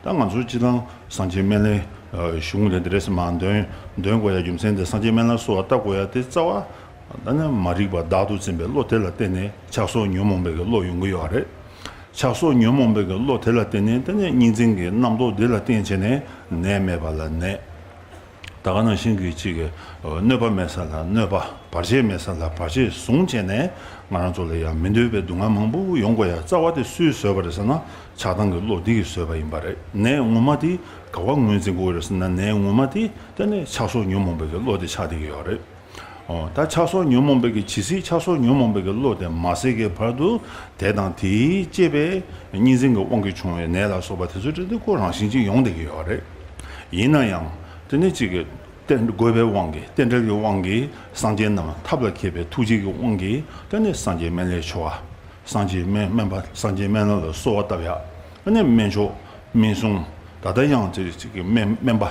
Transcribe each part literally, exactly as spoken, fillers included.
ད་ང་ཚོ་སྤྱིར་བཏང་སངས་རྒྱས་སྨན་བླའི་གཞུང་ལས་འདི་རེད་ཟེར་མ་འདོན་འདོན་དགོས་ཡ་རྒྱུ་མཚན་དེ། སངས་རྒྱས་སྨན་བླ་གསོལ་བ་བཏབ་དགོས་ཡ་དེ་རྩ་བ་ད་ནི་མ་རིག་པ་བདག་ཏུ་འཛིན་པའི་བློ་དེ་ལ་བརྟེན་ནས་ཆགས་སོགས་ཉོན་མོངས་པའི་གི་བློ་ཡོང་གི་ཡོད་རེད། ཆགས་སོགས་ཉོན་མོངས་པའི་གི་བློ་དེ་ལ་བརྟེན་ནས་ད་ནི་གཉིས་འཛིན་གྱི་རྣམ་རྟོག་འདི་ལ་བརྟེན་བྱས་ནས་ནད་མེད་པ་ལ་ནད། ད་ག་ནང་བཞིན་གྱི་ཅིག་གི་གནོད་པ་མེད་ས་ལ་གནོད་པ། བར་ཆད་མེད་ས་ལ་བར་ཆད་བཟུང་བྱས་ནས་ང་རང་ཚོ་ལ་ཡང་མི་འདོད་པའི་སྡུག་བསྔལ་མང་པོ་ཡོང་དགོས་ཡ་རྩ་བ་དེ་སུས་བཟོས་པ་རེད་ཟེར་ན། ཆགས་སྡང་གི་བློ་འདི་གིས་བཟོས་པ་ཡིན་པ་རེད། ནད་ངོ་མ་དེ་ག་བ་ངོས་འཛིན་དགོས་རེད་ཟེར་ན། ནད་ངོ་མ་དེ་དེ་ནི་ཆགས་སོགས་ཉོན་མོངས་པའི་གི་བློ་དེ་ཆགས་བསྡད་ཀྱི་ཡོད་རེད། ཨོ། ད་ཆགས་སོགས་ཉོན་མོངས་པའི་གི་ཇི་སྲིད་ཆགས་སོགས་ཉོན་མོངས་པའི་གི་བློ་དེ་མ་ཟད་ཀྱི་བར་དུ་དེ་དང་དེའི་བཅས་པའི་གཉིས་འཛིན་གྱི་དབང་གིས་བྱུང་བའི་ནད་ལ་སོགས་པ་དེ་ཚོ་དེ་ཁོ་རང་བཞིན་གྱིས་ཡོང་བསྡད་ཀྱི་ཡོད་རེད། ཡིན་ན་ཡང་དེ་ནི་གཅིག་གི་རྟེན་དགོས་པའི་དབང་གིས། རྟེན་འབྲེལ་གྱི་དབང་གིས། སངས་རྒྱས་རྣམས་ཐབས་ལ་མཁས་པའི་ཐུགས་རྗེ་གི་དབང་གིས་དེ་ནི་སངས་རྒྱས་སྨན་བླའི་ཆོ་ག། སངས་རྒྱས་སྨན་སྨན་པ་སངས་རྒྱས་སྨན་བླ་ལ་གསོལ་བ་བཏབ་ཡ། ཨ་ནི་སྨན་མཆོག་སྨན་སྲུང་། ད་ལྟ་ཡང་ཅིག་ཅིག་གི་སྨན་སྨན་པ་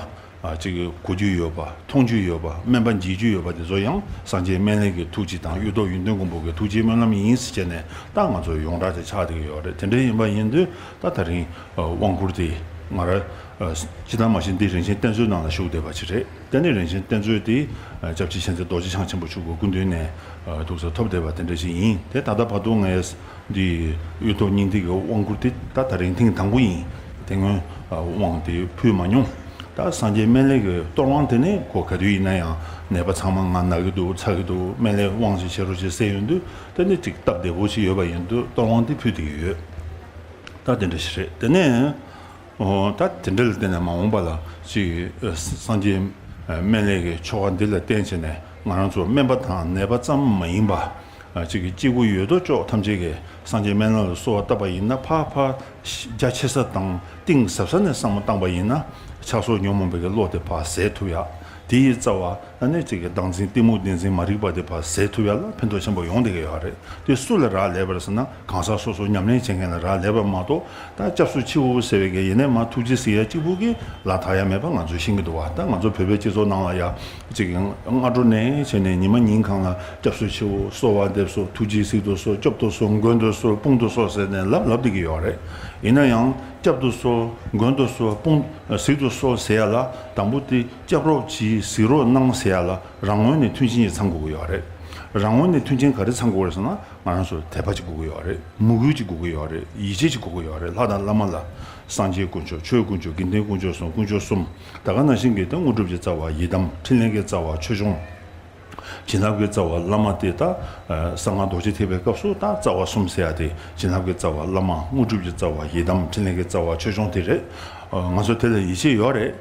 ཨ་ཅིག་གི་གོ་རྒྱུ་ཡོད་པ། མཐོང་རྒྱུ་ཡོད་པ། སྨན་པ་མཇལ་རྒྱུ་ཡོད་པ་དེ་ཚོ་ཡང་སངས་རྒྱས་སྨན་བླའི་གི་ཐུགས་རྗེ་དང་གཡུ་ཐོག་ཡོན་ཏན་མགོན་པོ་གི་ཐུགས་རྗེ་སྨོན་ལམ་ཡིན་ཟེར་བྱས་ནས་ད་ང་ཚོ་ཡོངས་གྲགས་དེ་ཆགས་བསྡད་ཀྱི་ཡོད་རེད། དེ་འདྲ་ཡིན་པ་ཡིན་དུས་ད་དེ་རིང་དབང་བསྐུར་དེ་ང་རང་ཅི་ལྟར་མ་བྱས་འདི་རིན་ཆེན་གཏེར་མཛོད་ནང་ལ་བཞུགས་བསྡད་པ་ཅིག་རེད། དེ་ནས་རིན་ཆེན་གཏེར་མཛོད་དེ་སྐྱབས་རྗེ་མཁྱེན་བརྩེ་རྡོ་རྗེ་འཆང་ཆེན་པོ་མཆོག་གི་སྐུ་མདུན་ནས་ཐུགས་གསོ་ཐོབ་བསྡད་པ་དེ་འདྲ་ཞིག་ཡིན། དེ་ད་ལྟ་བར་དུ་ངས་འདི་གཡུ་ཐོག་སྙིང་ཐིག་གི་དབང་བསྐུར་དེ་ད་དེ་རིང་ཐེངས་དང་པོ་ཡིན། དེ་སྔོན་དབང་དེ་ཕུལ་མ་མྱོང་། ད་སངས་རྒྱས་སྨན་བླའི་གི་གཏོར་དབང་དེ་ནི་ཁོ་ག་དུས་ཡིན་ན་ཡང་ནད་པ་ཚང་མ་ང་ན་གི་འདུག་ཚ་གི་འདུག་སྨན་བླའི་དབང་ཞིག་བྱེད་རོགས་ཞེས་ཟེར་ཡོང་དུས་དེ་ནི་ཅིག་སྟབས་བདེ་པོ་ཞིག་ཡོད་པ་ཡིན་དུས་གཏོར་དབང་དེ་ཕུལ་བསྡད་ཀྱི་ཡོད། ད་དེ་འདྲ་ཞིག་རེད། དེ་ནས། ཨོ། ད་དེ་འདྲ་ལ་བརྟེན་ནས་མ་འོངས་པ་ལ་ཅིག་སངས་རྒྱས་སྨན་བླའི་གི་ཆོ་ག་འདི་ལ་བརྟེན་བྱས་ནས་ང་རང་ཚོ་སྨན་པ་དང་ནད་པ་ཙམ་མ་ཡིན་པ། ཅིག་གི་སྐྱེ་དགུ་ཡོད་དོ་ཅོག་ཐམས་ཅད་ཀྱིས་སངས་རྒྱས་སྨན་བླ་ལ་གསོལ་བ་བཏབ་པ་ཡིན་ན་ཕར་ཕར་རྒྱ་ཆེ་ས་དང་གཏིང་ཟབ་ས་ནས་བསམ་བློ་བཏང་པ་ཡིན་ན་ཆགས་སོགས་ཉོན་མོངས་པའི་གི་བློ་དེ་ཕར་ཟད་ཐུབ་ཡ། དེ་ཡི་རྩ་བ། ཨ་ནི་གཅིག་གི་བདག་འཛིན་གཏི་མུག་བདེན་འཛིན་མ་རིག་པ་དེ་ཕར་ཟད་ཐུབ་ཡ་ལ་ཕན་ཐོགས་ཆེན་པོ་ཡོང་བསྡད་ཀྱི་ཡོད་རེད། དེ་སུ་ལ་རག་ལས་པ་རེད་ཟེར་ན་གང་ཟག་སོ་སོ་ཉམས་ལེན་བྱེད་མཁན་ལ་རག་ལས་པ་མ་གཏོགས། ད་སྐྱབས་སུ་མཆིའོ་ཟེར་བའི་གི་ཡེ་ནས་མ་ཐུགས་རྗེ་ཟེར་ཡ་གཅིག་པུ་གིས་ལ་དག་ཡ་མེད་པ་ང་ཚོས་ཤེས་ཀྱི་འདུག་བ། ད་ང་ཚོ་བོད་པའི་སྤྱི་ཚོགས་ནང་ལ་ཡ་གཅིག་གི་སྔ་དྲོ་ནས་བྱས་ནས་ཉི་མ་ཉིན་གང་ལ་སྐྱབས་སུ་མཆིའོ། གསོལ་བ་འདེབས་སོ། ཐུགས་རྗེས་གཟིགས་དུ་གསོལ། སྐྱོབ་ཏུ་གསོལ། མགོན་དུ་གསོལ། དཔུང་དུ་གསོལ་ཟེར་ནས་ལབ་ལབ་བསྡད་ཀྱི་ཡོད་རེད། ཡིན་ན་ཡང་སྐྱབས་སུ་གསོལ། མགོན་དུ་གསོལ། དཔུང་གཟིགས་དུ་གསོལ་ཟེར་ཡ་ལ་དང་པོ་དེ་སྐྱབས་རོགས་གྱིས་གཟིགས་རོགས་གནང་ཟེར་ཡ་ལ། རང་ངོས་ནས་མཐུན་རྐྱེན་ཞིག་ཚང་དགོས་ཀྱི་ཡོད་རེད། རང་ངོས་ནས་མཐུན་རྐྱེན་ག་རེ་ཚང་དགོས་རེད་ཟེར་ན་ང་རང་ཚོར་དད་པ་ཅིག་དགོས་ཀྱི་ཡོད་རེད། མོས་གུས་ཅིག་དགོས་ཀྱི་ཡོད་རེད། ཡིད་ཆེས་ཅིག་དགོས་ཀྱི་ཡོད་རེད། ལྷ་དང་བླ་མ་ལ། སངས་རྒྱས་དཀོན་མཆོག་ཆོས་དཀོན་མཆོག་དགེ་འདུན་དཀོན་མཆོག་གསུམ། དཀོན་མཆོག་གསུམ། ད་ག་ནང་བཞིན་གྱི་དེ་དངོས་གྲུབ་ཀྱི་རྩ་བ་ཡི་དམ། ཕྲིན་ལས་ཀྱི་རྩ་བ་ཆོས་སྐྱོང་། བྱིན་རླབས་ཀྱི་རྩ་བ་བླ་མ་དེ་ད། གསང་སྔགས་རྡོ་རྗེ་ཐེག་པའི་སྐབས་སུ་ད་རྩ་བ་གསུམ་ཟེར་ཡ་དེ་བྱིན་རླབས་ཀྱི་རྩ་བ་བླ་མ། དངོས་གྲུབ་ཀྱི་རྩ་བ་ཡི་དམ། ཕྲིན་ལས་ཀྱི་རྩ་བ་ཆོས་སྐྱོང་དེ་རེད། ང་ཚོ་དེ་ལ་ཡིད་ཆེས་ཡོད་རེད།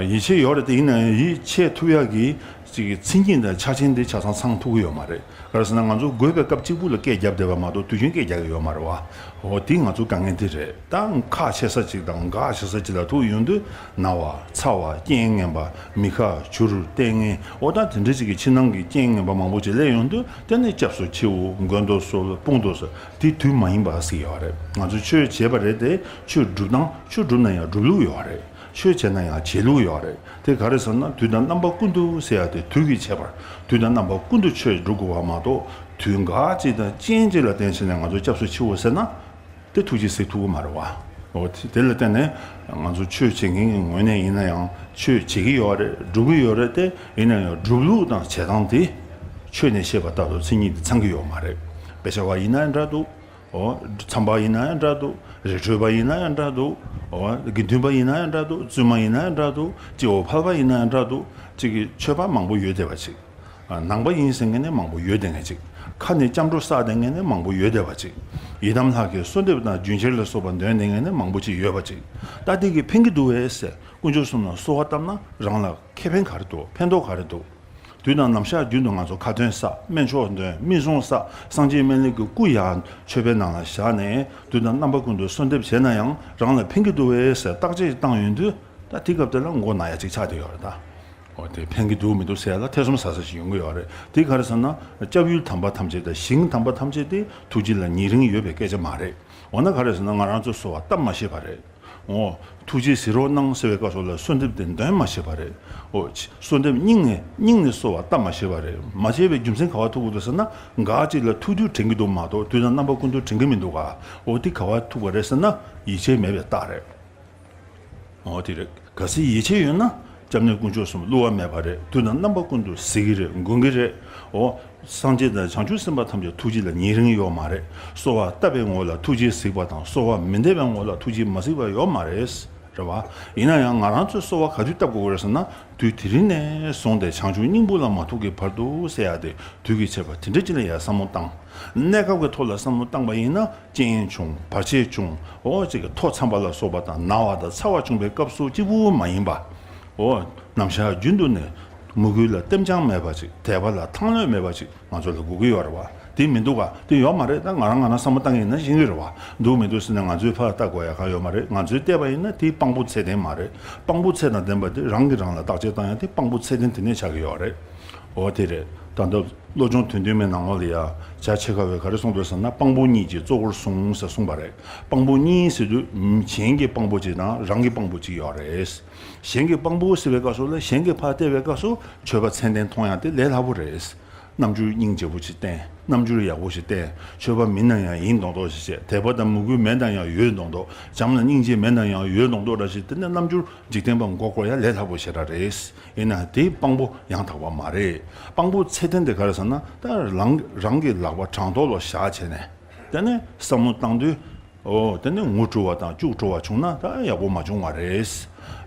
ཡིད་ཆེས་ཡོད་རེད་དེ་ཡིན་ན་ཡང་ཡིད་ཆེས་ཐུབ་ཡག་གི་ཅིག་མཚན་ཉིད་དང་ཆ་རྐྱེན་དེ་ཆ་ཚང་ཚང་ཐུབ་ཀྱི་ཡོད་མ་རེད། ག་རེ་ཟེར་ན་ང་ཚོ་དགོས་པའི་སྐབས་གཅིག་པུ་ལ་སྐད་བརྒྱབ་བསྡད་པ་མ་གཏོགས་དུས་རྒྱུན་སྐད་རྒྱག་གི་ཡོད་མ་རེད་བ། འོ་དེ་ང་ཚོ་དཀའ་ངལ་དེ་རེད། ད་ཁག་ཆེ་ས་ཅིག་དང་འགག་ཆེ་ས་ཅིག་ལ་ཐུག་ཡོང་དུས་ན་བ་ཚ་བ་རྐྱེན་ངན་པ་མི་ཁ་བྱུར་ལྟས་ངན་འོ་ད་དེ་འདྲ་ཅིག་གི་ཕྱི་ནང་གི་རྐྱེན་ངན་པ་མང་པོ་ཅིག་སླེབས་ཡོང་དུས་དེ་ནས་སྐྱབས་སུ་མཆིའོ། མགོན་དུ་གསོལ། དཔུང་དུ་གསོལ། དེ་དུས་མ་ཡིན་པ་ཟེར་ཡོད་རེད། ང་ཚོ་ཆོས་བྱས་པ་རེད་དེ་ཆོས་སྒྲུབ་སྟངས་ཆོས་སྒྲུབ་ན་ཡང་སྒྲུབ་ལུགས་ཡོད་རེད། ཆོས་བྱས་ན་ཡང་བྱེད་ལུགས་ཡོད་རེད། དེ་ག་རེ་ཟེར་ན་དུས་དང་རྣམ་པ་ཀུན་ཏུ་ཟེར་ཡ་དེ་དུས་ཀྱི་ཁྱད་པར། དུས་དང་རྣམ་པ་ཀུན་ཏུ་ཆོས་སྒྲུབ་དགོས་པ་མ་གཏོགས་དུས་འགའ་གཅིག་དང་རྐྱེན་གཅིག་ལ་བརྟེན་བྱས་ནས་ང་ཚོ་སྐྱབས་སུ་མཆིའོ་ཟེར་ན་དེ་ཐུགས་རྗེས་གཟིགས་ཐུབ་ཀྱི་མ་རེད་བ། འོ་དེ་དེ་ལ་བརྟེན་ནས་ང་ཚོ་ཆོས་བྱེད་མཁན་གྱི་ངོས་ནས་ཡིན་ན་ཡང་ཆོས་བྱེད་ཀྱི་ཡོད་རེད། སྒྲུབ་ཀྱི་ཡོད་རེད་དེ་ཡིན་ན་ཡང་སྒྲུབ་ལུགས་དང་བྱེད་སྟངས་དེ་ཆོས་ནས་བཤད་པ་ལྟར་དུ་མཚན་ཉིད་དེ་ཚང་གི་ཡོད་མ་རེད། དཔེ་ཆ་བ་ཡིན་ན་ཡང་འདྲ་འདུག་འོ། མཚམས་པ་ཡིན་ན་ཡང་འདྲ་འདུག་རི་ཁྲོད་པ་ཡིན་ན་ཡང་འདྲ་འདུག་འོ། དགེ་འདུན་པ་ཡིན་ན་ཡང་འདྲ་འདུག་བཙུན་མ་ཡིན་ན་ཡང་འདྲ་འདུག་སྐྱེ་བོ་ཕལ་པ་ཡིན་ན་ཡང་འདྲ་འདུག་ཅིག་གི་ཆོས་པ་མང་པོ་ཡོད་བསྡད་པ་ཅིག་ནང་པ་ཡིན་ཟེར་མཁན་ནི་མང་པོ་ཡོད་བསྡད་མཁན་ཅིག་ཁ་ནས་སྐྱབས་འགྲོ་བསགས་བསྡད་མཁན་ནི་མང་པོ་ཡོད་བསྡད་པ་ཅིག་ཡི་དམ་ལྷ་གི་གསོལ་འདེབས་དང་རྒྱུན་ཁྱེར་ལ་སོགས་པ་འདོན་བསྡད་མཁན་ནི་མང་པོ་ཅིག་ཡོད་པ་ཅིག་ད་འདི་གིས་ཕན་གྱི་འདུག་བས་ཟེར་དཀོན་མཆོག་གསུམ་ལ་གསོལ་བ་བཏབ་ན་རང་ལ་ཁེ་ཕན་ག་རེ་འདུག་ཕན་ཐོགས་ག་རེ་འདུག་དུས་དང་ནམ་ཞག་རྒྱུན་དུ་ང་ཚོ་ཁ་ཏོན་བསགས། སྨན་མཆོག་འདོན། སྨན་གསུང་བསགས། སངས་རྒྱས་སྨན་བླའི་གི་སྐུ་ཡང་མཆོད་པའི་ནང་ལ་བཞག་ནས་དུས་དང་རྣམ་པ་ཀུན་ཏུ་གསོལ་འདེབས་བྱས་ན་ཡང་རང་ལ་ཕན་གྱི་འདུག་བས་ཟེར་བརྟག་དཔྱད་བཏང་ཡོང་དུས་ད་དེ་སྐབས་དེ་ལ་མགོ་ན་ཡ་ཅིག་ཆགས་བསྡད་ཡོད་རེད་ད། འོ་དེ་ཕན་གྱི་འདུག་མི་འདུག་ཟེར་ཡ་ལ་ཐེ་ཚོམ་ཟ་ས་ཞིག་ཡོང་གི་ཡོད་རེད། དེ་ག་རེ་ཟེར་ན་སྐྱབས་ཡུལ་དམ་པ་ཐམས་ཅད་དང་ཞིང་དམ་པ་ཐམས་ཅད་དེ་ཐུགས་རྗེ་ལ་ཉེ་རིང་ཡོད་པའི་སྐད་ཆ་མ་རེད། འོ་ན་ག་རེ་ཟེར་ན་ང་རང་ཚོ་གསོལ་བ་བཏབ་མ་ཤེས་པ་རེད། འོ། ཐུགས་རྗེས་གཟིགས་རོགས་གནང་ཟེར་བའི་སྐབས་སུ་ལ་གསོལ་འདེབས་དེ་འདོན་མ་ཤེས་པ་རེད། འོ། གསོལ་འདེབས་སྙིང་ནས་སྙིང་ནས་གསོལ་བ་བཏབ་མ་ཤེས་པ་རེད། མ་ཤེས་པའི་རྒྱུ་མཚན་ག་བ་ཐུག་གི་འདུག་ཟེར་ན་འགའ་ཅིག་ལ་ཐུག་དུས་དྲན་གྱི་འདུག་མ་གཏོགས་དུས་དང་རྣམ་པ་ཀུན་ཏུ་དྲན་གྱི་མི་འདུག་ག་འོ་དེ་ག་བ་ཐུག་པ་རེད་ཟེར་ན་ཡིད་ཆེས་མེད་པའི་རྟགས་རེད། འོ་དེ་རེད། གལ་སྲིད་ཡིད་ཆེས་ཡོད་ན་སྐྱབས་གནས་དཀོན་མཆོག་གསུམ་བསླུ་བ་མེད་པ་རེད། དུས་དང་རྣམ་པ་ཀུན་ཏུ་གཟིགས་ཀྱི་རེད། མགོན་གྱི་རེད། འོ། སངས་རྒྱས་དང་བྱང་ཆུབ་སེམས་དཔའ་ཐམས་ཅད་ཐུགས་རྗེ་ལ་ཉེ་རིང་ཡོད་མ་རེད། གསོལ་བ་བཏབ་པའི་ངོ་ལ་ཐུགས་རྗེས་གཟིགས་པ་དང་གསོལ་བ་མི་འདེབས་པའི་ངོ་ལ་ཐུགས་རྗེས་མ་གཟིགས་པ་ཡོད་མ་རེད། རེད་བ། ཡིན་ན་ཡང་ང་རང་ཚོས་གསོལ་བ་ག་དུས་བཏབ་དགོས་ཀྱི་རེད་ཟེར་ན། དུས་དེ་རིང་ནས་བཟུང་སྟེ་བྱང་ཆུབ་སྙིང་པོ་ལ་མ་ཐུག་གི་བར་དུ་ཟེར་ཡ་དེ། དུས་ཀྱི་ཆར་པ་དེ་འདྲ་ཅིག་ལ་ཡ་བསམ་བློ་བཏང་། གནས་སྐབས་ཀྱི་ཐོག་ལ་བསམ་བློ་བཏང་པ་ཡིན་ན། རྐྱེན་བྱུང་བར་ཆད་བྱུང་། འོ་ཅིག་གི་མཐོ་འཚམ་པ་ལ་སོགས་པ་དང་ན་བ་དང་ཚ་བ་བྱུང་བའི་སྐབས་སུ་གཅིག་པུ་མ་ཡིན་པ། འོ། ནམ་ཞག་རྒྱུན་དུ་ནས་མོས་གུས་ལ་ལྟེམ་རྐྱང་མེད་པ་ཅིག་དད་པ་ལ་ཐང་ལྷོད་མེད་པ་ཅིག་ང་ཚོ་ལ་དགོས་ཀྱི་ཡོད་རེད་བ། དེ་མི་འདུག་ག་དེ་ཡོད་མ་རེད། ད་ང་རང་ང་རང་བསམ་བློ་བཏང་ཡིན་ན་ཤེས་ཀྱི་རེད་བ། འདུག་མི་འདུག་ཟེར་ན་ང་ཚོའི་ཕར་ལྟ་དགོས་ཡ་གང་ཡོད་མ་རེད། ང་ཚོས་བལྟས་པ་ཡིན་ན་དེ་དཔང་པོ་ཚད་ལྡན་མ་རེད། དཔང་པོ་ཚད་དང་ལྡན་པ་དེ་རང་གིས་རང་ལ་བརྟག་དཔྱད་བཏང་ཡ་དེ་དཔང་པོ་ཚད་ལྡན་དེ་ནས་ཆགས་ཀྱི་ཡོད་རེད། འོ་དེ་རེད། ད་ལྟ་བློ་སྦྱོང་དོན་བདུན་མའི་ནང་ལོགས་ལ་ཡ། རྒྱ་ཆེ་ཁ་བས་ག་རེ་གསུངས་འདུག་ཟེར་ན། དཔང་པོ་གཉིས་ཀྱིས་གཙོ་བོར་བཟུང་ཟེར་གསུངས་པ་རེད། དཔང་པོ་གཉིས་ཟེར་དུས་གཞན་གྱི་དཔང་པོ་གཅིག་དང་རང་གི་དཔང་པོ་གཅིག་ཡོད་རེད། གཞན་གྱི་དཔང་པོ་ཟེར་བའི་སྐབས་སུ་ལ། གཞན་གྱིས་ཕར་བལྟས་པའི་སྐབས་སུ་ཆོས་པ་མཚན་ལྡན་མཐོང་ཡ་དེ་ལས་སླ་པོ་རེད། རྣམ་འགྱུར་སྙིང་རྗེ་པོ་ཞིག་བསྟན། རྣམ་འགྱུར་ཡག་པོ་ཞིག་བསྟན། ཆོས་པ་མིན་ན་ཡང་ཡིན་མདོག་མདོག་ཞིག་བྱས། དད་པ་དང་མོས་གུས་མེད་ན་ཡང་ཡོད་མདོག་མདོག་བྱམས་ལ་སྙིང་རྗེ་མེད་ན་ཡང་ཡོད་མདོག་མདོག་འདྲ་ཞིག་དེ་ནས་རྣམ་འགྱུར་འཇིག་རྟེན་པ་མགོ་སྐོར་ཡ་ལས་སླ་པོ་ཞེ་དྲག་རེད། ཡིན་ན་དེའི་དཔང་པོ་ཡང་དག་པ་མ་རེད། དཔང་པོ་ཚད་ལྡན་དེ་ག་རེ་ཟེར་ན། ད་རང་རང་གི་ལག་པ་དྲང་ཐོག་ལ་བཞག་བྱས་ནས། དེ་ནས་བསམ་བློ་བཏང་དུས། འོ། དེ་ནས་ངུ་བྲོ་བ་དང་སྐྱུག་བྲོ་བ་བྱུང་ན་ད་ཡག་པོ་མ་བྱུང་བ་རེད།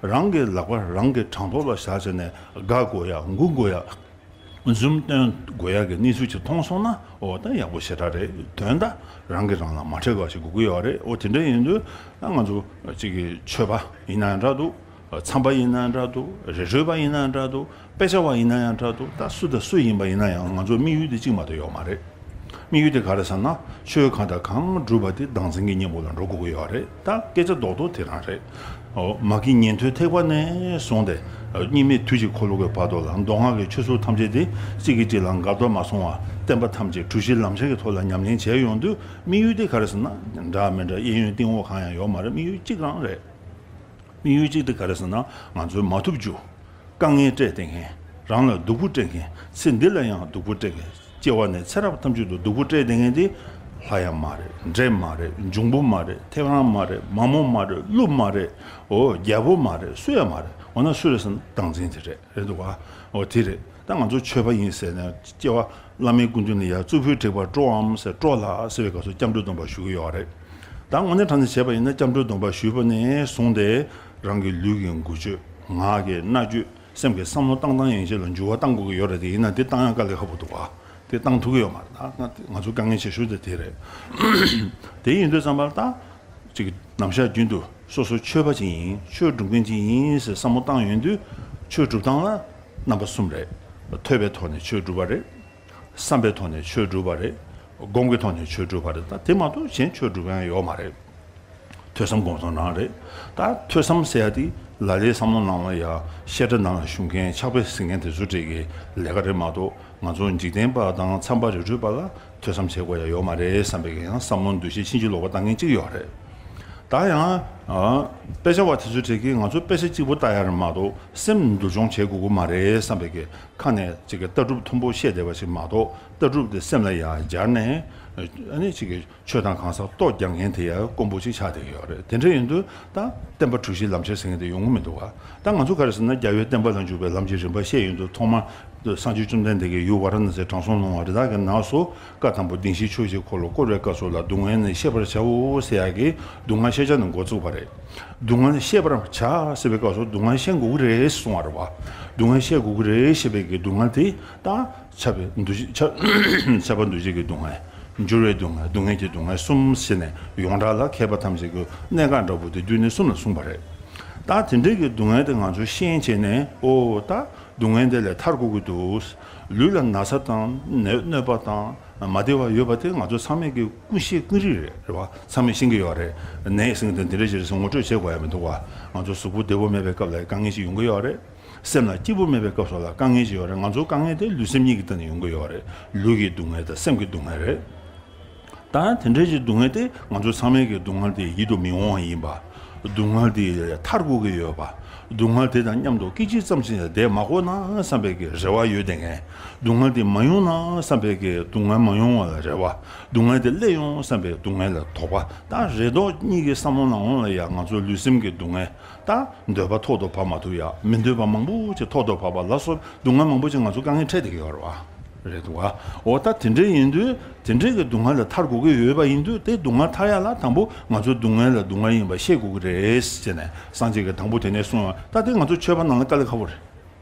རང་གི་ལག་པ་རང་གི་དྲང་ཐོག་ལ་བཞག་བྱས་ནས། དགའ་དགོས་ཡ། མགུ་དགོས་ཡ། འཛུམ་སྟོན་དགོས་ཡ་གི་གནས་ཚུལ་ཅིག་མཐོང་སོང་ན། འོ། ད་ཡག་པོ་ཞེ་དྲག་རེད། དོན་དག་རང་གིས་རང་ལ་མ་འཕྲད་པ་ཞིག་དགོས་ཀྱི་ཡོད་རེད། འོ། དེ་འདྲ་ཡིན་དུས་ད་ང་ཚོ་གཅིག་གི་ཆོས་པ་ཡིན་ན་འདྲ་འདུག་མཚམས་པ་ཡིན་ན་འདྲ་འདུག་རི་ཁྲོད་པ་ཡིན་ན་འདྲ་འདུག་དཔེ་ཆ་བ་ཡིན་ན་ཡང་འདྲ་འདུག་ད་སུ་དང་སུ་ཡིན་པ་ཡིན་ན་ཡང་ང་ཚོ་དམིགས་ཡུལ་དེ་གཅིག་མ་གཏོགས་ཡོད་མ་རེད། དམིགས་ཡུལ་དེ་ག་རེ་ཟེར་ན། ཆོས་གང་དང་གང་བསྒྲུབས་པ་དེ་བདག་འཛིན་གྱི་གཉེན་པོ་ལ་འགྲོ་དགོས་ཀྱི་ཡོད་རེད། ད་སྐད་ཆ་རྡོག་རྡོག་དེ་རང་རེད། འོ། མ་སྐྱེས་ཉན་ཐོས་ཐེག་པ་ནས་བཟུང་སྟེ། གཉིས་མེད་དུས་ཀྱི་འཁོར་ལོ་གི་བར་དུ་ལ་མདོ་སྔགས་ཀྱི་ཆོས་ཚུལ་ཐམས་ཅད་དེ་གཅིག་གིས་གཅིག་ལ་འགལ་ཟླ་མ་སོང་བ། བསྟན་པ་ཐམས་ཅད་གྲུབ་གཞི་ལམ་ཁྱེར་གྱི་ཐོག་ལ་ཉམས་ལེན་བྱས་ཡོང་དུས། དམིགས་ཡུལ་དེ་ག་རེ་ཟེར་ན། འདྲ་མི་འདྲ་གཡས་གཡོན་སྟེང་འོག་གང་ཡང་ཡོད་མ་རེད། དམིགས་ཡུལ་གཅིག་རང་རེད། དམིགས་ཡུལ་གཅིག་དེ་ག་རེ་ཟེར་ན། ང་ཚོའི་མ་ཐུབ་རྒྱུ། དཀའ་ངལ་སྤྲད་བསྡད་མཁན། རང་ལ་སྡུག་པོ་སྤྲད་མཁན། ཚེ་འདི་ལ་ཡང་སྡུག་པོ་སྤྲད་མཁན། སྐྱེ་བ་ནས་ཚེ་རབས་ཐམས་ཅད་དུ་སྡུག་པོ་སྤྲད་བསྡད་མཁན་དེ། ལྷ་ཡང་མ་རེད། འདྲེ་མ་རེད། འབྱུང་པོ་མ་རེད། ཐེའུ་རང་མ་རེད། མ་མོ་མ་རེད། ཀླུ་མ་རེད། འོ། རྒྱལ་པོ་མ་རེད། སུ་ཡང་མ་རེད། འོ་ན་སུ་རེད་ཟེར་ན། བདག་འཛིན་དེ་རེད། རེད་འདུག་ག་འོ་དེ་རེད། ད་ང་ཚོ་ཆོས་པ་ཡིན་ཟེར་ནས་སྐྱེ་བ་བླ་མའི་སྐུ་མདུན་ནས་ཡར་གཙུག་ཕུད་བྲེགས་པར་སྤྲོའམ་ཟེར། སྤྲོ་ལགས་ཟེར་བའི་སྐབས་སུ་སྐྱབས་འགྲོའི་སྡོམ་པ་ཞུ་གི་ཡོད་རེད། ད་དངོས་གནས་དྲང་གནས་བྱས་པ་ཡིན་ན། སྐྱབས་འགྲོའི་སྡོམ་པ་ཞུས་པ་ནས་བཟུང་སྟེ་རང་གི་ལུས་ཀྱི་འགུལ་སྐྱོད། ངག་གི་སྨྲ་བརྗོད། སེམས་ཀྱི་བསམ་བློ་བཏང་སྟངས་ཡན་ཆད་ལ་འགྱུར་བ་གཏང་དགོས་ཀྱི་ཡོད་རེད་དེ། ཡིན་ན་དེ་བཏང་ཡག་དཀའ་ལས་ཁག་པོ་འདུག་ག་དེ་བཏང་ཐུབ་ཀྱི་ཡོད་མ་རེད། ད་ང་ང་ཚོ་དཀའ་ངལ་ཆེ་ཤོས་དེ་དེ་རེད། དེ་ཡིན་དུས་ཙམ་པར་ད། ཅིག་ནམ་ཞག་རྒྱུན་དུ་སོ་སོ་ཆོས་པ་ཅིག་ཡིན། ཆོས་སྒྲུབ་མཁན་ཅིག་ཡིན་ཟེར་བསམ་བློ་བཏང་ཡོང་དུས། ཆོས་སྒྲུབ་སྟངས་ལ་རྣམ་པ་གསུམ་རེད། ཐོས་པའི་ཐོག་ནས་ཆོས་སྒྲུབ་པ་རེད། བསམ་པའི་ཐོག་ནས་ཆོས་སྒྲུབ་པ་རེད། སྒོམ་གྱི་ཐོག་ནས་ཆོས་སྒྲུབ་པ་རེད། ད་དེ་མ་གཏོགས་གཞན་ཆོས་སྒྲུབ་མཁན་ཡོད་མ་རེད། ཐོས་བསམ་སྒོམ་གསུམ་རང་རེད། ད་ཐོས་བསམ་ཟེར་ཡ་དེ་ལ་ལས་བསམ་བློ་ནང་ལ་ཡ་བཤད་གྲྭ་ནང་ལ་བཞུགས་མཁན་ཕྱག་དཔེ་གཟིགས་མཁན་དེ་ཚོ་གྲས་ཀྱི་ལས་ཀ་རེད་མ་གཏོགས། ང་ཚོ་འཇིག་རྟེན་པ་དང་མཚམས་པ་རི་ཁྲོད་པ་ལ་ཐོས་བསམ་བྱེད་དགོས་ཡ་ཡོད་མ་རེད་བསམ་པའི་གི་ཡང་བསམ་བློ་འདུ་ཤེས་ཕྱིན་ཅི་ལོག་པ་བཏང་མཁན་གཅིག་ཡོད་རེད། ད་ཡང་ཨ་དཔེ་ཆ་བ་དེ་ཚོ་གྲས་ཀྱིས་ང་ཚོ་དཔེ་ཆ་གཅིག་པུ་ལྟ་ཡ་རེད་མ་གཏོགས། སེམས་འདུལ་སྦྱོང་བྱེད་དགོས་ཀྱི་མ་རེད་བསམ་པའི་གི་ཁ་ནས་ཅིག་གི་ལྟ་གྲུབ་མཐོན་པོ་བཤད་བསྡད་པ་ཞིག་མ་གཏོགས། ལྟ་གྲུབ་དེ་སེམས་ལ་ཡ་སྦྱར་ནས། ཨ་ནི་ཅིག་གི་ཆོས་དང་གང་ཟག་ལྟོ་རྒྱག་མཁན་དེ་ཡང་དཀོན་པོ་ཅིག་ཆགས་བསྡད་ཀྱི་ཡོད་རེད། དེ་འདྲ་ཡིན་དུས་ད་བསྟན་པ་གྲུབ་གཞི་ལམ་ཁྱེར་ཟེར་མཁན་དེ་ཡོང་གི་མི་འདུག་ག་ད་ང་ཚོ་ག་རེ་ཟེར་ན། རྒྱལ་བའི་བསྟན་པ་ལ་འཇུག་པའི་ལམ་གྱི་རིམ་པ་བཤད་ཡོང་དུས། ཐོག་མར་དུ་སངས་རྒྱས་བཅོམ་ལྡན་འདས་ཀྱིས་ཡུལ་ཝཱ་ར་ཎ་སིར་དྲང་སྲོང་ལྷུང་བ་རི་དྭགས་ཀྱི་ནགས་སུ། བཀའ་དང་པོ་བདེན་བཞིའི་ཆོས་ཀྱི་འཁོར་ལོ་བསྐོར་བའི་སྐབས་སུ་ལ། སྡུག་བསྔལ་ནི་ཤེས་པར་བྱའོ་ཟེར་ཡག་གི་སྡུག་བསྔལ་ཤེས་བྱ་ནས་འགོ་བཙུགས་པ་རེད། སྡུག་བསྔལ་ཤེས་པར་བྱ་ཟེར་བའི་སྐབས་སུ་སྡུག་བསྔལ་ཤེས་དགོས་ཀྱི་རེད་གསུངས་པ་རེད་བ། སྡུག་བསྔལ་ཤེས་དགོས་ཀྱི་རེད་ཞེས་པའི་གི་སྡུག་བསྔལ་དེ་ད། ཁྱབ་པའི་འདུ་བྱེད། ཁྱབ་ཁྱབ་པ་འདུ་བྱེད་ཀྱི་སྡུག་བསྔལ། འགྱུར་བའི་སྡུག་བསྔལ། སྡུག་བསྔལ་གྱི་སྡུག་བསྔལ་གསུམ་ཟེར་ནས། ཡོངས་གྲགས་ལ་མཁས་པ་ཐམས་ཅད་ཀྱིས་གནད་འགག་འདྲ་པོ་དེ་བསྡུས་ནས་གསུམ་ལ་གསུངས་པ་རེད། ད་དེ་འདྲའི་གི་སྡུག་བསྔལ་དེ་ང་ཚོས་ཤེས་བྱས་ནས། ཨོ། ད་སྡུག་བསྔལ་དེ་ལས་ཐར་དགོས་ཀྱི་འདུག་ལུས་ལ་ན་ཚ་དང་ནད་གནོད་པ་དང་མ་བདེ་བ་ཡོད་པ་དེ་ང་ཚོ་ཚང་མས་ཀྱི་ཀུན་ཤེས་ཀུན་རིག་རེད། རེད་བ། ཚང་མས་ཤེས་ཀྱི་ཡོད་རེད། ནད་ཟེར་མཁན་དེ་འདི་འདྲ་ཞིག་རེད་ཟེར་ངོ་སྤྲོད་བྱེད་དགོས་ཡ་མི་འདུག་བ། ང་ཚོ་གཟུགས་པོ་བདེ་པོ་མེད་པའི་སྐབས་ལ་དཀའ་ངལ་ཞིག་ཡོང་གི་ཡོད་རེད། སེམས་ལ་སྐྱིད་པོ་མེད་པའི་སྐབས་སུ་ལ་དཀའ་ངལ་ཞིག་ཡོད་རེད། ང་ཚོ་དཀའ་ངལ་དེ་ལུས་སེམས་གཉིས་ཀྱི་སྟེང་ནས་ཡོང་གི་ཡོད་རེད། ལུས་ཀྱི་སྡུག་བསྔལ་དང་སེམས་ཀྱི་སྡུག་བསྔལ་རེད། ད་དེ་འདྲའི་ཞིག་སྡུག་བསྔལ་དེ་ང་ཚོ་ཚང་མའི་གི་སྡུག་བསྔལ་དེ་ཡིད་དུ་མི་འོང་བ་ཡིན་པ། སྡུག་བསྔལ་དེ་ཐར་དགོས་ཀྱི་ཡོད་པ། སྡུག་བསྔལ་དེ་དང་མཉམ་དུ་སྐད་ཅིག་ཙམ་ཞིག་བསྡད་མ་དགོས་ན་བསམ་པའི་གི་རེ་བ་ཡོད་དེ་ངས། སྡུག་བསྔལ་དེ་མ་ཡོང་ན་བསམ་པའི་གི་སྡུག་བསྔལ་མ་ཡོང་བ་ལ་རེ་བ། སྡུག་བསྔལ་དེ་སླེབས་ཡོང་བསམ་པའི་སྡུག་བསྔལ་ལ་དོགས་པ། ད་རེ་དོགས་གཉིས་ཀྱི་བསམ་བློ་ནང་ལ་ཡང་ང་ཚོའི་ལུས་སེམས་ཀྱི་སྡུག་བསྔལ། ད་འདོད་པ་ཐོག་ཏུ་བབས་མ་ཐུབ་ཡ། མི་འདོད་པ་མང་པོ་ཅིག་ཐོག་ཏུ་བབས་པ་ལ་སོགས་སྡུག་བསྔལ་མང་པོ་ཅིག་ང་ཚོ་དཀའ་ངལ་འཕྲད་བསྡད་ཀྱི་ཡོད་རེད་བ། རེད་འདུག་བ། འོ་ད་དེ་འདྲ་ཡིན་དུས་དེ་འདྲའི་གི་སྡུག་བསྔལ་ལ་ཐར་དགོས་ཀྱི་ཡོད་པ་ཡིན་དུས་དེ་སྡུག་བསྔལ་ཐར་ཡ་ལ་དང་པོ་ང་ཚོ་སྡུག་བསྔལ་ལ་སྡུག་བསྔལ་ཡིན་པ་ཤེས་དགོས་ཀྱི་རེད་ཟེར་ནས་སངས་རྒྱས་ཀྱིས་དང་པོ་དེ་ནས་གསུངས་ཡོད། ད་དེ་ང་ཚོ་ཆོས་པ་ནང་ལ་དཀའ་ལས་ཁག་པོ་རེད།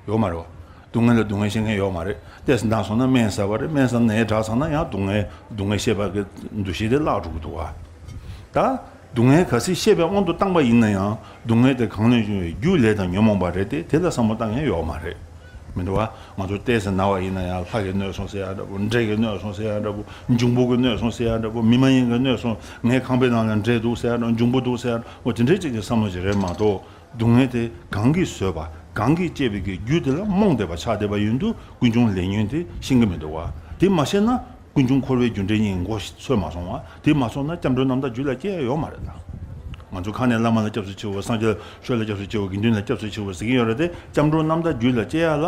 ཡོད་མ་རེད་བ། སྡུག་བསྔལ་ལ་སྡུག་བསྔལ་ཤེས་མཁན་ཡོད་མ་རེད། ཏོག་ཙམ་ན་སོང་ན་སྨན་ཟ་བ་རེད། སྨན་ཟ་ནད་དྲག་ཚར་ན་ཡང་སྡུག་བསྔལ་སྡུག་བསྔལ་ཤེས་པ་གི་འདུ་ཤེས་དེ་བརླག་འགྲོ་གི་འདུག་བ། ད་སྡུག་བསྔལ་གལ་སྲིད་ཤེས་པའི་དབང་དུ་བཏང་པ་ཡིན་ན་ཡང་སྡུག་བསྔལ་དེ་གང་ནས་བྱུང་བའི་རྒྱུ་ལས་དང་ཉོན་མོངས་པ་རེད་དེ། དེ་ལ་བསམ་བློ་བཏང་མཁན་ཡོད་མ་རེད། མི་འདུག་བ། ང་ཚོ་ཏོག་ཙམ་ན་བ་ཡིན་ན་ཡང་ལྷ་གིས་གནོད་སོང་ཟེར་ཡ་འདྲ་པོ། འདྲེ་གིས་གནོད་སོང་ཟེར་ཡ་འདྲ་པོ། འབྱུང་པོ་གིས་གནོད་སོང་ཟེར་ཡ་འདྲ་པོ། མི་མ་ཡིན་གྱིས་གནོད་སོང་། ངའི་ཁང་པའི་ནང་ལ་འདྲེ་འདུག་ཟེར་ཡ་འདྲ་པོ། འབྱུང་པོ་འདུག་ཟེར་ཡ་འདྲ་པོ། དེ་འདྲའི་ཅིག་གི་བསམ་བློ་ཅིག་རེད་མ་གཏོགས། སྡུག་བསྔལ་དེ་གང་གིས་བཟོས་པ། གང་གིས་བསྐྱེད་པའི་གི་རྒྱུ་དེ་ལ་རྨོངས་བསྡད་པ་ཆགས་བསྡད་པ་ཡིན་དུས་ཀུན་འབྱུང་ལས་ཉོན་དེ་ཤེས་ཀྱི་མི་འདུག་བ། དེ་མ་ཤེས་ན་ཀུན་འབྱུང་འཁོར་བའི་རྒྱུ་འབྲས་གཉིས་མགོ་ཚོས་མ་སོང་བ། དེ་མ་ཚོས་ན་སྐྱབས་འགྲོ་རྣམ་དག་རྒྱུད་ལ་སྐྱེ་ཡ་ཡོད་མ་རེད་ད། ང་ཚོ་ཁ་ནས་བླ་མ་ལ་སྐྱབས་སུ་མཆིའོ། སངས་རྒྱས་ཆོས་ལ་སྐྱབས་སུ་མཆིའོ། དགེ་འདུན་ལ་སྐྱབས་སུ་མཆིའོ་ཟེར་གྱི་ཡོད་རེད་དེ། སྐྱབས་འགྲོ་རྣམ་དག་རྒྱུད་ལ་སྐྱེ་ཡ་ལ་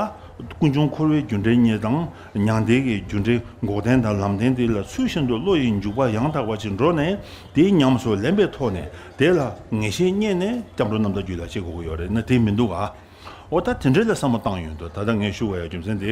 ཀུན་འབྱུང་འཁོར་བའི་རྒྱུ་འབྲས་གཉིས་དང་མྱང་འདས་ཀྱི་རྒྱུ་འབྲས། འགོག་བདེན་དང་ལམ་བདེན་དེ་ལ་ཚུལ་བཞིན་དུ་བློ་ཡི་འཇུག་པ་ཡང་དག་པ་ཅིག་འགྲོ་ནས་དེ་ཉམས་སུ་ལེན་པའི་ཐོག་ནས་དེ་ལ་ངེས་ཤེས་རྙེད་ནས་སྐྱབས་འགྲོ་རྣམ་དག་རྒྱུད་ལ་སྐྱེ་དགོས་ཀྱི་ཡོད་རེད་ན་དེ་མི་འདུག་ག། འོ་ད་དེ་འདྲ་ལ་བསམ་བློ་བཏང་ཡོང་དུས་ད་ལྟ་ངས་ཞུ་བ་ཡ་རྒྱུ་མཚན་དེ།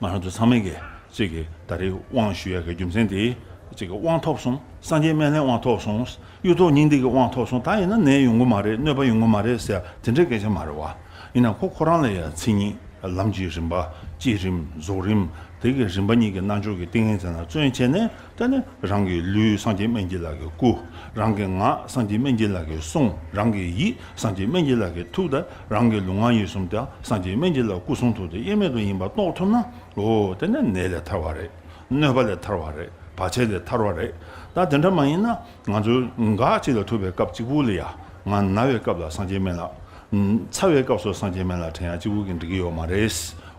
ང་རང་ཚོ་ཚང་མས་ཀྱི་གཅིག་གི་ད་རེས་དབང་ཞུ་ཡ་གི་རྒྱུ་མཚན་དེ་གཅིག་གི་དབང་ཐོབ་སོང་། སངས་རྒྱས་སྨན་བླའི་དབང་ཐོབ་སོང་། གཡུ་ཐོག་སྙིང་ཐིག་གི་དབང་ཐོབ་སོང་། ད་ཡིན་ན་ནད་ཡོང་གི་མ་རེད། གནོད་པ་ཡོང་གི་མ་རེད་ཟེར་དེ་འདྲའི་སྐད་ཆ་མ་རེད་བ། ཡིན་ན་ཁོ་ཁོ་རང་ལ་ཡ་མཚན་ཉིད་ལམ་གྱི་རིམ་པ། བསྐྱེད་རིམ་རྫོགས་རིམ་དེ་གི་རིམ་པ་གཉིས་ཀྱི་རྣལ་འབྱོར་གྱི་ཏིང་ངེ་འཛིན་ལ་བརྩོན་བྱས་ནས་དེ་ནི་རང་གི་ལུས་སངས་རྒྱས་སྨན་གྱི་བླ་གི་སྐུ། རང་གི་ངག་སངས་རྒྱས་སྨན་གྱི་བླ་གི་གསུང་། རང་གི་ཡིད་སངས་རྒྱས་སྨན་གྱི་བླ་གི་ཐུགས་དང་རང་གི་ལུས་ངག་ཡིད་གསུམ་དེ་སངས་རྒྱས་སྨན་གྱི་བླ་སྐུ་གསུང་ཐུགས་དང་དབྱེར་མེད་དུ་ཡིན་པ་རྟོགས་ཐུབ་ན། འོ་དེ་ནི་ནད་ལས་ཐར་བ་རེད། གནོད་པ་ལས་ཐར་བ་རེད། བར་ཆད་ལས་ཐར་བ་རེད། ད་དེ་འདྲ་མ་ཡིན་ན་ང་ཚོ་འགག་ཅིག་ལ་ཐུག་པའི་སྐབས་གཅིག་པུ་ལ་ཡ། ང་ན་བའི་སྐབས་ལ་སངས་རྒྱས་སྨན་བླ། ཚ་བའི་སྐབས་སུ་སངས་རྒྱས་སྨན་བླ་དྲན་ཡ་གཅིག་པུ་གིས་འགྲིག་གི་ཡོད་མ་རེད།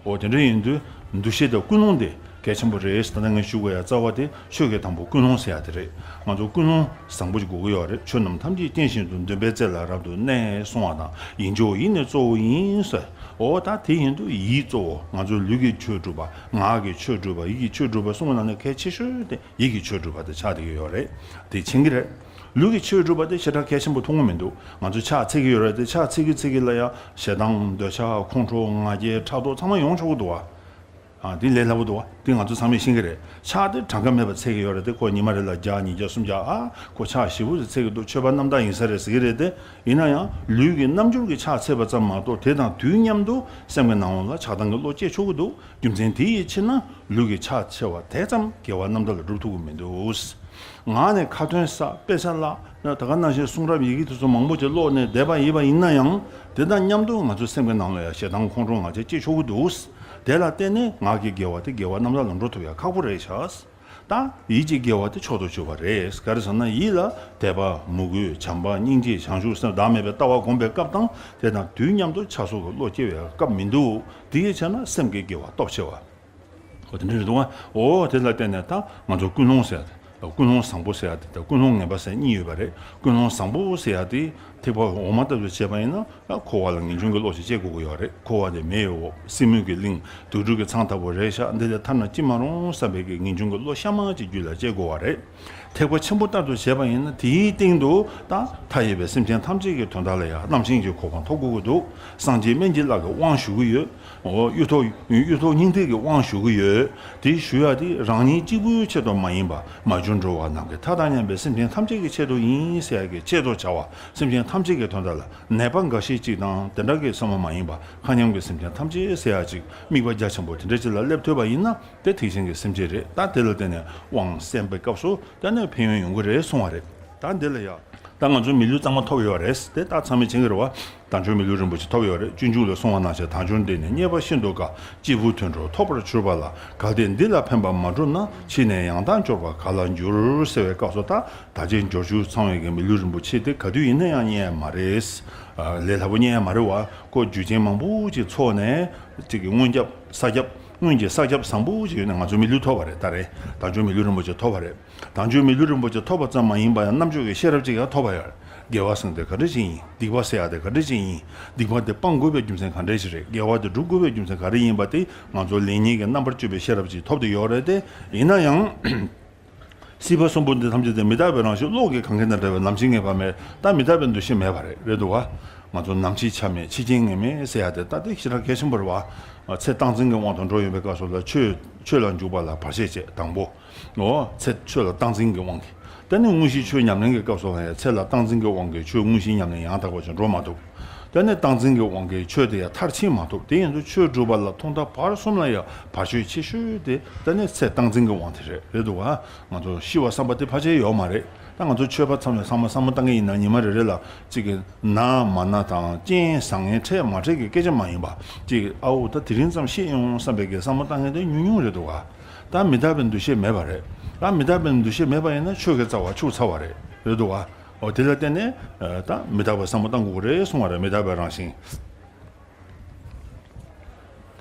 འོ་དེ་འདྲ་ཡིན་དུས་འདུ་ཤེས་དང་ཀུན་སློང་དེ་གལ་ཆེན་པོ་རེད། ད་ལྟ་ངས་ཞུ་དགོས་ཡ་རྩ་བ་དེ་ཆོས་ཀྱི་དང་པོ་ཀུན་སློང་ཟེར་ཡ་དེ་རེད། ང་ཚོ་ཀུན་སློང་བཟང་པོ་ཞིག་དགོས་ཀྱི་ཡོད་རེད། ཆོས་རྣམས་ཐམས་ཅད་རྟེན་བཞིན་དུ་འདུན་པའི་རྩེ་ལ་རབ་ཏུ་གནས་གསུང་བ་དང་། ཡིད་འཇོག་ཡིད་ནི་གཙོ་བོ་ཡིན་ཟེར། འོ་ད་དེ་ཡིན་དུས་ཡིད་གཙོ་བོ། ང་ཚོའི་ལུས་ཀྱི་ཆོས་སྒྲུབ་པ། ངག་གི་ཆོས་སྒྲུབ་པ། ཡིད་ཀྱི་ཆོས་སྒྲུབ་པ་གསུམ་ནང་ནས་གལ་ཆེ་ཤོས་དེ་ཡིད་ཀྱི་ཆོས་སྒྲུབ་པ་དེ་ཆགས་བསྡད་ཀྱི་ཡོད་རེད། དེ་མཁྱེན་གྱི་རེད། ལུས་ཀྱི་ཆོས་སྒྲུབ་པ་དེ་ཞེ་དྲག་གལ་ཆེན་པོ་མཐོང་གི་མི་འདུག་ང་ཚོ་ཕྱག་འཚལ་གྱི་ཡོད་རེད་དེ། ཕྱག་འཚལ་གྱི་འཚལ་གྱི་ལ་ཡང་ཞེ་སྡང་འདོད་ཆགས་ཁོང་ཁྲོ་ང་རྒྱལ་ཕྲག་དོག་ཚང་མ་ཡོང་ཆོག་གི་འདུག་བ། ཨ། དེ་ལས་སླ་པོ་འདུག་བ། དེ་ང་ཚོ་ཚང་མས་ཤེས་ཀྱི་རེད། ཕྱག་དེ་གྲངས་ཀ་མེད་པ་འཚལ་གྱི་ཡོད་རེད་དེ། ཁོ་ཉི་མ་རེ་ལ་བརྒྱ་ཉིས་བརྒྱ་སུམ་བརྒྱ། ཨ། ཁོ་ཕྱག་ཞེ་པོ་ཞིག་འཚལ་གྱི་འདུག་ཆོས་པ་རྣམ་དག་ཡིན་ས་རེད་ཟེར་གྱི་རེད་དེ། ཡིན་ན་ཡང་ལུས་ཀྱི་རྣམ་འགྱུར་གྱི་ཕྱག་འཚལ་བ་ཙམ་མ་གཏོགས་དེ་དང་དུས་མཉམ་དུ་སེམས་ཀྱི་ནང་ལོགས་ལ་ཆགས་སྡང་གི་བློ་སྐྱེ་ཆོག་གི་འདུག་རྒྱུ་མཚན་དེ་ཡི་ཕྱིར་ན་ལུས་ཀྱི་ཕྱག་འཚལ་བ་དེ་ཙམ་དགེ་བ་རྣམ་དག་ལ་སྒྲུབ་ཐུབ་ཀྱི་མི་འདུག་ངག་ནས་ཁ་ཏོན་བསགས། དཔེ་ཆ་བཀླགས། ད་ག་ནང་བཞིན་གསུང་རབ་ཡི་གེ་དེ་ཚོ་མང་པོ་ཅིག་ཀློག་ནས་བསྡད་པ་ཡིན་པ་ཡིན་ན་ཡང་། དེ་དང་མཉམ་དུ་ང་ཚོའི་སེམས་ཀྱི་ནང་ལ་ཡང་ཞེ་སྡང་ཁོང་ཁྲོ་ང་རྒྱལ་སྐྱེ་ཆོག་གི་འདུག་དེ་ལ་བརྟེན་ནས་ངག་གི་དགེ་བ་དེ་དགེ་བ་རྣམ་དག་ལ་འགྲོ་ཐུབ་ཡ་ཁག་པོ་རེད་ཤག་ད་ཡིད་ཀྱི་དགེ་བ་དེ་མཆོག་ཏུ་གྱུར་པ་རེད། ག་རེ་ཟེར་ན་ཡིད་ལ་དད་པ། མོས་གུས། བྱམས་པ། སྙིང་རྗེ། བྱང་ཆུབ་སེམས་བདག་མེད་པའི་ལྟ་བ་སྒོམ་པའི་སྐབས་དང་དེ་དང་དུས་མཉམ་དུ་ཆགས་སོགས་ཀྱི་བློ་སྐྱེ་བའི་སྐབས་མི་འདུག་དེ་ཡི་ཕྱིར་ན་སེམས་ཀྱི་དགེ་བ་སྟོབས་ཆེ་བ། འོ་དེ་འདྲ་རེད་འདུག་ཨ། འོ་དེ་ལ་བརྟེན་ནས་ད་ང་ཚོ་ཀུན་སློང་ཟེར་ཡ་དེ། ཀུན་སློང་བཟང་པོ་ཟེར་ཡ་དེ་དང་ཀུན་སློང་ངན་པ་ཟེར་གཉིས་ཡོད་པ་རེད། ཀུན་སློང་བཟང་པོ་ཟེར་ཡ་དེ་ཐེག་པ་འོག་མ་ལྟ་བུ་བྱས་པ་ཡིན་ན་འཁོར་བ་ལ་ངེས་འབྱུང་གི་བློ་ཞིག་སྐྱེ་དགོས་ཀྱི་ཡོད་རེད། འཁོར་བ་དེ་མེ་ཡི་འོབས། སྲིན་མོ་གི་གླིང་། དུག་སྦྲུལ་གྱི་ཚང་ལྟ་བུ་རེད་ཤག་འདི་ལས་ཐར་ན་ཅི་མ་རུང་བསམ་པའི་གི་ངེས་འབྱུང་གི་བློ་གཤའ་མ་ཅིག་རྒྱུད་ལ་སྐྱེ་དགོས་པ་རེད། ཐེག་པ་ཆེན་པོ་ལྟར་དུ་བྱས་པ་ཡིན་ན་དེའི་སྟེང་དུ་ད་མཐའ་ཡས་པའི་སེམས་ཅན་ཐམས་ཅད་ཀྱི་དོན་དག་ལ་ཡང་རྣམ་མཁྱེན་གྱི་གོ་འཕང་ཐོབ་དགོས་ཀྱི་འདུག་སངས་རྒྱས་སྨན་གྱི་བླ་གི་དབང་ཞུ་གི་ཡོད། འོ་གཡུ་ཐོག་གཡུ་ཐོག་སྙིང་ཐིག་གི་དབང་ཞུ་གི་ཡོད། དེ་ཞུ་ཡ་དེ་རང་ཉིད་གཅིག་པུའི་ཆེད་དུ་མ་ཡིན་པ། མ་གྱུར་འགྲོ་བ་རྣམས་ཀྱི་མཐའ་དང་མཉམ་པའི་སེམས་ཅན་ཐམས་ཅད་ཀྱི་ཆེད་དུ་ཡིན་ཟེར་ཡ་གི་ཆེད་དུ་བྱ་བ། སེམས་ཅན་ཐམས་ཅད་ཀྱི་དོན་དག་ལ། ནད་པ་འགའ་ཤས་གཅིག་དང་དེ་འདྲ་གི་བསམ་བློ་མ་ཡིན་པ། མཁའ་མཉམ་གྱི་སེམས་ཅན་ཐམས་ཅད་ཟེར་ཡ་ཅིག་དམིགས་པ་རྒྱ་ཆེན་པོ་དེ་འདྲ་ཅིག་ལ་སླེབས་ཐུབ་པ་ཡིན་ན་དེ་ཐེག་ཆེན་གྱི་སེམས་བསྐྱེད་རེད། ད་དེ་ལ་བརྟེན་ནས་དབང་གསན་པའི་སྐབས་སུ་ད་ནས་ཕན་ཡོན་ཡོང་གི་རེད་གསུང་བ་རེད། ད་འདི་ལ་ཡ། ད་ང་ཚོ་མི་ལུས་གཙང་མ་ཐོབ་ཡོད་རེད་དེ། ད་ཚང་མས་མཁྱེན་གྱི་རེད་བ། དལ་འབྱོར་མི་ལུས་རིན་པོ་ཆེ་ཐོབ་ཡོད་རེད། སྤྱོད་འཇུག་ལ་གསུངས་པ་ནང་བཞིན་དལ་འབྱོར་འདི་ནི་རྙེད་པ་ཤིན་ཏུ་དཀའ། སྐྱེས་བུ་དུད་འགྲོར་ཐོབ་པར་གྱུར་པ་ལ། གལ་ཏེ་འདི་ལ་ཕན་པ་མ་བསྒྲུབས་ན། ཕྱིས་ནས་ཡང་དག་འབྱོར་པ་ག་ལ་འགྱུར། ཟེར་བའི་སྐབས་སུ་ད་དལ་བྱེད་འབྱོར་བཅུ་ཚང་བའི་གི་མི་ལུས་རིན་པོ་ཆེ་དེ་ག་དུས་ཡིན་ན་ཡང་རྙེད་ཡ་མ་རེད། ལས་སླ་པོ་རྙེད་ཡ་མ་རེད་བ། ཁོ་རྒྱུ་རྐྱེན་མང་པོ་ཅིག་ཚོགས་ནས་ཅིག་གི་སྔོན་རྒྱབ་ས་རྒྱབ་སྔོན་གྱི་ས་རྒྱབ་བཟང་པོ་ཅིག་ཡོད་ནས་ང་ཚོ་མི་ལུས་ཐོབ་པ་རེད། ད་རེད་དལ་འབྱོར་མི་ལུས་རིན་པོ་ཆེ་ཐོབ་པ་རེད། དལ་འབྱོར་མི་ལུས་རིན་པོ་ཆེ་ཐོབ་པ་ཙམ་མ་ཡིན་པ་ཡང་རྣམ་དཔྱོད་ཀྱི་ཤེས་རབ་ཅིག་ཡང་ཐོབ་པ་ཡོད། དགེ་བ་ཟེར་དེ་ག་འདྲ་ཞིག་ཡིན། སྡིག་པ་ཟེར་ཡ་དེ་ག་འདྲ་ཞིག་ཡིན། སྡིག་པ་དེ་སྤང་དགོས་པའི་རྒྱུ་མཚན་ག་འདྲ་ཞིག་རེད། དགེ་བ་དེ་སྒྲུབ་དགོས་པའི་རྒྱུ་མཚན་ག་རེ་ཡིན་པ་དེ་ང་ཚོ་ལེགས་ཉེས་ཀྱི་རྣམ་པར་དཔྱོད་པའི་ཤེས་རབ་ཅིག་ཐོབ་བསྡད་ཡོད་རེད་དེ། ཡིན་ན་ཡང་། སྲིད་པ་གསུམ་པོ་འདི་ཐམས་ཅད་དེ་མི་རྟག་པའི་རང་བཞིན་གློག་གི་གངས་རྒན་དང་འདྲ་བའི་ནམ་འཆི་ངེས་པ་མེད། ད་མི་རྟག་པའི་འདུ་ཤེས་མེད་པ་རེད། རེད་འདུག་ག་ང་ཚོ་ནམ་འཆི་ཆ་མེད། འཆི་རྐྱེན་ངེས་མེད་ཟེར་ཡ་དེ་ད་དེ་ཞེ་དྲག་གལ་ཆེན་པོ་རེད་བ། ཚེ་སྟངས་འཛིན་གྱི་དབང་དུ་འགྲོ་ཡོང་བའི་སྐབས་སུ་ལ་ཆོས་ཆོས་ལ་འཇུག་པ་ལ་བར་ཆད་བྱེད་དང་པོ། འོ་ཚེ་ཆོས་ལ་སྟངས་འཛིན་གྱི་དབང་གིས། དེ་ནས་དངོས་གཞི་ཆོས་ཉམས་ལེན་གྱི་སྐབས་སུ་ལ་ཡང་ཚེ་ལ་སྟངས་འཛིན་གྱི་དབང་གིས་ཆོས་དངོས་གཞི་ཉམས་ལེན་ཡང་དག་པ་ཅིག་འགྲོ་མ་ཐུབ། དེ་ནས་སྟངས་འཛིན་གྱི་དབང་གིས་ཆོས་དེ་ཡང་མཐར་ཕྱིན་མ་ཐུབ། དེ་ཡིན་དུས་ཆོས་སྒྲུབ་པ་ལ་ཐོག་མཐའ་བར་གསུམ་ལ་ཡང་བར་ཆད་ཆེ་ཤོས་དེ་དེ་ནས་ཚེ་སྟངས་འཛིན་གྱི་དབང་དེ་རེད། རེད་འདུག་ག་ང་ཚོ་ཤི་བ་བསམ་པ་དེ་ཕལ་ཆེར་ཡོད་མ་རེད། ད་ང་ཚོ་ཆོས་པ་ཚང་མས་ཚང་མ་བསམ་བློ་བཏང་གི་ཡིན་ན་ཉི་མ་རེ་རེ་ལ་གཅིག་གི་ན་མ་ན་དང་རྐྱེན་བཟང་ངན་འཕྲད་མ་འཕྲད་ཀྱི་སྐད་ཆ་མ་ཡིན་པ། གཅིག་གི་ཨའོ་ད་དེ་རིང་ཙམ་ཤེས་ཡོང་བསམ་པའི་གི་བསམ་བློ་བཏང་མཁན་དེ་ཉུང་ཉུང་རེད་འདུག་ག་ད་མི་རྟག་པའི་འདུ་ཤེས་མེད་པ་རེད། ད་མི་རྟག་པའི་འདུ་ཤེས་མེད་པ་ཡིན་ན་ཆོས་ཀྱི་རྩ་བ་འཆུག་ཚར་བ་རེད། རེད་འདུག་ག་འོ་དེ་ལ་བརྟེན་ནས་ད་མི་རྟག་པའི་བསམ་བློ་བཏང་དགོས་ཀྱི་རེད་གསུང་བ་རེད། མི་རྟག་པའི་རང་བཞིན།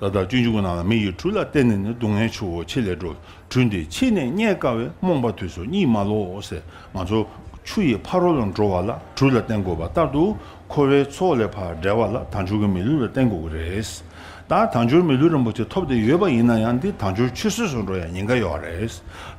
ད་ལྟ་སྤྱོད་འཇུག་གི་ནང་ལ་མི་ཡི་གྲུ་ལ་བརྟེན་ནས་ནི། སྡུག་བསྔལ་ཆུ་བོ་ཆེ་ལས་སྒྲོལ། གྲུ་འདི་ཕྱེ་ནས་རྙེད་དཀའ་བས། རྨོངས་པ་དུས་སུ་གཉིད་མ་ལོག་ཟེར། ང་ཚོ་ཆུ་ཡི་ཕ་རོལ་ལ་འགྲོ་བ་ལ་གྲུ་ལ་བརྟེན་དགོས་པ་ལྟར་དུ། འཁོར་བའི་ཚོགས་ལས་ཕར་བསྒྲལ་བ་ལ་དལ་འབྱོར་གྱི་མི་ལུས་ལ་བརྟེན་དགོས་ཀྱི་རེད། ད་དལ་འབྱོར་མི་ལུས་རིན་པོ་ཆེ་ཐོབ་བསྡད་ཡོད་པ་ཡིན་ན་ཡང་འདི་དལ་འབྱོར་ཆུད་ཟོས་སུ་འགྲོ་ཡ་ཉེན་ཁ་ཡོད་རེད།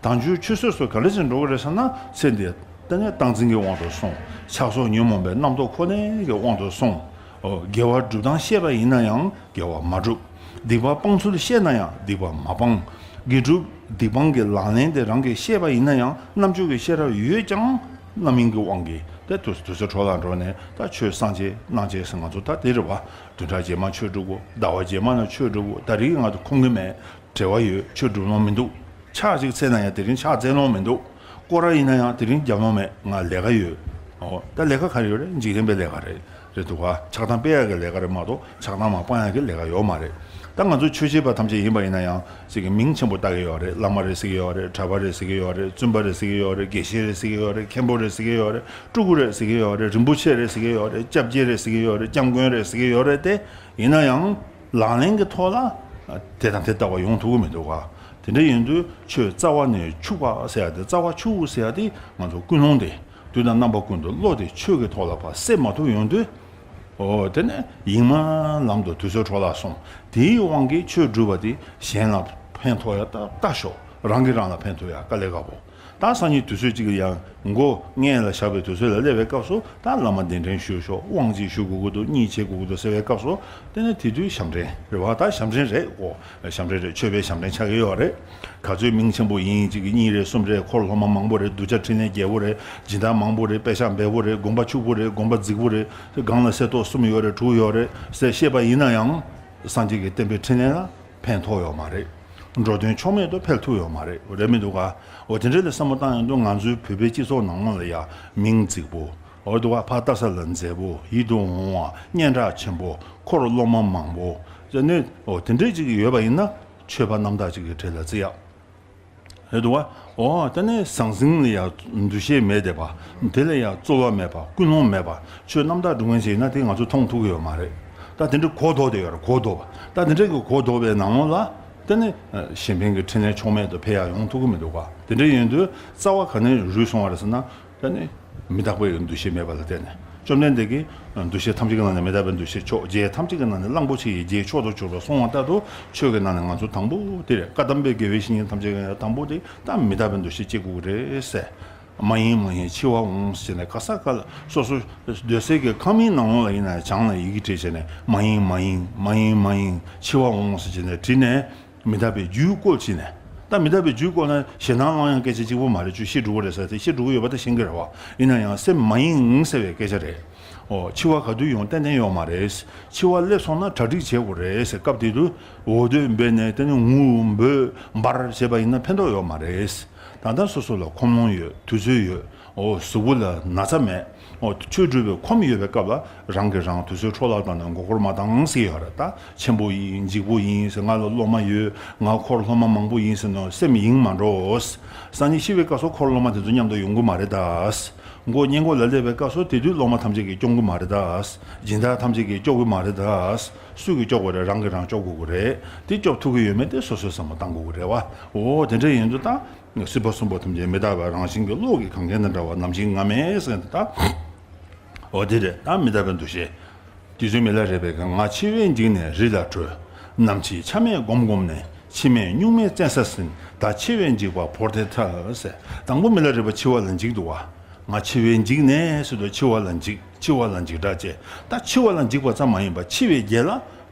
དལ་འབྱོར་ཆུད་ཟོས་སུ་ག་འདྲ་ཞིག་འགྲོ་གི་རེད་ཟེར་ན། ཚེ་འདི་ད་ནི་སྟངས་འཛིན་གྱི་དབང་དུ་སོང་། ཆགས་སོགས་ཉོན་མོངས་པའི་རྣམ་རྟོག་ཁོ་ནའི་གི་དབང་དུ་སོང་། ཨོ། དགེ་བ་སྒྲུབ་སྟངས་ཤེས་པ་ཡིན་ན་ཡང་དགེ་བ་མ་སྒྲུབ། སྡིག་པ་སྤང་ཚུལ་ཤེས་ན་ཡང་སྡིག་པ་མ་སྤང་། དགེ་སྒྲུབ་སྡིག་སྤང་གི་ལག་ལེན་དེ་རང་གིས་ཤེས་པ་ཡིན་ན་ཡང་རྣམ་དཔྱོད་ཀྱི་ཤེས་རབ་ཡོད་ཀྱང་རྣམ་གཡེང་གི་དབང་གིས་དེ་དུས་དུས་ཚོད་འཕྲོ་བརླག་འགྲོ་ནས། ད་ཆོས་སངས་རྒྱས་གནངས་རྗེས་སུ་ང་ཚོ་ད་དེ་རེད་བ། བདུན་ཕྲག་རྗེས་མ་ཆོས་སྒྲུབ་དགོས། ཟླ་བ་རྗེས་མ་ན་ཆོས་སྒྲུབ་དགོས། ད་རེས་ང་ཚོ་ཁོམ་གི་མེད། བྲེལ་བ་ཡོད། ཆོས་སྒྲུབ་ལོང་མི་འདུག་ཕྱག་ཅིག་འཚལ་ན་ཡང་དེ་རིང་ཕྱག་འཚལ་ལོང་མི་འདུག་སྐོར་ར་ཡིན་ན་ཡང་དེ་རིང་རྒྱབ་ལོང་མེད། ང་ལས་ཀ་ཡོད། ཨོ། ད་ལས་ཀ་ག་རེ་ཡོད་རེད། འཇིག་རྟེན་པའི་ལས་ཀ་རེད། རེད་འདུག་ག་ཆགས་སྡང་སྤེལ་ཡག་གི་ལས་ཀ་རེད་མ་གཏོགས་ཆགས་སྡང་མ་སྤང་ཡག་གི་ལས་ཀ་ཡོད་མ་རེད། ད་ང་ཚོ་ཆོས་བྱེད་པ་ཐམས་ཅད་ཡིན་པ་ཡིན་ན་ཡང་ཅིག་གི་མིང་ཆེན་པོ་བཏགས་ཀྱི་ཡོད་རེད། བླ་མ་རེད་ཟེར་གྱི་ཡོད་རེད། གྲྭ་པ་རེད་ཟེར་གྱི་ཡོད་རེད། བཙུན་པ་རེད་ཟེར་གྱི་ཡོད་རེད། དགེ་བཤེས་རེད་ཟེར་གྱི་ཡོད་རེད། མཁན་པོ་རེད་ཟེར་གྱི་ཡོད་རེད། སྤྲུལ་སྐུ་རེད་ཟེར་གྱི་ཡོད་རེད། རིན་པོ་ཆེ་རེད་ཟེར་གྱི་ཡོད་རེད། སྐྱབས་རྗེ་རེད་ཟེར་གྱི་ཡོད་རེད། སྐྱབས་མགོན་རེད་ཟེར་གྱི་ཡོད་རེད། དེ་ཡིན་ན་ཡང་ལག་ལེན་གྱི་ཐོག་ལ་དེ་དང་དེ་ལྟ་བུ་ཡོང་ཐུབ་ཀྱི་མི་འདུག་ག་དེ་འདྲ་ཡིན་དུས་ཆོས་རྩ་བ་ནས་འཆུག་པ་ཟེར་ཡ་དེ། རྩ་བ་འཆུག་ཟེར་ཡ་དེ་ང་ཚོ་ཀུན་སློང་དེ། དུས་དང་རྣམ་པ་ཀུན་ཏུ་བློ་དེ་ཆོས་ཀྱི་ཐོག་ལ་ཕར་གསལ་མ་ཐུབ་ཡོང་དུས། ཨོ། དེ་ནས་ཡེངས་མ་ལམ་དུ་དུས་ཚོད་འཕྲོ་བརླག་སོང་། དེའི་དབང་གིས་ཆོས་སྒྲུབ་པ་དེ་གཞན་ལ་ཕན་ཐོགས་ཡ་ལྟ་ལྟ་ཞོག་རང་གིས་རང་ལ་ཕན་ཐོགས་ཡ་དཀའ་ལས་ཁག་པོ། ད་སང་ཉིན་དུས་ཚོད་གཅིག་ལ་ཡང་མགོ་མངལ་ལ་བཞག་པའི་དུས་ཚོད་ལ་སླེབས་པའི་སྐབས་སུ། ད་བླ་མ་གདན་འདྲེན་ཞུས་ཤོག་དབང་ཅིག་ཞུ་དགོས་ཀྱི་འདུག་གཉིད་བྱེད་དགོས་ཀྱི་འདུག་ཟེར་བའི་སྐབས་སུ། དེ་ནས་དེ་དུས་ཞབས་འདྲེན་རེད་བ། ད་ཞབས་འདྲེན་རེད་གོ་ཞབས་འདྲེན་རེད། ཆོས་པའི་ཞབས་འདྲེན་ཆགས་ཀྱི་ཡོད་རེད། ག་ཚོད་མིང་ཆེན་པོ་ཡིན། གཅིག་གི་གཉིས་རེད། གསུམ་རེད། འཁོར་སློབ་མ་མང་པོ་རེད། གདུལ་བྱ་འཕྲིན་ལས་རྒྱས་པོ་རེད། སྦྱིན་བདག་མང་པོ་རེད། པད་ཤག་འབེལ་པོ་རེད། དགོན་པ་ཕྱུག་པོ་རེད། དགོན་པ་རྫིག་པོ་རེད། སྒང་ལ་གསེར་ཏོག་གསུམ་ཡོད་རེད། དྲུག་ཡོད་རེད་ཟེར་བཤད་པ་ཡིན་ན་ཡང་སངས་རྒྱས་ཀྱི་བསྟན་པའི་འཕྲིན་ལས་ལ་ཕན་ཐོགས་ཡོད་མ་རེད། འགྲོ་དོན་ཕྱོགས་མེད་དུ་འཕེལ་ཐུབ་ཡོད་མ་རེད། རེད་མི་འདུག་ག་འོ་དེ་འདྲ་ལ་བསམ་བློ་བཏང་ཡོང་དུས་ང་ཚོའི་བོད་པའི་སྤྱི་ཚོགས་ནང་ལོགས་ལ་ཡ་མིང་རྫིག་པོ། འོ་འདུག་ག་ཕར་ལྟ་ས་ལ་མཛེས་པོ། ཡིད་དུ་འོང་བ། སྙན་གྲགས་ཆེན་པོ། འཁོར་སློབ་མ་མང་པོ། ཟེར་ནས་འོ་དེ་འདྲ་ཅིག་ཡོད་པ་ཡིན་ན་ཆོས་པ་རྣམ་དག་ཅིག་གི་གྲས་ལ་བརྩི་ཡག་རེད་འདུག་ག་འོ་ད་ནི་ཟང་ཟིང་ལ་ཡ་འདུ་ཤེས་མེད་བསྡད་པ། དེ་ལ་ཡ་རྩོལ་བ་མེད་པ། ཀུན་སློང་མེད་པ། ཆོས་རྣམ་དག་སྒྲུབ་མཁན་ཞིག་ཡིན་ན་དེ་ང་ཚོ་མཐོང་ཐུབ་ཀྱི་ཡོད་མ་རེད། ད་དེ་འདྲ་གོ་ལྡོག་བསྡད་ཡོད་རེད། གོ་ལྡོག་པ། ད་དེ་འདྲ་གི་གོ་ལྡོག་པའི་ནང་ལོགས་ལ་དེ་ནི་གཞན་ཕན་གྱི་འཕྲིན་ལས་ཕྱོགས་མེད་དུ་འཕེལ་ཡག་ཡོང་ཐུབ་ཀྱི་མི་འདུག་ག་དེ་འདྲ་ཡིན་དུས་རྩ་བ་ག་ནས་རུལ་སོང་བ་རེད་ཟེར་ན། ད་ནི་མི་རྟག་པའི་འདུ་ཤེས་མེད་པ་ལ་བརྟེན་ནས། བཅོམ་ལྡན་འདས་ཀྱིས་འདུ་ཤེས་ཐམས་ཅད་ཀྱི་ནང་ནས་མི་རྟག་པའི་འདུ་ཤེས་མཆོག་རྒྱལ་ཐམས་ཅད་ཀྱི་ནང་ནས་གླང་པོ་ཆེ་ཡི་རྒྱལ་མཆོག་ཏུ་གྱུར་པ་གསུངས་པ་ལྟར་དུ། ཆོས་ཀྱི་ནང་ནས་ང་ཚོ་དང་པོ་དེ་རེད། བཀའ་གདམས་པའི་དགེ་བའི་བཤེས་གཉེན་ཐམས་ཅད་ཀྱི་ནང་ནས་དང་པོ་དེ་ད་མི་རྟག་པའི་འདུ་ཤེས་སྐྱེ་དགོས་ཀྱི་རེད་ཟེར། མ་ཡེངས་མ་ཡེངས་འཆི་བ་འོང་ཟེར་ནས། ག་ས་ག་ལ་སོ་སོ་སྡོད་སའི་གི་ཁང་མིག་ནང་ལོགས་ལ་ཡིན་ན་ཡང་བྱང་ལ་ཡི་གེ་བྲིས་བྱས་ནས། མ་ཡེངས་མ་ཡེངས། མ་ཡེངས་མ་ཡེངས། འཆི་བ་འོང་ཟེར་བྱས་ནས་བྲིས་ནས། མི་རྟག་པའི་རྒྱུད་བཀོལ་བྱས་ནས། ད་མི་རྟག་པའི་རྒྱུད་བཀོལ་ན་ཞེད་སྣང་སློང་ཡང་སྐད་ཆ་གཅིག་པོ་མ་རེད། ཁྱོད་ཤི་འགྲོ་གི་རེད་ཟེར་དེ། ཤི་འགྲོ་གི་ཡོད་པ་ད་ཤེས་ཀྱི་རེད་བ། ཡིན་ན་ཡང་སེམས་མ་ཡེངས་ཟེར་བའི་སྐད་ཆ་རེད། ཨོ། འཆི་བ་ག་དུས་ཡོང་ཏན་ཏན་ཡོད་མ་རེད། འཆི་བ་སླེབས་སོང་ན་གྲ་སྒྲིག་བྱེད་དགོས་རེད་ཟེར། སྐབས་དེ་དུས་འོ་དོད་འབོད་ནས་དེ་ནས་ངུ་འབོད་འབར་བྱས་པ་ཡིན་ན་ཕན་ཐོགས་ཡོད་མ་རེད། ད་ལྟ་སོ་སོ་ལ་ཁོམ་ལོང་ཡོད། དུས་ཚོད་ཡོད། ཨོ། གཟུགས་པོ་ལ་ན་ཚ་མེད། ཨོ། ཆོས་སྒྲུབ་པའི་ཁོམ་ཡོད་པའི་སྐབས་ལ་རང་གིས་རང་དུས་ཚོད་འཕྲོ་བརླག་བཏང་ནས་མགོ་སྐོར་མ་བཏང་ཟེར་ཡོད་རེད། ད་ཆེན་པོ་ཡིན། འཇིགས་པོ་ཡིན་ཟེར། ང་ལ་སློབ་མ་ཡོད། ང་འཁོར་སློབ་མ་མང་པོ་ཡིན་ཟེར་ནས་སེམས་གཡེང་མ་འགྲོ། སང་ཉིན་ཤི་བའི་སྐབས་སུ་འཁོར་སློབ་མ་དེ་ཚོ་མཉམ་དུ་ཡོང་གི་མ་རེད་ད། མགོ་བསྙེན་བཀུར་ལ་སླེབས་པའི་སྐབས་སུ་དེ་དུས་སློབ་མ་ཐམས་ཅད་ཀྱིས་སྐྱོང་གི་མ་རེད་ད། སྦྱིན་བདག་ཐམས་ཅད་ཀྱིས་སྐྱོབ་ཀྱི་མ་རེད་ད། སུས་ཀྱིས་སྐྱོབ་དགོས་རེད། རང་གིས་རང་སྐྱོབ་དགོས་ཀྱི་རེད། དེ་སྐྱོབ་ཐུབ་ཀྱི་ཡོད་མེད་དེ་སོ་སོས་བསམ་བློ་བཏང་དགོས་ཀྱི་རེད་བ། འོ། དེ་འདྲ་ཡིན་དུས་ད། སྲིད་པ་གསུམ་པོ་ཐམས་ཅད་མི་རྟག་པའི་རང་བཞིན་གྱི་གློག་གི་གངས་རྒན་དང་འདྲ་བ་ནམ་འཆི་ངེས་མེད་ཟེར་མཁན་དེ་ད། འོ་དེ་རེད། ད་མི་རྟག་པའི་འདུ་ཤེས། རྗེ་བཙུན་མི་ལ་རས་པས་ཀྱང་། ང་འཆི་བས་འཇིགས་ནས་རི་ལ་བྲོས། ནམ་འཆི་ཆ་མེད་བསྒོམས་བསྒོམས་ནས། འཆི་མེད་གཉུག་མའི་བཙན་ས་ཟིན། ད་འཆི་བས་འཇིགས་པ་བོར་ཏེ་ཐལ་ཟེར། དང་པོ་མི་ལ་རས་པ་འཆི་བ་ལ་འཇིགས་འདུག་བ། ང་འཆི་བས་འཇིགས་ནས་ཟེར་དུས་འཆི་བ་ལ་འཇིགས། འཆི་བ་ལ་འཇིགས་སྐྲག་བྱས། ད་འཆི་བ་ལ་འཇིགས་པ་ཙམ་མ་ཡིན་པར་འཆི་བའི་རྗེས་ལ་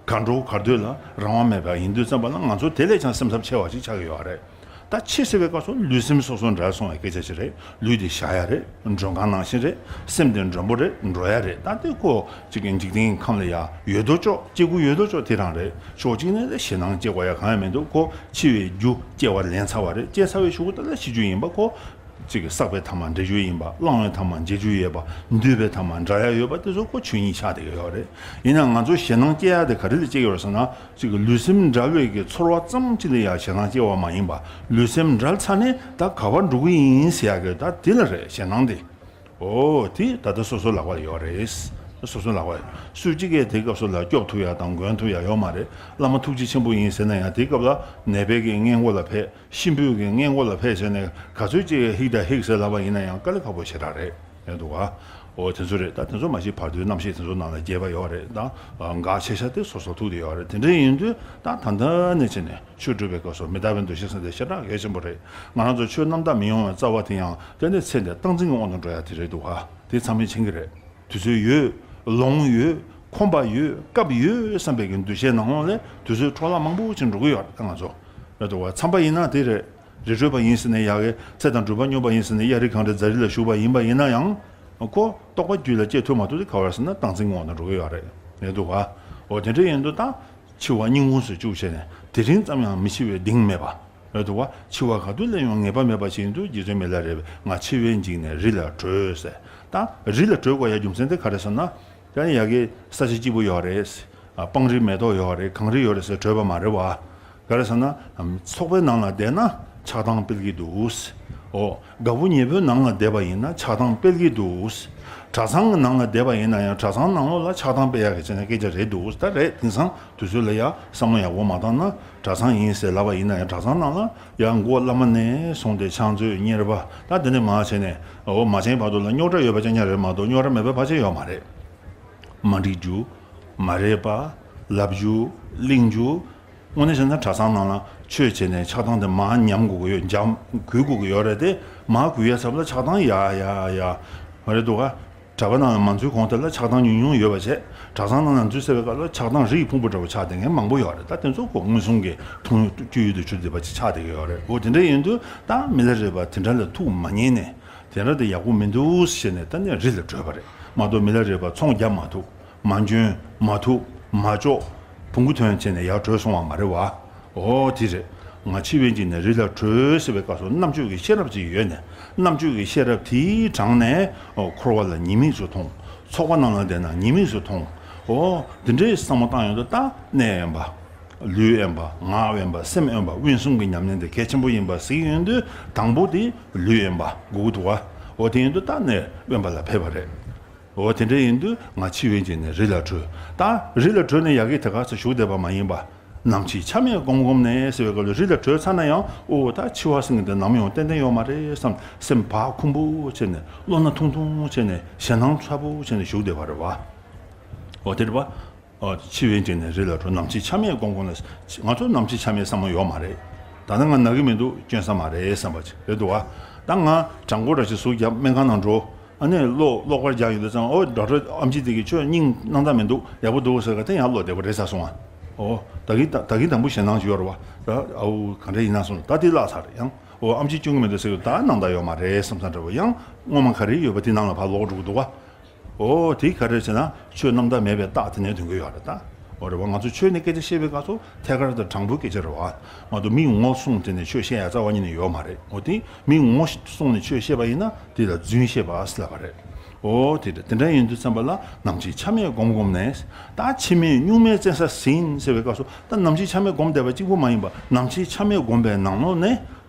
གར་འགྲོ་གར་སྡོད་ལ་རང་དབང་མེད་པ་ཡིན་དུས་ཙམ་པ་ལ་ང་ཚོ་དེ་ལས་ཀྱང་སེམས་འཚབ་ཆེ་བ་ཞིག་ཆགས་ཀྱི་ཡོད་རེད། ད་འཆི་ཟེར་བའི་སྐབས་སུ་ལུས་སེམས་སོ་སོ་འབྲལ་སོང་བའི་སྐད་ཆ་ཞིག་རེད། ལུས་དེ་བཞག་ཡ་རེད། མགྲོན་ཁང་ནང་བཞིན་རེད། སེམས་དེ་མགྲོན་པོ་རེད། འགྲོ་ཡ་རེད། ད་དེ་ཁོ་གཅིག་གི་འཇིག་རྟེན་ཁམས་ལ་ཡ་ཡོད་དོ་ཅོག་སྐྱེ་དགུ་ཡོད་དོ་ཅོག་དེ་རང་རེད། ཕྱོགས་གཅིག་ནས་ཞེད་སྣང་སྐྱེ་དགོས་ཡ་གང་ཡང་མི་འདུག་ཁོ་འཆི་བའི་རྒྱུ་སྐྱེ་བ་ལེན་ཚར་བ་རེད། སྐྱེ་ཚར་བའི་གཞུག་གུ་དེ་ལ་ཤི་རྒྱུ་ཡིན་པ་ཁོ། གཅིག་གི་བསགས་པའི་ཐ་མ་འབྲས་རྒྱུ་ཡིན་པ། བླངས་པའི་ཐ་མ་འཇལ་རྒྱུ་ཡོད་པ། འདུས་པའི་ཐ་མ་འབྲལ་ཡ་ཡོད་པ་དེ་ཚོ་ཁོ་ཆོས་ཉིད་ཆགས་བསྡད་ཀྱི་ཡོད་རེད། ཡིན་ནའང་ང་ཚོ་ཞེད་སྣང་སྐྱེ་ཡ་དེ་ག་རེ་ལ་སྐྱེ་ཡོད་ཟེར་ན། གཅིག་གི་ལུས་སེམས་འབྲལ་བའི་གི་ཚོར་བ་ཙམ་གཅིག་ལ་ཡ་ཞེད་སྣང་སྐྱེ་བ་མ་ཡིན་པ། ལུས་སེམས་འབྲལ་ཚར་ནས་ད་ག་པར་འགྲོ་གི་ཡིན་ཟེར་ཡ་གི་ད་དེ་ལ་རེད་ཞེད་སྣང་དེ། འོ་དེ་ད་ལྟ་སོ་སོ་ལག་པ་ལ་ཡོད་རེད། སོ་སོ་ལག་པ་ཡོད། སུ་གཅིག་གིས་དེ་སྐབས་སུ་ལ་སྐྱོབ་ཐུབ་ཡ་དང་མགོན་ཐུབ་ཡ་ཡོད་མ་རེད། བླ་མ་ཐུགས་རྗེ་ཆེན་པོ་ཡིན་ཟེར་ན་ཡང་དེ་སྐབས་ལ་ནད་པའི་གི་སྔས་མགོ་ལ་ཕེབས། གཤིན་པོའི་གི་སྔས་མགོ་ལ་ཕེབས་བྱས་ནས་ག་ཚོད་ཅིག་ཧིག་དང་ཧིག་ཟེར་ལབ་པ་ཡིན་ན་ཡང་དཀའ་ལས་ཁག་པོ་ཞེ་དྲག་རེད། ཡོད་འདུག་ག་འོ་དེ་ཚོ་རེད། ད་དེ་ཚོ་མ་གཞི་བར་དོའི་རྣམ་ཤེས་དེ་ཚོ་ནང་ལ་རྒྱས་པ་ཡོད་རེད། ད་འགག་ཆེ་ཤ་དེ་སོ་སོར་ཐུག་དེ་ཡོད་རེད། དེ་འདྲ་ཡིན་དུས་ད་ད་ལྟ་ནས་བྱས་ནས་ཆོས་སྒྲུབ་པའི་སྐབས་སུ་མི་རྟག་པའི་འདུ་ཤེས་ཟེར་དེ་ཞེ་དྲག་གལ་ཆེན་པོ་རེད། ང་རང་ཚོ་ཆོས་རྣམ་དག་མི་ཡོང་བའི་རྩ་བ་དེ་ཡང་དེ་ནས་ཚེ་འདི་སྟངས་འཛིན་གྱི་དབང་དུ་འགྲོ་ཡ་དེ་རེད་འདུག་ག་དེ་ཚང་མས་མཁྱེན་གྱི་རེད། དུས་ཚོད་ཡོད། ལོང་ཡོད། ཁོམ་པ་ཡོད། སྐབས་ཡོད་བསམ་པའི་གི་འདུ་ཤེས་ནང་ལོགས་ལ་དུས་ཚོད་འཕྲོ་བརླག་མང་པོ་ཅིག་འགྲོ་གི་ཡོད་རེད། ད་ང་ཚོ་རེད་འདུག་བ། མཚམས་པ་ཡིན་ན་དེ་རེད། རི་ཁྲོད་པ་ཡིན་ཟེར་ནས་ཡ་གི་ཚེ་དང་སྒྲུབ་པ་སྙོམས་པ་ཡིན་ཟེར་ནས་གཡའ་རི་གངས་རི་རྫ་རི་ལ་བཞུགས་པ་ཡིན་པ་ཡིན་ན་ཡང་། ཁོ་རྟོགས་པ་རྒྱུད་ལ་སྐྱེ་ཐུབ་མ་ཐུབ་དེ་ག་བར་ཟེར་ན་སྟངས་འཛིན་ངོ་ན་འགྲོ་གི་ཡོད་རེད། རེད་འདུག་ག་འོ་དེ་འདྲ་ཡིན་དུས་ད་འཆི་བ་སྙིང་དབུས་སུ་བཅུག་བྱས་ནས་དེ་རིང་ཙམ་ཡང་མི་འཆི་བའི་གདེང་མེད་པ། རེད་འདུག་བ། འཆི་བ་ག་དུས་སླེབས་ཡོང་ངེས་པ་མེད་པ་ཞིག་ཡིན་དུས་རྗེ་བཙུན་མི་ལ་རས་པས་ང་འཆི་བས་འཇིགས་ནས་རི་ལ་བྲོས་ཟེར། ད་རི་ལ་བྲོས་དགོས་ཡ་རྒྱུ་མཚན་དེ་ག་རེ་ཟེར་ན། ད་ནི་ཡ་གི་ས་ཆ་སྐྱིད་པོ་ཡོད་རེད། སྤང་རི་མེ་ཏོག་ཡོད་རེད། གངས་རི་ཡོད་རེད་ཟེར་བྲོས་པ་མ་རེད་བ། ག་རེ་ཟེར་ན། ཚོགས་པའི་ནང་ལ་བསྡད་ན་ཆགས་སྡང་སྤེལ་གྱི་འདུག་འོ། དགའ་པོ་ཉེ་པོའི་ནང་ལ་བསྡད་པ་ཡིན་ན་ཆགས་སྡང་སྤེལ་གྱི་འདུག་གྲྭ་ཚང་གི་ནང་ལ་བསྡད་པ་ཡིན་ན་ཡང་གྲྭ་ཚང་ནང་ལོགས་ལ་ཆགས་སྡང་སྤེལ་ཡག་གི་བྱས་ན་སྐད་ཆ་རེད་འདུག་ད་རེད། དེང་སང་དུས་ཚོད་ལ་ཡང་བསམ་བློ་ཡག་པོ་མ་བཏང་ན་གྲྭ་ཚང་ཡིན་ཟེར་ལབ་པ་ཡིན་ན་ཡང་གྲྭ་ཚང་ནང་ལ་ཡང་མགོ་བླ་མ་ནས་བཟུང་སྟེ་ཕྱག་མཛོད་གཉེར་པ་ད་དེ་ནས་མར་བྱས་ནས་འོ་མ་བྱན་བར་དུ་ལ་རྙོག་དྲ་ཡོད་པ་ཅན་ཉག་རེད་མ་གཏོགས་རྙོག་དྲ་མེད་པ་ཕལ་ཆེར་ཡོད་མ་རེད། མ་འགྲིག་རྒྱུ། མ་རེད་པ། ལབ་རྒྱུ། གླེང་རྒྱུ། དངོས་གནས་བྱས་ན་གྲྭ་ཚང་ནང་ལ་ཆོས་བྱས་ནས་ཆགས་སྡང་དེ་མར་ཉམས་དགོས་ཀྱི་ཡོད། འཇམ་འགུལ་དགོས་ཀྱི་ཡོད་རེད་དེ། མར་འགུལ་ཡ་ཚབ་ལ་ཆགས་སྡང་ཡ་ཡ་ཡ། མ་རེད་འདུག་ག་གྲྭ་པ་ནང་ལ་མ་འཛུལ་གོང་དེ་ལ་ཆགས་སྡང་ཉུང་ཉུང་ཡོད་པ་བྱས། གྲྭ་ཚང་ནང་ལ་འཛུལ་ཟེར་བའི་སྐབས་ལ་ཆགས་སྡང་རི་ཡི་ཕུང་པོ་འདྲ་བོ་ཆགས་བསྡད་མཁན་མང་པོ་ཡོད་རེད། ད་དེ་ཚོ་ཁོ་མངོན་སུམ་གྱི་མཐོང་ཡུལ་སྤྱོད་ཡུལ་དུ་གྱུར་བསྡད་པ་ཅིག་ཆགས་བསྡད་ཀྱི་ཡོད་རེད། འོ་དེ་འདྲ་ཡིན་དུས་ད་མི་ལ་རས་པ་དེ་འདྲ་ལ་ཐུགས་མ་མཉེས་ནས། དེ་འདྲ་དེ་ཡག་པོ་མི་འདུག་ཟེར་ནས་ད་ནི་རི་ལ་བྲོས་པ་རེད། མ་གཏོགས་མི་ལ་རས་པ་ཚོང་རྒྱབ་མ་ཐུབ། མ་འཇོན། མ་ཐུབ། མ་ལྕོགས། བོང་གུ་ཐོན་བྱས་ནས་ཡར་བྲོས་སོང་བ་མ་རེད་བ། འོ་དེ་རེད། ང་འཆི་བས་འཇིགས་ནས་རི་ལ་བྲོས་ཟེར་བའི་སྐབས་སུ་རྣམ་དཔྱོད་ཀྱི་ཤེས་རབ་ཅིག་ཡོད་ནས། རྣམ་དཔྱོད་ཀྱི་ཤེས་རབ་དེའི་གྲངས་ནས་འོ་འཁོར་བ་ལ་ཉེས་དམིགས་སུ་མཐོང་། ཚོགས་པ་ནང་ལ་བསྡད་ན་ཉེས་དམིགས་སུ་མཐོང་། འོ་འདི་འདྲའི་བསམ་བློ་བཏང་ཡོང་དུས་ད་གནས་དབེན་པ། ལུས་དབེན་པ། ངག་དབེན་པ། སེམས་དབེན་པ། དབེན་གསུམ་གྱི་ཉམས་ལེན་དེ་གལ་ཆེན་པོ་ཡིན་པ་གཟིགས་ཡོང་དུས་དང་པོ་དེ་ལུས་དབེན་པ་དགོས་ཀྱི་འདུག་བ། འོ་དེ་ཡིན་དུས་ད་གནས་དབེན་པ་ལ་ཕེབས་པ་རེད། འོ་དེ་འདྲ་ཡིན་དུས་ང་འཆི་བས་འཇིགས་ནས་རི་ལ་བྲོས། ད་རི་ལ་བྲོས་ནས་ཡ་གི་དེ་ག་ཚོད་བཞུགས་བསྡད་པ་མ་ཡིན་པ། ནམ་འཆི་ཆ་མེད་བསྒོམས་བསྒོམས་ནས་ཟེར་བའི་སྐབས་ལ་རི་ལ་བྲོས་ཚར་ན་ཡང་ཨོ་ད་འཆི་བ་ཟེར་མཁན་དེ་ནམ་ཡང་ཏན་ཏན་ཡོད་མ་རེད་བསམ་སེམས་བག་འཁུམས་པོ་བྱས་ནས་བློ་སྣ་ཐུང་ཐུང་བྱས་ནས་ཞེད་སྣང་ཚ་པོ་བྱས་ནས་བཞུགས་བསྡད་པ་རེད་བ། འོ་དེ་རེད་བ། འཆི་བས་འཇིགས་ནས་རི་ལ་བྲོས། ནམ་འཆི་ཆ་མེད་བསྒོམས་བསྒོམས་ནས། ང་ཚོ་ནམ་འཆི་ཆ་མེད་བསམ་བློ་ཡོད་མ་རེད། ད་ལྟ་ང་ན་གི་མི་འདུག་སྐྱོན་ས་མ་རེད་བསམ་པ་ཅིག་རེད་འདུག་བ། ད་ང་དྲང་པོ་འདྲ་ཞིག་ཟུག་རྒྱབ་སྨན་ཁང་ནང་འགྲོ། ཨ་ནི་གློ་གློག་པར་རྒྱག་ཡོང་དུས་ཙང་ཨོ་ཌོག་ཊར་ཨམ་ཆི་དེ་གིས་ཁྱོད་སྙིང་སྣང་དག་མི་འདུག་ཡག་པོ་འདུག་ཟེར་ག་དེ་ཡང་བློ་བདེ་པོ་རེད་ཟེར་སོང་ཨ། ཨོ་ད་གིན་ད་གིན་དང་པོ་ཞེད་སྣང་ཞིག་ཡོད་རེད་བ། ད་ཨའུ་ག་འདྲ་ཡིན་ན་སོང་ད་དེ་བརླག་ཚར་རེད་ཡང་། ཨོ་ཨམ་ཆི་སྐྱོན་གི་མི་འདུག་ཟེར་གི་ད་སྣང་དག་ཡོད་མ་རེད་བསམ་ས་འདྲ་བོ་ཡང་སྔོན་མ་ག་རེ་ཡོད་པ་དེ་ནང་ལ་ཕར་ལོག་འགྲོ་གི་འདུག་བ། ཨོ་དེ་ག་རེ་ཟེར་ན་ཆོས་རྣམ་དག་མེད་པའི་རྟགས་དེ་ནས་ཐོན་གི་ཡོད་རེད་ད། འོ་རེད་བ། ང་ཚོ་ཆོས་ནས་སྐད་ཆ་བཤད་པའི་སྐབས་སུ་ཐད་ཀར་དང་དྲང་པོའི་སྐད་ཆ་རེད་བ། མ་གཏོགས་མི་ངོ་སྲུང་དེ་ནས་ཆོས་བཤད་ཡ་རྩ་བ་ཉིད་ནས་ཡོད་མ་རེད། འོ་དེ་མི་ངོ་སྲུང་ནས་ཆོས་བཤད་པ་ཡིན་ན་དེ་ལ་རྫུན་བཤད་པ་ཟེར་ལབ་པ་རེད། ཨོ་དེ་རེད། དེ་འདྲ་ཡིན་དུས་ཙམ་པ་ལ་ནམ་འཆི་ཆ་མེད་བསྒོམས་བསྒོམས་ནས་ད་འཆི་མེད་གཉུག་མའི་བཙན་ས་ཟིན་ཟེར་བའི་སྐབས་སུ་ད་ནམ་འཆི་ཆ་མེད་བསྒོམས་བསྡད་པ་གཅིག་པུ་མ་ཡིན་པ་ནམ་འཆི་ཆ་མེད་བསྒོམས་པའི་ནང་ལོགས་ནས།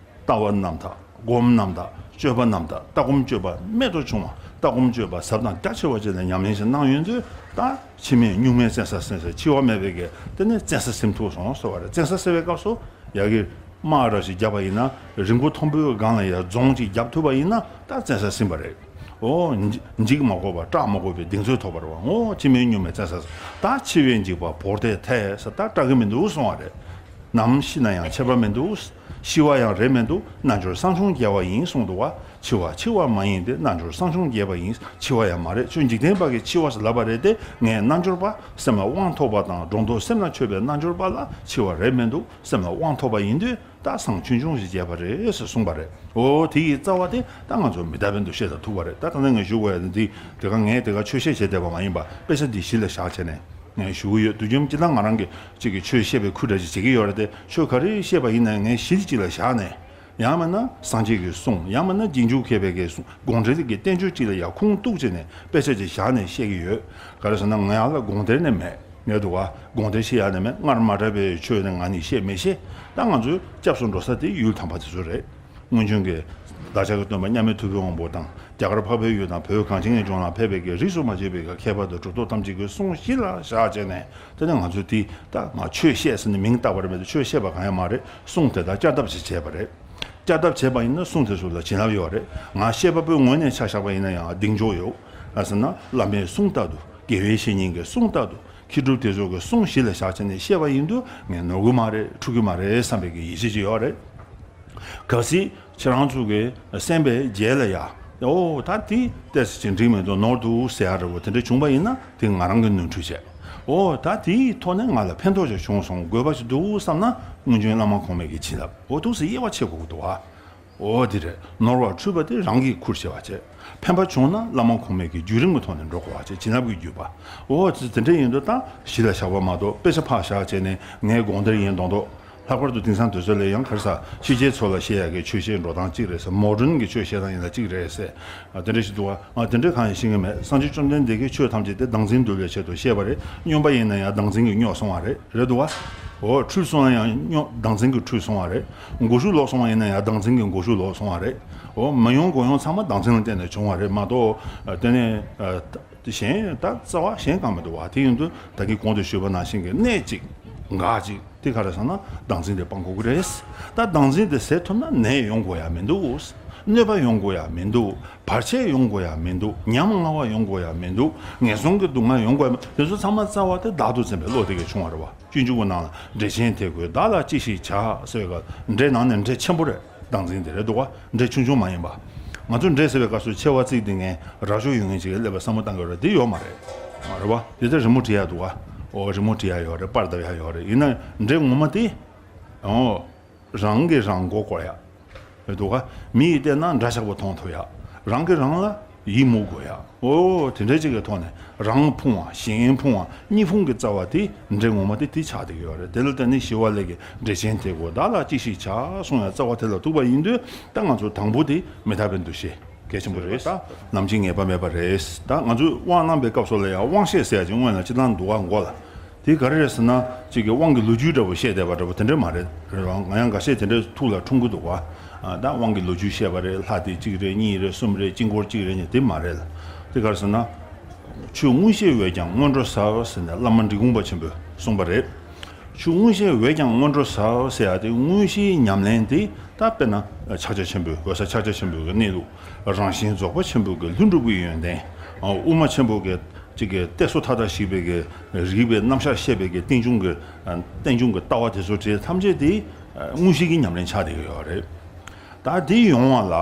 ལྟ་བ་རྣམ་དག་སྒོམ་རྣམ་དག་སྤྱོད་པ་རྣམ་དག་ལྟ་སྒོམ་སྤྱོད་པ་རྨད་དུ་བྱུང་བ་ལྟ་སྒོམ་སྤྱོད་པ་ཟབ་དང་རྒྱ་ཆེ་བ་བཅས་ལ་ཉམས་ལེན་ཞིག་གནང་ཡོང་དུས་ད་འཆི་མེད་གཉུག་མའི་བཙན་ས་ཟིན་ཟེར་འཆི་བ་མེད་པའི་གི་དེ་ནས་བཙན་ས་ཟིན་ཐུབ་སོང་ཟེར་བ་རེད། བཙན་ས་ཟེར་བའི་སྐབས་སུ་ཡ་གི་དམག་ར་ཞིག་བརྒྱབ་པ་ཡིན་ན་རིང་པོ་མཐོན་པོའི་སྒང་ལ་ཡ་རྫོང་ཅིག་བརྒྱབ་ཐུབ་པ་ཡིན་ན་ད་བཙན་ས་ཟིན་པ་རེད། ཨོ། འཇིགས་མ་དགོས་པ་སྐྲག་མ་དགོས་པའི་གདེང་ཚོད་ཐོབ་པ་རེད་བ། ཨོ། འཆི་མེད་གཉུག་མའི་བཙན་ས། ད་འཆི་བས་འཇིགས་པ་བོར་ཏེ་ཐལ་ས། ད་སྐྲག་གི་མི་འདུག་གསུང་བ་རེད། ནམ་ཤི་ན་ཡང་ཁྱད་པར་མི་འདུག། ཤི་བ་ཡང་རེད་མི་འདུག། རྣལ་འབྱོར་སངས་ཆུང་རྒྱས་པ་ཡིན་གསུངས་འདུག་བ། འཆི་བ་འཆི་བ་མ་ཡིན་ཏེ། རྣལ་འབྱོར་སངས་ཆུང་རྒྱས་པ་ཡིན། འཆི་བ་ཡང་མ་རེད། ཁྱོད་འཇིག་རྟེན་པ་གིས་འཆི་བ་ཟེར་ལབ་པ་རེད་དེ། ངས་རྣལ་འབྱོར་པ་སེམས་ལ་དབང་ཐོབ་པ་དང་སྒྲོ་འདོགས་སེམས་ལ་ཆོད་པའི་རྣལ་འབྱོར་པ་ལ་འཆི་བ་རེད་མི་འདུག། སེམས་ལ་དབང་ཐོབ་པ་ཡིན་དུས། ད་སངས་ཆུང་ཆུང་ཞིག་བྱས་པ་རེད་ཟེར་གསུངས་པ་རེད། ཨོ། དེ་ཡི་རྩ་བ་དེ་ད་ང་ཚོ་མི་རྟག་པའི་འདུ་ཤེས་དང་ཐུག་པ་རེད། ད་ད་ནི་ངས་ཞུ་དགོས་ཡ་འདི། དེ་ག་ངས་དེ་ག་ཆོས་བཤད་བྱས་བསྡད་པ་མ་ཡིན་པ། དཔེ་ཆ་འདི་གཞི་ལ་བཞག་བྱས་ནས་ངས་ཞུ་གི་ཡོད། དུས་རྒྱུན་སྤྱིར་བཏང་ང་རང་གི་གཅིག་གི་ཆོས་བཤད་པའི་ཁུལ་འདྲ་ཞིག་བྱེད་ཀྱི་ཡོད་རེད་དེ། ཆོས་ག་རེ་བཤད་པ་ཡིན་ན་ངས་གཞི་གཅིག་ལ་བཞག་ནས། ཡང་མིན་ན་སངས་རྒྱས་ཀྱི་གསུང་། ཡང་མིན་ན་རྗེས་འཇུག་མཁས་པའི་གི་གསུང་། དགོངས་འགྲེལ་གྱི་བསྟན་བཅོས་གཅིག་ལ་ཡར་ཁུངས་གཏུགས་བྱས་ནས་དཔེ་ཆ་ཅིག་བཞག་ནས་བཤད་ཀྱི་ཡོད། ག་རེ་ཟེར་ན། ང་ཡར་ལ་དགོངས་གཏེར་ནས་མེད། ངས་འདུག་ག་དགོངས་གཏེར་བཤད་ཡ་ནི་མེད། སྔར་མ་འདྲ་བའི་ཆོས་ནི་ང་ནི་བཤད་མི་ཤེས། ད་ང་ཚོའི་སྐྱབས་སུ་འགྲོ་ས་དེ་ཡུལ་དམ་པ་དེ་ཚོ་རེད། སྔོན་བྱོན་གྱི་བདག་ཅག་གི་སྟོན་པ་མཉམ་མེད་ཐུབ་པའི་དབང་པོ་དང་། རྒྱ་གར་འཕགས་པའི་ཡུལ་དང་བོད་གངས་ཅན་གྱི་ལྗོངས་ལ་ཕེབས་པའི་གི་རིས་སུ་མ་ཆད་པའི་གི་མཁས་པ་དང་གྲུབ་ཐོབ་ཐམས་ཅད་ཀྱི་གསུང་གཞི་ལ་བཞག་བྱས་ནས། དེ་ནས་ང་ཚོས་དེ་ད་ང་ཆོས་བཤད་ཟེར་ནས་མིང་བཏགས་པ་རེད་མ་གཏོགས་ཆོས་བཤད་པ་གང་ཡང་མ་རེད། གསུང་དེ་དག་བསྐྱར་ལྡབ་ཅིག་བྱས་པ་རེད། བསྐྱར་ལྡབ་བྱས་པ་ཡིན་ན་གསུང་དེ་ཚོ་ལ་བྱིན་རླབས་ཡོད་རེད། ང་བཤད་པ་པོའི་ངོས་ནས་ཆ་བཞག་པ་ཡིན་ན་ཡང་གདེང་འཇོག་ཡོད། ག་རེ་ཟེར་ན། བླ་མའི་གསུང་ལྟར་དུ། དགེ་བའི་བཤེས་གཉེན་གྱི་གསུང་ལྟར་དུ། མཁས་གྲུབ་དེ་ཚོ་གི་གསུང་གཞི་ལ་བཞག་བྱས་ནས་བཤད་པ་ཡིན་དུས། ངས་ནོར་གི་མ་རེད། འཁྲུལ་གི་མ་རེད་བསམ་པའི་གི་ཡིད་ཆེས་ཅིག་ཡོད་རེད། གལ་སྲིད་ཁྱེད་རང་ཚོ་གི་སེམས་པའི་རྗེས་ལ་ཡ། ཨོ། ད་དེ་ཏོག་ཙམ་ཅིག་འགྲིག་མི་འདུག། ནོར་འདུག་ཟེར་ཡ་འདྲ་བོ་དེ་འདྲ་བྱུང་པ་ཡིན་ན། དེ་ང་རང་གི་ནོར་འཁྲུལ་བྱས། ཨོ། ད་དེའི་ཐོག་ནས་ང་ལ་ཕན་ཐོགས་ཅིག་བྱུང་སོང་། དགོས་པ་ཅིག་འདུག་བསམ་ན། སྔོན་བྱོན་བླ་མ་གོང་མའི་གི་བྱིན་རླབས། ཨོ། ཏོག་ཙམ་དབྱེ་བ་ཕྱེ་དགོས་ཀྱི་འདུག་ཨ། ཨོ། དེ་རེད། ནོར་བ་འཁྲུལ་པ་དེ་རང་གིས་ཁུར་བྱེད་པ་བྱེད། ཕན་པ་བྱུང་ན་བླ་མ་གོང་མའི་གི་བརྒྱུད་རིམ་གྱི་ཐོག་ནས་འགྲོ་དགོས་པ་བྱེད། བྱིན་རླབས་ཀྱི་བརྒྱུད་པ། ཨོ། དེ་དེ་འདྲ་ཡིན་དུས་ད་གཞི་ལ་བཞག་པ་མ་གཏོགས། དཔེ་ཆ་ཕར་བཞག་བྱས་ནས་ངའི་དགོངས་གཏེར་ཡིན་མདོག་མདོག། ལྷག་པར་དུ་དེང་སང་དུས་ཚོད་ལ་ཡང་ག་རེ་ཟ། ཕྱི་རྒྱལ་ཚོ་ལ་བཤད་ཡག་གི་ཆོས་བཤད་འགྲོ་སྟངས་གཅིག་རེད་ཟེར། མོ་ཌན་གྱི་ཆོས་བཤད་སྟངས་ཡིན་ན་གཅིག་རེད་ཟེར། ཨ། དེ་འདྲ་ཞིག་འདུག་བ། ཨ། དེ་འདྲ་གང་ཡང་ཤེས་ཀྱི་མེད། སངས་རྒྱས་བཅོམ་ལྡན་འདས་ཀྱིས་ཆོས་ཐམས་ཅད་དེ་བདག་འཛིན་འདུལ་བའི་ཆེད་དུ་བཤད་པ་རེད། སྨྱོན་པ་ཡིན་ན་ཡང་བདག་འཛིན་གྱིས་སྨྱོས་སོང་བ་རེད། རེད་འདུག་བ། འོ། འཁྲུལ་སོང་ན་ཡང་སྨྱོ། བདག་འཛིན་གྱིས་འཁྲུལ་སོང་བ་རེད། མགོ་ཤུགས་ལོག་སོང་བ་ཡིན་ན་ཡང་བདག་འཛིན་གྱིས་མགོ་ཤུགས་ལོག་སོང་བ་རེད། འོ། མི་ཡོང་དགོས་ཡོང་ཚང་མ་བདག་འཛིན་ལ་བརྟེན་ནས་བྱུང་བ་རེད་མ་གཏོགས། ཨ། དེ་ནས། ཨ། དེ་གཞན་ད་རྩ་བ་གཞན་གང་མི་འདུག་བ། དེ་ཡིན་དུས་ད་གིན་གོང་དུ་ཞུས་པ་ནང་བཞིན་གྱི་གནད་གཅིག་འགག་གཅིག་དེ་ག་རེ་ཟེར་ན། བདག་འཛིན་དེ་སྤང་དགོས་ཀྱི་རེད། ད་བདག་འཛིན་དེ་ཟད་ཐུབ་ན་ནད་ཡོང་དགོས་ཡ་མི་འདུག། གནོད་པ་ཡོང་དགོས་ཡ་མི་འདུག། བར་ཆད་ཡོང་དགོས་ཡ་མི་འདུག། ཉམ་ང་བ་ཡོང་དགོས་ཡ་མི་འདུག། ངན་སོང་གི་སྡུག་བསྔལ་ཡོང་དགོས་ཡ་མི། དེ་ཚོ་ཚང་མ་རྩ་བ་དེ་བདག་ཏུ་འཛིན་པའི་བློ་དེ་གིས་བྱུང་བ་རེད་བ། སྤྱོད་འཇུག་གི་ནང་ལ། འདྲེ་ཆེན་དེ་ཀོས་བདག་ལ་ཅི་ཞིག་བྱ། ཟེར་བའི་སྐབས། འདྲེ་ནང་ནས་འདྲེ་ཆེན་པོ་རེད། བདག་འཛིན་དེ་རེད་འདུག་བ། འདྲེ་ཆུང་ཆུང་མ་ཡིན་པ། ང་ཚོ་འདྲེ་ཟེར་བའི་སྐབས་སུ་མཆེ་བ་གཙིགས་ཏེ་ངས་རྭ་ཅོ་ཡོད་མཁན་ཅིག་གིས་སླེབས་པ་བསམ་བློ་བཏང་གི་ཡོད་རེད། དེ་ཡོད་མ་རེད། མ་རེད་བ། དེ་ལྟར་རི་མོ་བྲིས་ཡ་འདུག་བ། འོ། རི་མོ་བྲིས་ཡ་ཡོད་རེད། པར་བཏབ་ཡ་ཡོད་རེད། ཡིན་ན་འདྲེ་ངོ་མ་དེ། འོ། རང་གིས་རང་མགོ་སྐོར་ཡ། རེད་འདུག་ག་མི་ཡིས་བལྟས་ན་འདྲ་ཆགས་པོ་མཐོང་ཐུབ་ཡ། རང་གིས་རང་ལ་ཡིད་མུག་དགོས་ཡ། འོ། དེ་འདྲ་ཅིག་གི་ཐོག་ནས་རང་ཕུང་བ་གཞན་ཕུང་བ་གཉིས་ཕུང་གི་རྩ་བ་དེ། འདྲེ་ངོ་མ་དེ་དེ་ཆགས་བསྡད་ཀྱི་ཡོད་རེད། དེ་ལ་བརྟེན་ནས་ཞི་བ་ལྷས་ཀྱིས་འདྲེ་ཆེན་དེ་ཀོས་བདག་ལ་ཅི་ཞིག་བྱ་གསུང་ཡ་རྩ་བ་དེ་ལ་ཐུག་པ་ཡིན་དུས། ད་ང་ཚོ་དང་པོ་དེ་མི་རྟག་པའི་འདུ་ཤེས་གལ་ཆེན་པོ་རེད། ད་ནམ་འཆི་ངེས་པ་མེད་པ་རེད། ད་ང་ཚོས་དབང་གནང་པའི་སྐབས་སུ་ལ་ཡང་དབང་བཤད་ཟེར་ཡ་ཅིག་སྔོན་ལ་སྤྱིར་བཏང་འདུག་བ། མགོ་ལ། དེ་ག་རེ་རེད་ཟེར་ན། གཅིག་གི་དབང་གི་ལོ་རྒྱུས་འདྲ་བོ་བཤད་བསྡད་པ་འདྲ་བོ་དེ་འདྲ་མ་རེད། རེད་བ། ང་ཡང་འགའ་ཤས་དེ་འདྲ་ཐུགས་ལ་འཁྲུངས་ཀྱི་འདུག་བ། ཨ། ད་དབང་གི་ལོ་རྒྱུས་བཤད་པ་རེད། ལྷ་དེ་གཅིག་རེད། གཉིས་རེད། གསུམ་རེད། དཀྱིལ་འཁོར་གཅིག་རེད་ཉེ། དེ་མ་རེད་ལ། དེ་ག་རེ་ཟེར་ན། ཆོས་མངོན་ཤེས་འོད་ཀྱང་སྔོན་འགྲོ་ཟབ་ཟེར་ནས་བླ་མ་འབྲི་གུང་པ་ཆེན་པོས་གསུངས་པ་རེད། ཆོས་མངོན་ཤེས་འོད་ཀྱང་སྔོན་འགྲོ་ཟབ་ཟེར་ཡ་དེ། དངོས་གཞིའི་ཉམས་ལེན་དེ། ད་དཔེར་ན་ཕྱག་རྒྱ་ཆེན་པོའི། འོད་གསལ་ཕྱག་རྒྱ་ཆེན་པོའི་གི་གནས་ལུགས། རང་བཞིན་རྫོགས་པ་ཆེན་པོའི་གི་ལྷུན་གྲུབ་ཀྱི་ཡོན་ཏན། ཨ། དབུ་མ་ཆེན་པོ་གི་གཅིག་གི་གཏད་སོ་མཐའ་དག་ཞིག་པའི་གི་རིགས་པའི་རྣམ་གཞག་བཤད་པའི་གི་རྟེན་འབྱུང་གི། རྟེན་འབྱུང་གི་ལྟ་བ་དེ་ཚོ་དེ་ཐམས་ཅད་དེ་དངོས་གཞི་གི་ཉམས་ལེན་ཆགས་བསྡད་ཀྱི་ཡོད་རེད། ད་དེ་ཡོང་བ་ལ་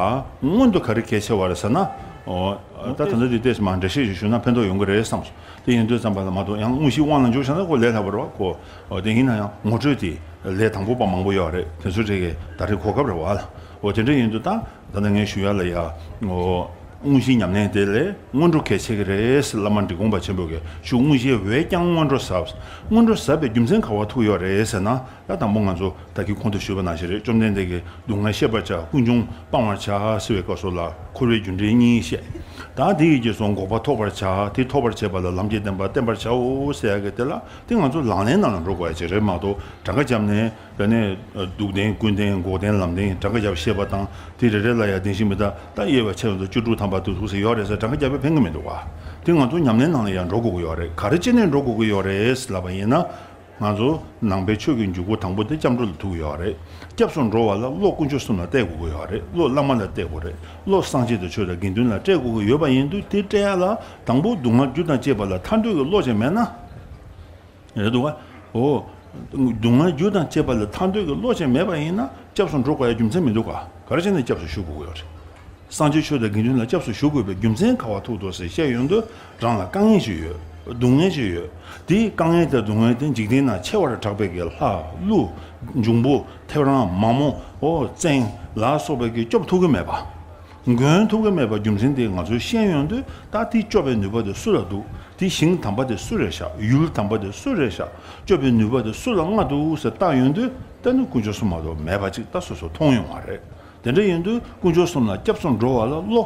སྔོན་དུ་ག་རེ་གལ་ཆེ་བ་རེད་ཟེར་ན། ཨོ། ད་ད་ལྟ་དེ་ཏོག་ཙམ་མར་འགྲེལ་བཤད་ཞིག་ཞུས་ན་ཕན་ཐོགས་ཡོང་གི་རེད་བསམ་སོང་། དེ་ཡིན་དུས་ཙམ་པ་ལ་མ་གཏོགས་ཡང་དངོས་གཞིའི་དབང་ལ་འཇུག་བྱས་ན་ཁོ་ལས་སླ་པོ་རེད་བ་ཁོ། ཨོ། དེ་ཡིན་ན་ཡང་ངོ་སྤྲོད་དེ་ལས་དང་པོ་པ་མང་པོ་ཡོད་རེད། དེ་ཚོ་དེ་གའི་ད་རེས་གོ་སྐབས་རེད་བ་ལ། ཨོ། དེ་འདྲ་ཡིན་དུས་ད། ད་ནི་ངས་ཞུ་ཡ་ལ་ཡ། ཨོ། དངོས་གཞིའི་ཉམས་ལེན་དེ་ལས་སྔོན་འགྲོ་གལ་ཆེ་གི་རེད་ཟེར། བླ་མ་འབྲི་གུང་པ་ཆེན་པོ་གིས་ཆོས་མངོན་ཤེས་འོད་ཀྱང་སྔོན་འགྲོ་ཟབ། སྔོན་འགྲོ་ཟབ་པའི་རྒྱུ་མཚན་ག་པར་ཐུག་ཡོད་རེད་ཟེར་ན། ད་དང་པོ་ང་ཚོ་ད་གིན་གོང་དུ་ཞུས་པ་ནང་བཞིན་རེད། བཅོམ་ལྡན་འདས་ཀྱིས་སྡུག་བསྔལ་ཤེས་པར་བྱ། ཀུན་འབྱུང་སྤང་བར་བྱ་ཟེར་བའི་སྐབས་སུ་ལ་འཁོར་བའི་རྒྱུ་འབྲས་གཉིས་བཤད། ད་དེ་ཡི་རྗེས་སུ་འགོག་པ་ཐོབ་པར་བྱ། དེ་ཐོབ་པར་བྱེད་པ་ལ་ལམ་གྱི་བདེན་པ་བསྟེན་པར་བྱའོ་ཟེར་ཡ་གི་དེ་ལ། དེ་ང་ཚོ་ལག་ལེན་ནང་ལ་འགྲོ་དགོས་ཡ་ཅིག་རེད་མ་གཏོགས། གྲངས་ཀ་བརྒྱབ་ནས། དེ་ནས་སྡུག་བདེན་ཀུན་བདེན་འགོག་བདེན་ལམ་བདེན་གྲངས་ཀ་བརྒྱབ་བཤད་པ་དང་། དེ་རེ་རེ་ལ་ཡ་བདེན་བཞི་མི་རྟག། ད་དབྱེ་བ་ཕྱེ་བ་དང་བཅུ་དྲུག་ཐམ་པ་དེ་ཚོ་ཟེར་ཡོད་རེད་ཟེར། གྲངས་ཀ་བརྒྱབ་པས་ཕན་གི་མི་འདུག་བ། དེ་ང་ཚོ་ཉམས་ལེན་ནང་ལ་ཡང་འགྲོ་དགོས་ཀྱི་ཡོད་རེད། ག་རེ་བྱས་ནས་འགྲོ་དགོས་ཀྱི་ཡོད་རེད་ལབ་པ་ཡིན་ན། ང་ཚོ་ནང་པའི་ཆོས་ཀྱི་འཇུག་སྒོ་དང་པོ་དེ་སྐྱབས་འགྲོ་ལ་ཐུག་ཡོད་རེད། སྐྱབས་སུ་འགྲོ་བ་ལ་བློ་དཀོན་མཆོག་གསུམ་ལ་གཏད་དགོས་ཀྱི་ཡོད་རེད། བློ་བླ་མ་ལ་གཏད་དགོས་རེད། བློ་སངས་རྒྱས་དང་ཆོས་དང་དགེ་འདུན་ལ་གཏད་དགོས་ཀྱི་ཡོད་པ་ཡིན་དུས། དེ་སྤྲད་ཡ་ལ་དང་པོ་སྡུག་བསྔལ་རྒྱུ་དང་བཅས་པ་ལ་ཐར་འདོད་ཀྱི་བློ་ཅན་མེད་ན། རེད་འདུག་ག་འོ། སྡུག་བསྔལ་རྒྱུ་དང་བཅས་པ་ལ་ཐར་འདོད་ཀྱི་བློ་ཅན་མེད་པ་ཡིན་ན། སྐྱབས་སུ་འགྲོ་དགོས་ཡ་རྒྱུ་མཚན་མི་འདུག་ག་ག་རེ་བྱས་ནས་སྐྱབས་སུ་ཞུགས་དགོས་ཀྱི་ཡོད་རེད། སངས་རྒྱས་ཆོས་དང་དགེ་འདུན་ལ་སྐྱབས་སུ་ཞུགས་དགོས་པའི་རྒྱུ་མཚན་ག་བ་ཐུག་འདུག་ཟེར་བཤད་ཡོང་དུས། རང་ལ་དཀའ་ངལ་ཞིག་ཡོད། སྡུག་བསྔལ་ཞིག་ཡོད། དེའི་དཀའ་ངལ་དང་སྡུག་བསྔལ་དེ་འཇིག་རྟེན་ན་ཆེ་བར་གྲགས་པའི་གི་ལྷ་ཀླུ་འབྱུང་པོ་ཐེའུ་རང་མ་མོ་འོ་བཙན་ལ་སོགས་པའི་གི་སྐྱོབ་ཐུབ་ཀྱི་མེད་པ། མགོན་ཐུབ་ཀྱི་མེད་པ་རྒྱུ་མཚན་དེ་ང་ཚོས་ཤེས་ཡོང་དུས། ད་དེ་སྐྱོབ་པའི་ནུས་པ་དེ་སུ་ལ་འདུག་དེ་ཞིང་དམ་པ་དེ་སུ་རེད་ཤག་ཡུལ་དམ་པ་དེ་སུ་རེད་ཤག་སྐྱོབ་པའི་ནུས་པ་དེ་སུ་ལ་མངའ་འདུག་ཟེར་བལྟ་ཡོང་དུས། ད་ནི་དཀོན་མཆོག་གསུམ་མ་གཏོགས་མེད་པ་ཅིག་ད་སོ་སོ་མཐོང་ཡོང་བ་རེད། དེ་འདྲ་ཡིན་དུས་དཀོན་མཆོག་གསུམ་ལ་སྐྱབས་སུ་འགྲོ་བ་ལ་བློ་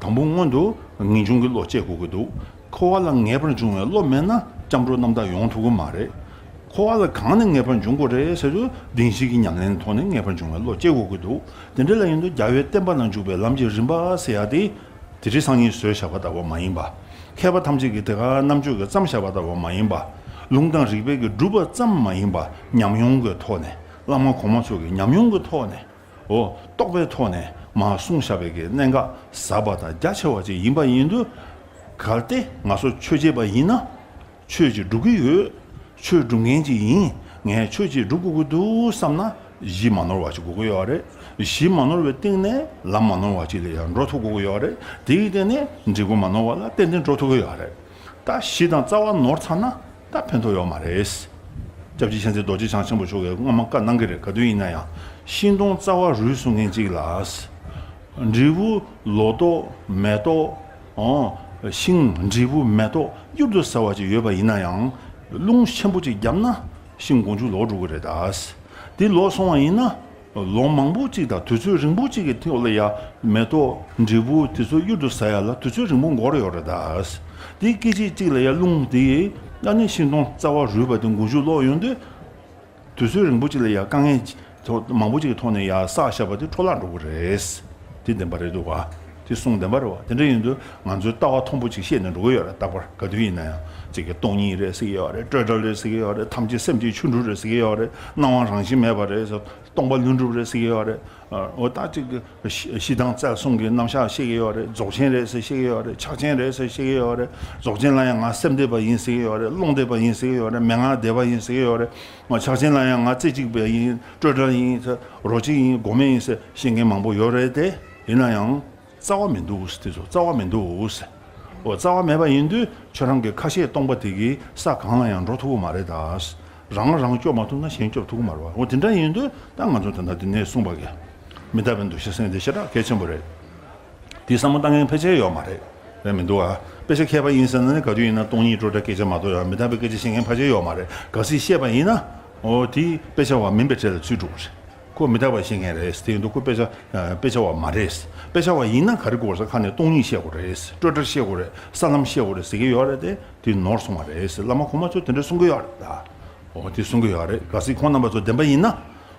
དང་པོ་སྔོན་དུ་ངེས་འབྱུང་གི་བློ་སྐྱེ་དགོས་ཀྱི་འདུག་འཁོར་བ་ལ་ངེས་པར་འབྱུང་བའི་བློ་མེད་ན་སྐྱབས་འགྲོ་རྣམ་དག་ཡོང་ཐུབ་ཀྱི་མ་རེད། འཁོར་བ་ལ་གང་ནས་ངེས་པར་འབྱུང་དགོས་རེད་ཟེར་དུས། བདེན་བཞི་གི་ཉམས་ལེན་ཐོག་ནས་ངེས་པར་འབྱུང་བའི་བློ་སྐྱེ་དགོས་ཀྱི་འདུག་དེ་འདྲ་ལ་ཡིན་དུས་རྒྱལ་བའི་བསྟན་པ་ལ་འཇུག་པའི་ལམ་གྱི་རིམ་པ་ཟེར་ཡ་དེ། དེ་རིང་སང་ཉིན་བཟོས་བཞག་པ་ལྟ་བུ་མ་ཡིན་པ། མཁས་པ་ཐམས་ཅད་ཀྱིས་དེ་ག་རྣམ་དཔྱོད་ཀྱིས་བརྩམས་བཞག་པ་ལྟ་བུ་མ་ཡིན་པ། ལུང་དང་རིགས་པས་ཀྱིས་བསྒྲུབས་པ་ཙམ་མ་ཡིན་པ། ཉམས་མྱོང་གི་ཐོག་ནས། བླ་མ་གོང་མ་ཚོ་གི་ཉམས་མྱོང་གི་ཐོག་ནས། འོ། རྟོགས་པའི་ཐོག་ནས་མར་གསུངས་བཞག་པའི་གི་གནད་འགག་ཟབ་པ་དང་རྒྱ་ཆེ་བ་ཅིག་ཡིན་པ་ཡིན་དུས། གལ་ཏེ་ང་ཚོ་ཆོས་བྱེད་པ་ཡིན་ན། ཆོས་ཅིག་སྒྲུབ་ཀྱི་ཡོད། ཆོས་སྒྲུབ་མཁན་ཅིག་ཡིན། ངས་ཆོས་ཅིག་སྒྲུབ་དགོས་ཀྱི་འདུག་བསམ་ན། གཞི་མ་ནོར་བ་ཅིག་དགོས་ཀྱི་ཡོད་རེད། གཞི་མ་ནོར་བའི་སྟེང་ནས་ལམ་མ་ནོར་བ་ཅིག་ལ་ཡང་འགྲོ་ཐུབ་དགོས་ཀྱི་ཡོད་རེད། དེའི་སྟེང་ནས་འབྲས་བུ་མ་ནོར་བ་ལ་ཏན་ཏན་འགྲོ་ཐུབ་ཀྱི་ཡོད་རེད། ད་གཞི་དང་རྩ་བ་ནོར་ཚར་ན། ད་ཕན་ཐོགས་ཡོད་མ་རེད། སྐྱབས་རྗེ་མཁྱེན་བརྩེ་རྡོ་རྗེ་འཆང་ཆེན་པོ་མཆོག་གིས་སྔོན་མ་བཀའ་གནང་གི་རེད། ག་དུས་ཡིན་ན་ཡང་། ཤིང་སྡོང་རྩ་བ་རུལ་སོང་མཁན་ཅིག་ལ། འབྲས་བུ་ལོ་ཏོག་མེ་ཏོག་ཨོ། ཤིང་འབྲས་བུ་མེ་ཏོག་གཡུར་དུ་ཟ་བ་ཅིག་ཡོད་པ་ཡིན་ན་ཡང་། རླུང་ཆེན་པོ་ཅིག་བརྒྱབ་ན། ཤིང་མགོ་མཇུག་ལོག་འགྲོ་གི་རེད་ད། དེ་ལོག་སོང་བ་ཡིན་ན། ལོ་མང་པོ་ཅིག་དང་དུས་ཚོད་རིང་པོ་ཅིག་གི་ཐོག་ལ་ཡ། མེ་ཏོག་འབྲས་བུ་དེ་ཚོ་གཡུར་དུ་ཟ་ཡ་ལ་དུས་ཚོད་རིང་པོ་འགོར་ཡོད་རེད་ད། དེ་སྐད་ཅིག་གཅིག་ལ་ཡ་རླུང་དེ་ཡིས་ཨ་ནི་ཤིང་སྡོང་རྩ་བ་རུལ་བ་དེ་མགོ་མཇུག་ལོག་ཡོང་དུས། དུས་ཚོད་རིང་པོ་ཅིག་ལ་ཡ་དཀའ་ངལ་ཐོག་མང་པོ་ཅིག་གི་ཐོག་ནས་ཡ་བསགས་བཞག་པ་དེ་འཕྲོ་བརླག་འགྲོ་གི་རེད། དེ་བདེན་པ་རེད་འདུག་ག་དེ་གསུང་བདེན་པ་རེད་བ། དེ་འདྲ་ཡིན་དུས་ང་ཚོས་ལྟ་བ་མཐོན་པོ་ཅིག་བཤད་ནས་འགྲོ་གི་ཡོད་རེད། རྟག་པར་ག་དུས་ཡིན་ན་ཡང་ཅིག་གི་སྟོང་ཉིད་རེད་ཟེར་གི་ཡོད་རེད། སྤྲོས་བྲལ་རེད་ཟེར་གི་ཡོད་རེད། ཐམས་ཅད་སེམས་ཀྱི་ཆོ་འཕྲུལ་རེད་ཟེར་གི་ཡོད་རེད། སྣང་བ་རང་བཞིན་མེད་པ་རེད་ཟེར། སྟོང་པ་ལྷུན་གྲུབ་རེད་ཟེར་གི་ཡོད་རེད། འོ་ད་ཅིག་གི་གཞི་གཞི་དང་རྩལ་གསུམ་གྱི་རྣམ་གཞག་བཤད་གི་ཡོད་རེད། རྫོགས་ཆེན་རེད་ཟེར་བཤད་གི་ཡོད་རེད། ཕྱག་ཆེན་རེད་ཟེར་བཤད་གི་ཡོད་རེད། རྫོགས་ཆེན་ལ་ཡང་ང་སེམས་འདས་པ་ཡིན་ཟེར་གི་ཡོད་རེད། ཀློང་འདས་པ་ཡིན་ཟེར་གི་ཡོད་རེད། མན་ངག་འདས་པ་ཡིན་ཟེར་གི་ཡོད་རེད། ཕྱག་ཆེན་ལ་ཡང་ང་རྩེ་གཅིག་པ་ཡིན། སྤྲོས་བྲལ་ཡིན། རོ་གཅིག་ཡིན། སྒོམ་མེད་ཡིན་ཟེར་བཤད་མཁན་མང་པོ་ཡོད་རེད་དེ། ཡིན་ན་ཡང་། རྩ་བ་མི་འདུག་ཟེར། དེ་ཚོ་རྩ་བ་མི་འདུག་ཟེར། འོ་རྩ་བ་མེད་པ་ཡིན་དུས་ཁྱོད་རང་གི་ཁ་བཤད་སྟོང་པ་དེ་གིས་ས་གང་ལ་ཡང་འགྲོ་ཐུབ་ཀྱི་མ་རེད་ད། རང་རང་སྐྱོབ་མ་ཐུབ་ན་གཞན་སྐྱོབ་ཐུབ་ཀྱི་མ་རེད་བ། འོ་དེ་འདྲ་ཡིན་དུས་ད་ང་ཚོ་ད་ལྟ་འདི་ནས་གསུངས་པ་གི་མི་རྟག་པའི་འདུ་ཤེས་ཟེར་མཁན་དེ་ཞེ་དྲག་གལ་ཆེན་པོ་རེད། དེ་བསམ་བློ་བཏང་མཁན་ཕལ་ཆེར་ཡོད་མ་རེད། རེད་མི་འདུག་ཨ། དཔེ་ཆ་མཁས་པ་ཡིན་ཟེར་ན་ནི་ག་དུས་ཡིན་ན་སྟོང་ཉིད་སྤྲོས་བྲལ་སྐད་ཆ་མ་གཏོགས་ཡང་མི་རྟག་པའི་སྐད་ཆ་བཤད་མཁན་ཕལ་ཆེར་ཡོད་མ་རེད། གལ་སྲིད་བཤད་པ་ཡིན་ན། འོ་དེ་དཔེ་ཆ་བ་མིན་པའི་གྲས་ལ་ཚུད་འགྲོ་གི་རེད། ཁོ་མི་རྟག་པ་བཤད་མཁན་རེད། དེ་ཡིན་དུས་ཁོ་དཔེ་ཆ་དཔེ་ཆ་བ་མ་རེད། དཔེ་ཆ་བ་ཡིན་ན་ག་རེ་དགོས་ས། ཁ་ནས་སྟོང་ཉིད་བཤད་དགོས་རེད། སྤྲོས་བྲལ་བཤད་དགོས་རེད། ས་ལམ་བཤད་དགོས་རེད་ཟེར་གི་ཡོད་རེད་དེ། དེ་ནོར་སོང་བ་རེད། བླ་མ་གོང་མ་ཚོས་དེ་འདྲ་གསུང་གི་ཡོད་རེད་ད། འོ་དེ་གསུང་གི་ཡོད་རེད། གལ་སྲིད་ཁོང་རྣམ་པ་ཚོ་བདེན་པ་ཡིན་ན།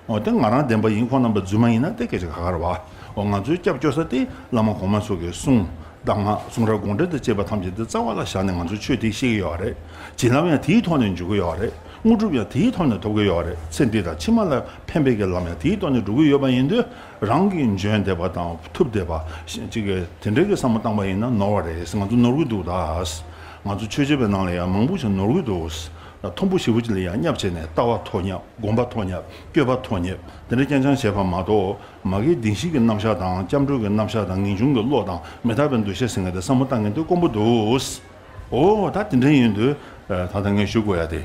འོ་དེ་ང་རང་བདེན་པ་ཡིན། ཁོང་རྣམ་པ་རྫུན་མ་ཡིན་ན་དེ་སྐད་ཆ་ཁག་ཁག་རེད་བ། འོ་ང་ཚོའི་སྐྱབས་བཅོལ་ས་དེ་བླ་མ་གོང་མ་ཚོ་གི་གསུང་། གདམས་ངག་གསུང་རབ་དགོངས་འགྲེལ་དང་བཅས་པ་ཐམས་ཅད་དེ་རྩ་བ་ལ་བཞག་ནས་ང་ཚོ་ཆོས་དེ་ཤེས་ཀྱི་ཡོད་རེད། བྱིན་རླབས་ཡང་དེའི་ཐོག་ནས་འཇུག་གི་ཡོད་རེད། དངོས་གྲུབ་ཡང་དེའི་ཐོག་ནས་ཐོབ་ཀྱི་ཡོད་རེད། ཚེ་འདི་དང་ཕྱི་མ་ལ་ཕན་པའི་གི་ལམ་ཡང་དེའི་ཐོག་ནས་འགྲོ་གི་ཡོད་པ་ཡིན་དུས། རང་གི་འཇོན་བསྡད་པ་དང་ཐུབ་བསྡད་པ་ཅིག་གི་དེ་འདྲའི་གི་བསམ་བློ་བཏང་པ་ཡིན་ན་ནོར་བ་རེད། ང་ཚོ་ནོར་གི་འདུག་ད། ང་ཚོ་ཆོས་བྱེད་པའི་ནང་ལ་ཡང་མང་པོ་ཞིག་ནོར་གི་འདུག་མཐོན་པོ་ཞེ་པོ་ཅིག་ལ་ཡང་བསྙབ་བྱས་ནས་ལྟ་བ་མཐོ་བསྙབ། སྒོམ་པ་མཐོ་བསྙབ། སྤྱོད་པ་མཐོ་བསྙབ། དེ་འདྲ་རྐྱང་རྐྱང་བྱས་པ་མ་གཏོགས། མ་གིའི་བདེན་བཞི་གི་རྣམ་གཞག་དང་སྐྱབས་འགྲོ་གི་རྣམ་གཞག་དང་ངེས་འབྱུང་གི་བློ་དང་མི་རྟག་པའི་འདུ་ཤེས་ཟེར་མཁན་དེ་བསམ་བློ་བཏང་མཁན་དེ་དཀོན་པོ་འདུག་འོ་ད་དེ་འདྲ་ཡིན་དུས། ད་ལྟ་ངས་ཞུ་དགོས་ཡ་དེ།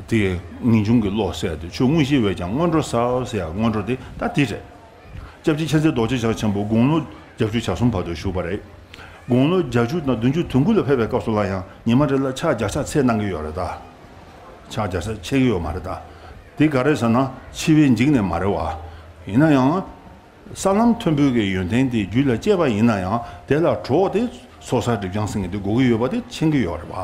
དེ་ངེས་འབྱུང་གི་བློ་ཟེར་ཡ་དེ། ཆོས་དངོས་གཞི་བས་ཀྱང་སྔོན་འགྲོ་ཟབ་ཟེར་ཡ་སྔོན་འགྲོ་དེ་ད་དེ་རེད། སྐྱབས་རྗེ་མཁྱེན་བརྩེ་རྡོ་རྗེ་འཆང་ཆེན་པོ་དགུང་ལོ་བརྒྱད་ཅུ་གྱ་གསུམ་བར་དུ་བཞུགས་པ་རེད། དགུང་ལོ་བརྒྱད་ཅུ་དང་བདུན་ཅུ་དོན་དགུ་ལ་ཕེབས་པའི་སྐབས་སུ་ལ་ཡང་ཉི་མ་རེ་ལ་ཕྱག་བརྒྱ་ཕྲག་ཚད་གནང་གི་ཡོད་རེད་ད། ཕྱག་བརྒྱ་ཕྲག་ཆད་ཀྱི་ཡོད་མ་རེད་ད། དེ་ག་རེ་ཟེར་ན་འཆི་བས་འཇིགས་ནས་མ་རེད་བ། ཡིན་ན་ཡང་། ས་ལམ་མཐོན་པོའི་གི་ཡོན་ཏན་དེ་རྒྱུད་ལ་སྐྱེས་པ་ཡིན་ན་ཡང་དེ་ལ་གྲོགས་དེ་ཚོགས་བསགས་སྒྲིབ་སྦྱང་ཟེར་མཁན་དེ་དགོས་ཀྱི་ཡོད་པ་དེ་མཁྱེན་གྱི་ཡོད་རེད་བ།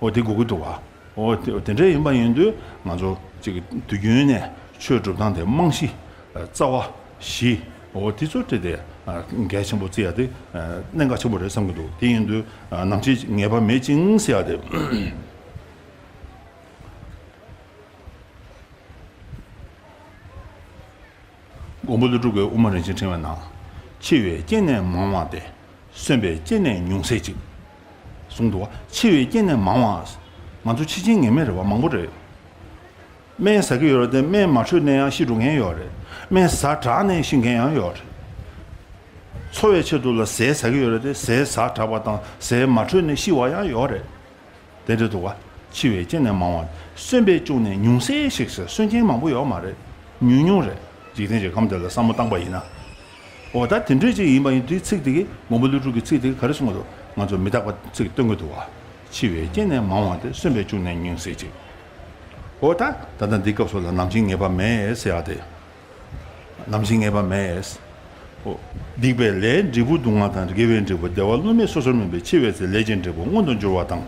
འོ་དེ་དགོས་ཀྱི་འདུག་བ། འོ་དེ་དེ་འདྲ་ཡིན་པ་ཡིན་དུས་ང་ཚོ་ཅིག་དུས་རྒྱུན་ནས་ཆོས་སྒྲུབ་སྟངས་དེ་རྨང་གཞི། རྩ་བ་བཞི། འོ་དེ་ཚོ་དེ་དེ་གལ་ཆེན་པོ་བརྩི་ཡ་དེ་གནད་འགག་ཆེན་པོ་རེད་བསམ་གྱི་འདུག་དེ་ཡིན་དུས་ནམ་འཆི་ངེས་པ་མེད་ཅིང་ཟེར་ཡ་དེ། མགོན་པོ་ཀླུ་སྒྲུབ་ཀྱིས་དབུ་མ་རིན་ཆེན་ཕྲེང་བའི་ནང་། འཆི་བའི་རྐྱེན་ནི་མང་བ་སྟེ། གསོན་པའི་རྐྱེན་ནི་ཉུང་ཟད་ཅིག་གསུངས་འདུག་བ། འཆི་བའི་རྐྱེན་ནི་མང་བ། ང་ཚོ་འཆི་རྐྱེན་ངེས་མེད་རེད་བ། མང་པོ་རེད། སྨན་ཟ་གི་ཡོད་རེད་དེ། སྨན་མ་འཕྲོད་ནས་ཡང་ཤི་འགྲོ་མཁན་ཡོད་རེད། སྨན་ཟ་དྲགས་ནས་ཤི་མཁན་ཡང་ཡོད་རེད། འཚོ་བའི་ཆེད་དུ་ལ་ཟས་ཟ་གི་ཡོད་རེད་དེ། ཟས་ཟ་དྲགས་པ་དང་ཟས་མ་འཕྲོད་ནས་ཤི་བ་ཡང་ཡོད་རེད། དེ་འདྲ་འདུག་བ། འཆི་བའི་རྐྱེན་ནི་མང་བ། གསོན་པའི་གཅུང་ནི་ཉུང་ཟད་ཞིག་ཟེར། གསོན་མཁན་མང་པོ་ཡོད་མ་རེད། ཉུང་ཉུང་རེད། འཇིག་རྟེན་གྱི་ཁམས་འདི་ལ་བསམ་བློ་བཏང་པ་ཡིན་ན། འོ་ད་དེ་འདྲས་ཅིག་ཡིན་པ་ཡིན་དུས། ཚིག་དེ་གིས། མགོན་པོ་ཀླུ་སྒྲུབ་ཀྱི་ཚིག་དེ་གིས་ག་རེ་གསུང་གི་འདུག་ང་ཚོ་མི་རྟག་པ་ཚིག་སྟོན་གྱི་འདུག་བ། འཆི་བའི་རྐྱེན་ནི་མང་བ་སྟེ། གསོན་པའི་གཅུང་ནི་ཉུང་ཟད་ཅིག་འོ་ད་ད་ལྟ་འདི་སྐབས་སུ་ལ་ནམ་འཆི་ངེས་པ་མེད་ཟེར་ཡ་དེ། ནམ་འཆི་ངེས་པ་མེད། འོ། སྡིག་པའི་ལས་འབྲས་བུ་སྡུག་བསྔལ་དང་། དགེ་བའི་འབྲས་བུ་བདེ་བ་བསླུ་མེད་སོ་སོར་མིན་པས། འཆི་བའི་ཚེ་ལས་ཀྱི་འབྲས་བུ་མངོན་དུ་འགྱུར་བ་དང་།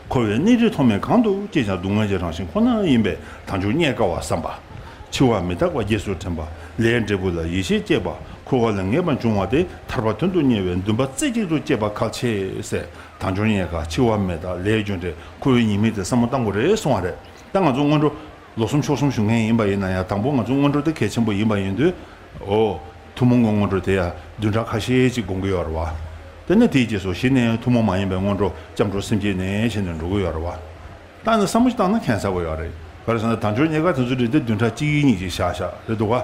འཁོར་བའི་གནས་རིས་ཐོག་མེད་གང་དུ་སྐྱེས་ཀྱང་། སྡུག་བསྔལ་གྱི་རང་བཞིན་ཁོ་ན་ཡིན་པས། དལ་འབྱོར་རྙེད་དཀའ་བ་བསམ་པ། འཆི་བ་མི་རྟག་པ་རྗེས་སུ་དྲན་པ། ལས་འབྲས་བུ་ལ་ཡིད་ཆེས་སྐྱེས་པ། འཁོར་བ་ལས་ངེས་པར་འབྱུང་བ་སྟེ། ཐར་པ་དོན་དུ་གཉེར་བའི་འདུན་པ་རྩེ་གཅིག་ཏུ་བསྐྱེད་པ་གལ་ཆེ་ཟེར། དལ་འབྱོར་རྙེད་དཀའ། འཆི་བ་མི་རྟག། ལས་རྒྱུ་འབྲས། འཁོར་བའི་ཉེས་དམིགས་དེ་བསམ་བློ་བཏང་དགོས་རེད་གསུང་བ་རེད། ད་ང་ཚོ་སྔོན་འགྲོ་ལོ་གསུམ་ཕྱོགས་གསུམ་བཞུགས་མཁན་ཡིན་པ་ཡིན་ན་ཡང་། དང་པོ་ང་ཚོ་སྔོན་འགྲོ་དེ་གལ་ཆེན་པོ་ཡིན་པ་ཡིན་དུས། འོ། ཐུན་མོང་གི་སྔོན་འགྲོ་དེ་ཡང་བདུན་ཕྲག་ཁ་ཤས་ཅིག་སྒོམ་གྱི་ཡོད་རེད་བ། དེ་ནས་དེའི་རྗེས་སུ་གཞི་ནས་ཐུན་མོང་མ་ཡིན་པའི་སྔོན་འགྲོ་སྐྱབས་འགྲོ་སེམས་བསྐྱེད་ནས་བྱས་ནས་འགྲོ་གི་ཡོད་རེད་བ། ད་ནི་བསམ་བློ་ཞིག་བཏང་ན་ཁྱད་མཚར་པོ་ཡོད་རེད། ག་རེ་ཟེར་ན། དལ་འབྱོར་རྙེད་དཀའ་དེ་ཚོ་འདྲ་དེ་བདུན་ཕྲག་གཅིག་གཉིས་ཅིག་བཞག་བཞག་རེད་འདུག་བ།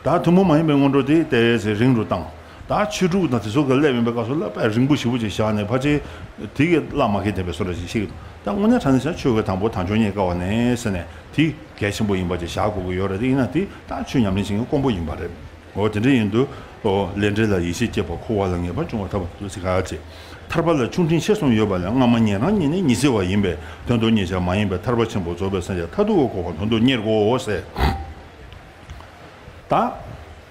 ད་ཐུན་མོང་མ་ཡིན་པའི་སྔོན་འགྲོ་དེ་ཏོག་ཙམ་རིང་རུ་བཏང་། ད་ཆོས་དྲུག་དང་དེ་ཚོ་གི་སླེབས་ཡོང་པའི་སྐབས་སུ་ལ་དཔེ་རིང་པོ་ཞེ་པོ་ཅིག་བཞག་ནས། ཕལ་ཆེར་དེ་གི་བླ་མ་མཁྱེན་ལྡན་པའི་བཟོ་འདྲ་ཅིག་བཤད་ཀྱི་འདུག་ད་དངོས་གནས་དྲང་གནས་བྱས་ན་ཆོས་ཀྱི་དང་པོ་དལ་འབྱོར་རྙེད་དཀའ་བ་ནས་ཟེར་ནས་དེ་གལ་ཆེན་པོ་ཡིན་པ་ཅིག་བཞག་དགོས་ཀྱི་ཡོད་རེད། དེ་ཡིན་ན་དེ་ད་ཆོས་ཉམས་ལེན་བྱེད་མཁན་དཀོན་པོ་ཡིན་པ་རེད། འོ། དེ་འདྲ་ཡིན་དུས། འོ། ལས་འབྲས་ལ་ཡིད་ཆེས་སྐྱེས་པ། འཁོར་བ་ལས་ངེས་པར་འབྱུང་བ། ཐར་པ་དོན་དུ་གལ་ཆེ། ཐར་པ་ལ་ཆུང་འབྲིང་ཆེ་གསུམ་ཡོད་པ་ལས། སྔ་མ་ཉན་རང་ཉིད་ནི་ཉི་ཚེ་བ་ཡིན་པས། དོན་དུ་གཉེར་བྱ་མ་ཡིན་པའི་ཐར་པ་ཆེན་པོ་རྫོགས་པའི་སངས་རྒྱས་མཐར་ཐུག་གི་གོ་འཕང་དོན་དུ་གཉེར་དགོས་ཟེར། ད།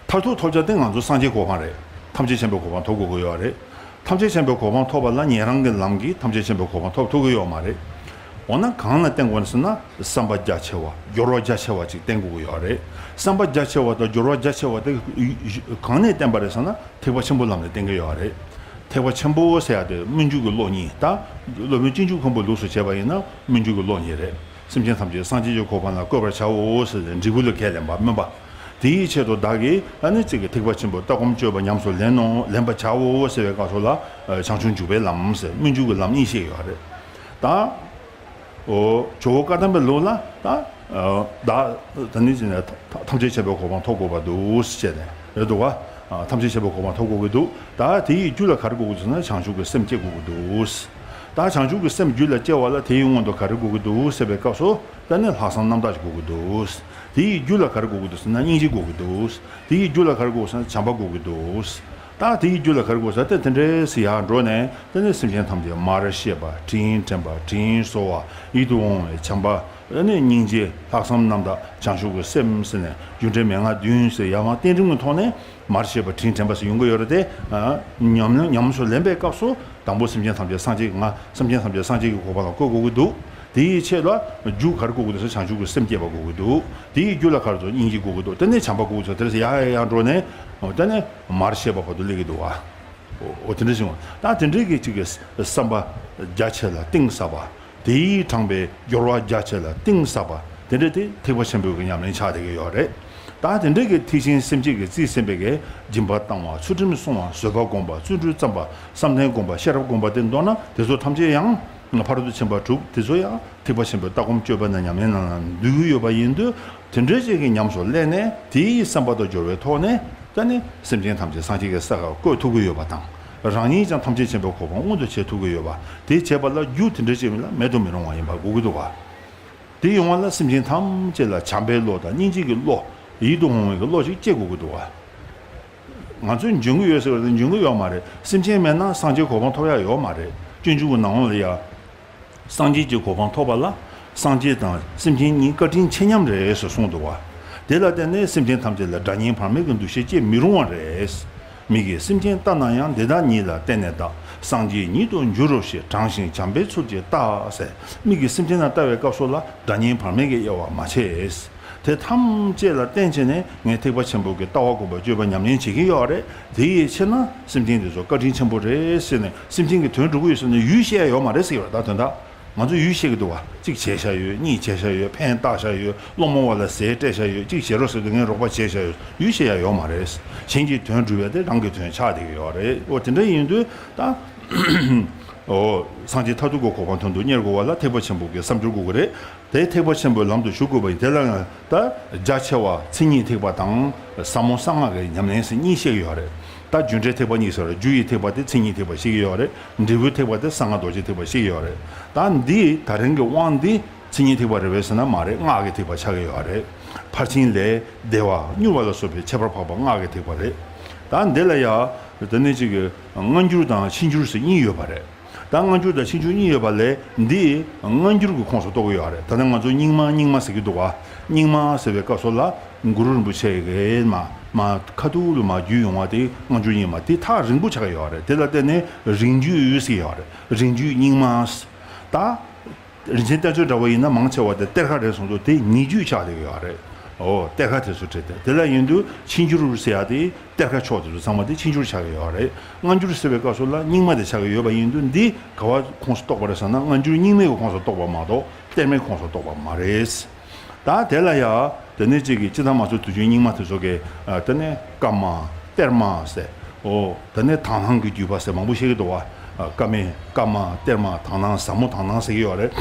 མཐར་ཐུག་ཐོབ་བྱ་དེ་ང་ཚོ་སངས་རྒྱས་གོ་འཕང་རེད། ཐམས་ཅད་མཁྱེན་པའི་གོ་འཕང་ཐོབ་དགོས་ཀྱི་ཡོད་རེད། ཐམས་ཅད་མཁྱེན་པའི་གོ་འཕང་ཐོབ་པ་ལ་ཉན་རང་གི་ལམ་གྱིས་ཐམས་ཅད་མཁྱེན་པའི་གོ་འཕང་ཐོབ་ཐུབ་ཀྱི་ཡོད་མ་རེད། འོ་ན་གང་ལ་བརྟེན་དགོས་ཟེར་ན། བསམ་པ་རྒྱ་ཆེ་བ། སྦྱོར་བ་རྒྱ་ཆེ་བ་ཅིག་བརྟེན་དགོས་ཀྱི་ཡོད་རེད། བསམ་པ་རྒྱ་ཆེ་བ་དང་སྦྱོར་བ་རྒྱ་ཆེ་བ་དེ་གང་ནས་བརྟེན་པ་རེད་ཟེར་ན། ཐེག་པ་ཆེན་པོའི་ལམ་ནས་བརྟེན་གྱི་ཡོད་རེད། ཐེག་པ་ཆེན་པོ་ཟེར་ཡ་དེ་སྨོན་འཇུག་གི་བློ་གཉིས། ད་སློབ་དཔོན་སྤྱོད་འཇུག་མཁན་པོའི་ལུགས་སུ་བྱས་པ་ཡིན་ན་སྨོན་འཇུག་གི་བློ་གཉིས་རེད། སེམས་ཅན་ཐམས་ཅད་སངས་རྒྱས་ཀྱི་གོ་འཕང་ལ་བཀོད་པར་བྱའོ་ཟེར་ཏེ་འབྲས་བུ་ལ་ཁས་ལེན་པ། སྨོན་པ། དེའི་ཆེད་དུ་བདག་གིས་ཨ་ནི་གཅིག་གི་ཐེག་པ་ཆེན་པོའི་ལྟ་སྒོམ་སྤྱོད་པ་ཉམས་སུ་ལེན་ནོ། ལེན་པར་བྱའོ་ཟེར་བའི་སྐབས་སུ་ལ། ཨ། བྱང་ཆུབ་འཇུག་པའི་ལམ་ཟེར། སྨོན་འཇུག་གི་ལམ་གཉིས་བཤད་ཡོད་རེད། ད། འོ། ཇོ་བོ་བཀའ་གདམས་པའི་ལུགས་ལ་ད། ཨ། བདག་ད་ནི་ཅི་ནས་ཐམས་ཅད་མཁྱེན་པའི་གོ་འཕང་ཐོབ་དགོས་པ་འདུག་ཟེར་ནས་རེད་འདུག་བ། ཨ། ཐམས་ཅད་མཁྱེན་པའི་གོ་འཕང་ཐོབ་དགོས་ཀྱི་འདུག་ད་དེ་ཡི་རྒྱུ་ལ་ག་རེ་དགོས་ཀྱི་འདུག་ཟེར་ན། བྱང་ཆུབ་ཀྱི་སེམས་སྐྱེ་དགོས་ཀྱི་འདུག་ད་བྱང་ཆུབ་ཀྱི་སེམས་རྒྱུད་ལ་སྐྱེ་བ་ལ་དེ་ཡི་སྔོན་དུ་ག་རེ་དགོས་ཀྱི་འདུག་ཟེར་བའི་སྐབས་སུ། ད་ནི་ལྷག་བསམ་རྣམ་དག་ཅིག་དགོས་ཀྱི་འདུག་དེ་ཡི་རྒྱུ་ལ་ག་རེ་དགོས་ཀྱི་འདུག་ཟེར་ན། སྙིང་རྗེ་དགོས་ཀྱི་འདུག་དེ་ཡི་རྒྱུ་ལ་ག་རེ་དགོས་ཟེར་ན། བྱམས་པ་དགོས་ཀྱི་འདུག་ད་དེ་ཡི་རྒྱུ་ལ་ག་རེ་དགོས་ཟེར་ན། དེ་དེ་འདྲས་སེ་ཡར་འགྲོ་ནས། དེ་ནས་སེམས་ཅན་ཐམས་ཅད་མར་ཤེས་པ། དྲིན་དྲན་པ། དྲིན་གཟོ་བ། ཡིད་དུ་འོང་བའི་བྱམས་པ། དེ་ནས་སྙིང་རྗེ། ལྷག་བསམ་རྣམ་དག་བྱང་ཆུབ་ཀྱི་སེམས་ཟེར་ནས། རྒྱུ་འབྲས་མན་ངག་བདུན་ཟེར། ཡར་མར་རྟེན་འབྲེལ་གྱི་ཐོག་ནས་མར་ཤེས་པ། དྲིན་དྲན་པ་ཟེར་ཡོང་གི་ཡོད་རེད་དེ། ཨ། ཉམས་ཉམས་སུ་ལེན་པའི་སྐབས་སུ། དང་པོ་སེམས་ཅན་ཐམས་ཅད་སངས་རྒྱས། ང་སེམས་ཅན་ཐམས་ཅད་སངས་རྒྱས་ཀྱི་གོ་འཕང་ལ་བཀོད་དགོས་ཀྱི་འདུག་དེའི་ཆེད་ལ་རྒྱུ་ག་རེ་དགོས་ཀྱི་འདུག་ཟེར། བྱང་ཆུབ་ཀྱི་སེམས་བསྐྱེད་པ་དགོས་ཀྱི་འདུག་དེའི་རྒྱུ་ལ་ག་རེ་དགོས། སྙིང་རྗེ་དགོས་ཀྱི་འདུག་དེ་ནས་བྱམས་པ་དགོས་ཀྱི་འདུག་དེ་ནས་ཡར་ཡར་ཡར་འགྲོ་ནས། འོ། དེ་ནས་མར་ཤེས་པ་བར་དུ་སླེབས་ཀྱི་འདུག་བ། འོ། འོ། དེ་འདྲ་ཞིག་ད་དེ་འདྲའི་གི་གཅིག་གི་བསམ་པ་རྒྱ་ཆེ་ལ་གཏིང་ཟབ་པ། དེ་ཡིས་དྲངས་པའི་སྦྱོར་བ་རྒྱ་ཆེ་ལ་གཏིང་ཟབ་པ་དེ་འདྲ་དེ་ཐེག་པ་ཆེན་པོའི་གི་ཉམས་ལེན་ཆགས་བསྡད་ཀྱི་ཡོད་རེད། ད་དེ་འདྲའི་གི་ཐེག་ཆེན་སེམས་བསྐྱེད་ཀྱི་རྩིས་ཟིན་པའི་གི་སྦྱིན་པ་བཏང་བ། ཚུལ་ཁྲིམས་བསྲུང་བ། བཟོད་པ་བསྒོམ་པ། བརྩོན་འགྲུས་བརྩམ་པ། བསམ་གཏན་བསྒོམ་པ། ཤེས་རབ་བསྒོམ་པ་དེ་མདོར་ན་དེ་ཚོ་ཐམས་ཅད་ཡང་ཕ་རོལ་ཏུ་ཕྱིན་པ་དྲུག་དེ་ཚོ་ཡང་ཐེག་པ་ཆེན་པོའི་ལྟ་སྒོམ་སྤྱོད་པ་ནང་ཉམས་ལེན་ནང་ལ་འདུས་ཀྱི་ཡོད་པ་ཡིན་དུས། དེ་འདྲའི་ཅིག་གི་ཉམས་སུ་ལེན་ནས། དེ་ཡི་བསམ་པ་དང་སྦྱོར་བའི་ཐོག་ནས། ད་ནི་སེམས་ཅན་ཐམས་ཅད་སངས་རྒྱས་ཀྱི་ས་ཁར་བཀོད་ཐུབ་ཀྱི་ཡོད་པ་དང་། རང་ཉིད་ཀྱང་ཐམས་ཅད་མཁྱེན་པའི་གོ་འཕང་མངོན་དུ་བྱེད་ཐུབ་ཀྱི་ཡོད་པ། དེ་བྱེད་པ་ལ་རྒྱུ་དེ་འདྲ་ཅིག་མིན་ལ་མེད་དུ་མི་རུང་བ་ཡིན་པ་དགོས་ཀྱི་འདུག་བ། དེ་ཡོང་བ་ལ་སེམས་ཅན་ཐམས་ཅད་ལ་བྱམས་པའི་བློ་དང་སྙིང་རྗེ་གི་བློ། ཡིད་དུ་འོང་བའི་གི་བློ་ཞིག་སྐྱེ་དགོས་ཀྱི་འདུག་བ། ང་ཚོས་འཇོན་གྱི་ཡོད་ཟེར་བ་དེ་འཇོན་གྱི་ཡོད་མ་རེད། སེམས་ཅན་མེད་ན་སངས་རྒྱས་གོ་འཕང་ཐོབ་ཡ་ཡོད་མ་རེད། སྤྱོད་འཇུག་གི་ནང་ལོགས་ལ་ཡ། སངས་རྒྱས་ཀྱི་གོ་འཕང་ཐོབ་པ་ལ། སངས་རྒྱས་དང་སེམས་ཅན་གཉིས་བཀའ་དྲིན་ཆེ་མཉམ་རེད་ཟེར་གསུངས་འདུག་བ། དེ་ལ་བརྟེན་ནས་སེམས་ཅན་ཐམས་ཅད་ལ་དགྲ་གཉེན་བར་མའི་གི་འདུ་ཤེས་སྐྱེ་མི་རུང་བ་རེད། མིག་གིས་སེམས་ཅན་ལྟ་ན་ཡང་། འདི་དག་ཉིད་ལ་བརྟེན་ནས་བདག་སངས་རྒྱས་ཉིད་དུ་འགྱུར་རོ་ཞེས། དྲང་ཞིང་བྱམས་པའི་ཚུལ་གྱིས་བལྟ་ཟེར། མིག་གིས་སེམས་ཅན་ལ་ལྟ་བའི་སྐབས་སུ་ལ་དགྲ་གཉེན་བར་མའི་གི་དབྱེ་བ་མ་ཕྱེ། དེ་ཐམས་ཅད་ལ་བརྟེན་བྱས་ནས་ངས་ཐེག་པ་ཆེན་པོ་གི་ལྟ་བ་སྒོམ་པ་སྤྱོད་པ་ཉམས་ལེན་བྱེད་ཀྱི་ཡོད་རེད། དེ་ཡི་ཕྱིར་ན་སེམས་ཅན་དེ་ཚོ་བཀའ་དྲིན་ཆེན་པོ་རེད་ཟེར་ནས། སེམས་ཅན་གྱི་དོན་སྒྲུབ་ཀྱི་ཡོད་ཟེར་ནས་ཡུལ་བཤད་ཡ་ཡོད་མ་རེད་ཟེར་གྱི་ཡོད་རེད། ད་དོན་དག་ང་ཚོ་ཡུལ་བཤད་ཀྱི་འདུག་བ། གཅིག་བྱས་བཞག་ཡོད། གཉིས་བྱས་བཞག་ཡོད། ཕན་བཏགས་བཞག་ཡོད། སློང་མོ་བ་ལ་ཟས་སྤྲད་བཞག་ཡོད། གཅིག་བྱེད་རོགས་ཟེར་དུས་ངས་རོགས་པ་བྱས་བཞག་ཡོད། ཡུལ་བཤད་ཡ་ཡོད་མ་རེད། གཞན་གྱི་དོན་སྒྲུབ་ཡ་དེ་རང་གི་དོན་ཆགས་བསྡད་ཀྱི་ཡོད་རེད། འོ་དེ་འདྲ་ཡིན་དུས་ད། འོ། སངས་རྒྱས་མཐར་ཐུག་གི་གོ་འཕང་དོན་དུ་གཉེར་དགོས་པ་ལ་ཐེག་པ་ཆེན་པོ་གི་བསམ་སྦྱོར་དགོས་ཀྱི་རེད། དེ་ཐེག་པ་ཆེན་པོའི་ལམ་དུ་ཞུགས་དགོས་པ་ཡིན། དེ་ལ་ཡང་ད་རྒྱ་ཆེ་བ་མཚན་ཉིད་ཐེག་པ་དང་ཟབ་མོ་གསང་སྔགས་ཀྱི་ཉམས་ལེན་ཟེར་གཉིས་བཤད་ཀྱི་ཡོད་རེད། ད་རྒྱུ་འབྲས་ཐེག་པ་གཉིས་ཟེར་བ་རེད། རྒྱུ་ཡི་ཐེག་པ་དེ་མཚན་ཉིད་ཐེག་པ་བཤད་ཀྱི་ཡོད་རེད། འབྲས་བུའི་ཐེག་པ་དེ་གསང་སྔགས་རྡོ་རྗེ་ཐེག་པ་བཤད་ཀྱི་ཡོད་རེད། ད་འདི་ད་རིང་གི་དབང་འདི་མཚན་ཉིད་ཐེག་པ་རེད་པས་ཟེར་ན་མ་རེད། སྔགས་ཀྱི་ཐེག་པ་ཆགས་ཀྱི་ཡོད་རེད། ཕར་ཕྱིན་ལས་བདེ་བ་མྱུར་བ་ལ་སོགས་པའི་ཁྱད་པར་འཕགས་པ་སྔགས་ཀྱི་ཐེག་པ་རེད། ད་འདི་ལ་ཡང་དེ་ནས་ཅིག་གི་སྔ་འགྱུར་དང་ཕྱི་འགྱུར་ཟེར་གཉིས་ཡོད་པ་རེད། ད་སྔ་འགྱུར་དང་ཕྱི་འགྱུར་གཉིས་ཡོད་པ་ལས་འདི་སྔ་འགྱུར་གྱི་ཁོངས་སུ་གཏོགས་ཀྱི་ཡོད་རེད། ད་ནི་ང་ཚོ་རྙིང་མ་རྙིང་མ་ཟེར་གྱི་འདུག་བ། རྙིང་མ་ཟེར་བའི་སྐབས་སུ་ལ་གུ་རུ་རིན་པོ་ཆེ་གིས་མ་མ་ཁ་ཐུག་ལ་མ་བརྒྱུད་ཡོང་བ་དེ་སྔ་འགྱུར་རྙིང་མ་དེ་ཐག་རིང་པོ་ཆགས་ཀྱི་ཡོད་རེད། དེ་ལ་བརྟེན་ནས་རིང་བརྒྱུད་ཟེར་ཡོད་རེད། རིང་བརྒྱུད་རྙིང་མ། ད། རིན་ཆེན་གཏེར་མཛོད་འདྲ་བོ་ཡིན་ན་མང་ཆེ་བ་དེ་གཏེར་ཁ་རེད་སོང་དུས་དེ་ཉེ་བརྒྱུད་ཆགས་བསྡད་ཀྱི་ཡོད་རེད། འོ་གཏེར་ཁ་དེ་ཚོ་བྲིས་ཏེ་དེ་ལ་ཡིན་དུས་ཕྱི་འགྱུར་ཟེར་ཡ་དེ་གཏེར་ཁ་ཕྱོགས་དེ་ཚོ་ཚང་མ་དེ་ཕྱི་འགྱུར་ཆགས་ཀྱི་ཡོད་རེད། སྔ་འགྱུར་ཟེར་བའི་སྐབས་སུ་ལ་རྙིང་མ་དེ་ཆགས་ཀྱི་ཡོད་པ་ཡིན་དུས་འདི་ག་བ་ཁོངས་སུ་གཏོགས་པ་རེད་ཟེར་ན་སྔ་འགྱུར་རྙིང་མའི་ཁོངས་སུ་གཏོགས་པ་མ་གཏོགས་གཏེར་མའི་ཁོངས་སུ་གཏོགས་པ་མ་རེད། ད་དེ་ལ་ཡ་དེ་ནས་གཅིག་གིས་སྤྱིར་བཏང་མ་སོ་དུས་རྒྱུན་རྙིང་མ་དེ་ཚོ་གིས་དེ་ནས་བཀའ་མ་གཏེར་མ་ཟེར། འོ། དེ་ནས་དག་སྣང་གི་བརྒྱུད་པ་ཟེར་མང་པོ་བཤད་ཀྱི་འདུག་བ། ཨ། བཀའ་མའི་བཀའ་མ་གཏེར་མ་དག་སྣང་ཟབ་མོ་དག་སྣང་ཟེར་གྱི་ཡོད་རེད།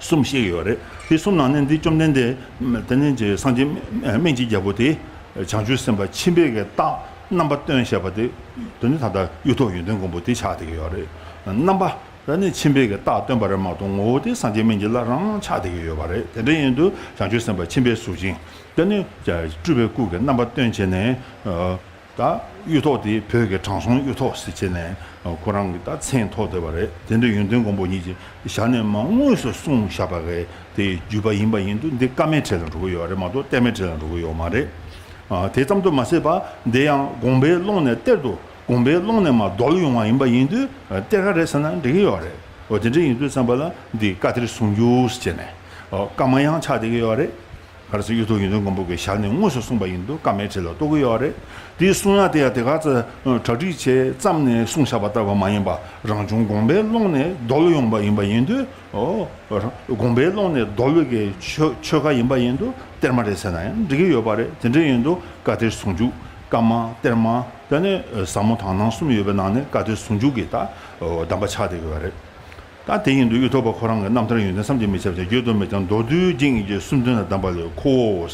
གསུམ་བཤད་ཀྱི་ཡོད་རེད། དེ་གསུམ་ནང་ནས་འདི་བཅོམ་ལྡན་འདས་དེ་ནས་ཀྱི་སངས་རྒྱས་སྨན་གྱི་རྒྱལ་པོ་དེ་བྱང་ཆུབ་སེམས་དཔའ་ཆེན་པོའི་གི་རྟགས་རྣམ་པ་སྟོན་བྱས་པ་དེ་དེ་ནི་ད་ལྟ་གཡུ་ཐོག་ཡོན་ཏན་མགོན་པོ་དེ་ཆགས་བསྡད་ཀྱི་ཡོད་རེད། རྣམ་པ་དེ་ནི་ཆེན་པོའི་གི་རྟགས་སྟོན་པ་རེད་མ་གཏོགས་ངོ་བོ་དེ་སངས་རྒྱས་སྨན་གྱི་བླ་རང་ཆགས་བསྡད་ཀྱི་ཡོད་པ་རེད། དེ་འདྲ་ཡིན་དུས་བྱང་ཆུབ་སེམས་དཔའ་ཆེན་པོའི་གཟུགས་ཅན་དེ་ནི་སྤྲུལ་པའི་སྐུ་གི་རྣམ་པ་སྟོན་བྱས་ནས། ད་གཡུ་ཐོག་དེ་བོད་ཀྱི་དྲང་སྲོང་གཡུ་ཐོག་ཟེར་བྱས་ནས་ཁོ་རང་གི་ད་མཚན་ཐོགས་བསྡད་པ་རེད། དེ་འདྲ་ཡོན་ཏན་མགོན་པོ་ཉིད་ཀྱི་ཞལ་ནས་མར་དངོས་སུ་གསུངས་བཞག་པ་རེད། དེ་བརྒྱུད་པ་ཡིན་པ་ཡིན་དུས་འདི་བཀའ་མའི་གྲས་ལ་འགྲོ་གི་ཡོད་རེད་མ་གཏོགས་གཏེར་མའི་གྲས་ལ་འགྲོ་གི་ཡོད་མ་རེད། ཨ། དེ་ཙམ་དུ་མ་ཟད་པ་འདི་ཡང་དགོངས་པའི་ཀློང་ནས་གཏེར་དུ་དགོངས་པའི་ཀློང་ནས་མར་བརྡོལ་ཡོང་བ་ཡིན་པ་ཡིན་དུས་གཏེར་ཁ་རེད་ཟེར་ན་འགྲིག་གི་ཡོད་རེད། འོ་དེ་འདྲ་ཡིན་དུས་ཙམ་པ་ལ་འདི་བཀའ་གཏེར་ཟུང་འཇུག་ཟེར་བྱས་ནས་བཀའ་མ་ཡང་ཆགས་བསྡད་ཀྱི་ཡོད་རེད། ག་རེ་ཟེར་གཡུ་ཐོག་ཡོན་ཏན་མགོན་པོ་གི་ཞལ་ནས་དངོས་སུ་གསུངས་པ་ཡིན་དུས་བཀའ་མའི་གྲས་ལ་གཏོགས་ཀྱི་ཡོད་རེད། དེའི་གསུང་ཡ་དེ་ཡང་དེ་ག་ཚོད་གྲ་སྒྲིག་བྱས་བརྩམས་ནས་གསུངས་བཞག་པ་ལྟ་བུ་མ་ཡིན་པ་རང་བྱུང་དགོངས་པའི་ཀློང་ནས་བརྡོལ་ཡོང་པ་ཡིན་པ་ཡིན་དུས། འོ། དགོངས་པའི་ཀློང་ནས་བརྡོལ་བའི་གི་ཆོས་ཆོས་ཁ་ཡིན་པ་ཡིན་དུས་གཏེར་མ་རེད་ཟེར་ན་ཡང་འགྲིག་གི་ཡོད་པ་རེད། དེ་འདྲ་ཡིན་དུས་བཀའ་གཏེར་ཟུང་འཇུག་བཀའ་མ་གཏེར་མ་དེ་ནས་ཟབ་མོ་དག་སྣང་གསུམ་ཡོད་པའི་ནང་ནས་བཀའ་གཏེར་ཟུང་འཇུག་གི་ད་གདམས་པ་ཆགས་བསྡད་ཀྱི་ཡོད་རེད། ད་དེ་ཡིན་དུས་གཡུ་ཐོག་པ་ཁོ་རང་གི་རྣམ་ཐར་ཡོན་ཏན་བསམ་གྱིས་མི་ཁྱབ་ཅིང་བརྗོད་དུ་མི་འཚམ་མདོར་བསྡུས་རྒྱན་གྱི་གསུམ་དོན་ལ་གདམས་པ་ལས་ཁོ་བོ།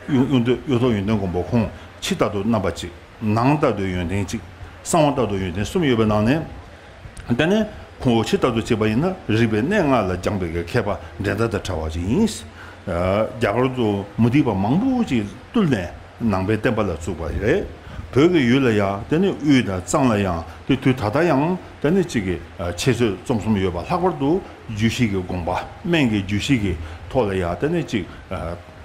གཡུ་གཡུ་གཡུ་ཐོག་ཡོན་ཏན་མགོན་པོ་ཁོང་ཕྱི་ལྟར་དུ་རྣམ་པ་གཅིག་ནང་ལྟར་དུ་ཡོན་ཏན་གཅིག་གསང་བ་ལྟར་དུ་ཡོན་ཏན་གསུམ་ཡོད་པའི་ནང་ནས། དེ་ནས་ཁོང་ཕྱི་ལྟར་དུ་བྱས་པ་ཡིན་ན་རིག་པའི་གནས་ལྔ་ལ་སྦྱངས་པའི་མཁས་པ་འགྲན་ཟླ་དང་བྲལ་བ་ཅིག་ཡིན། རྒྱ་གར་དུ་མུ་སྟེགས་པ་མང་པོ་ཅིག་བཏུལ་ནས། ནང་པའི་བསྟན་པ་ལ་བཙུགས་པ་རེད། བོད་ཀྱི་ཡུལ་ལ་ཡང་དེ་ནི་དབུས་དང་གཙང་ལ་ཡང་དེ་དུས་ད་ལྟ་ཡང་དེ་ནི་གཅིག་གི་འཆད་རྩོད་རྩོམ་གསུམ་ཡོད་པ། ལྷག་པར་དུ་རྒྱུད་བཞི་གི་དགོངས་པ་སྨན་གྱི་རྒྱུད་བཞི་གི་ཐོག་ལ་ཡང་དེ་ནི་གཅིག་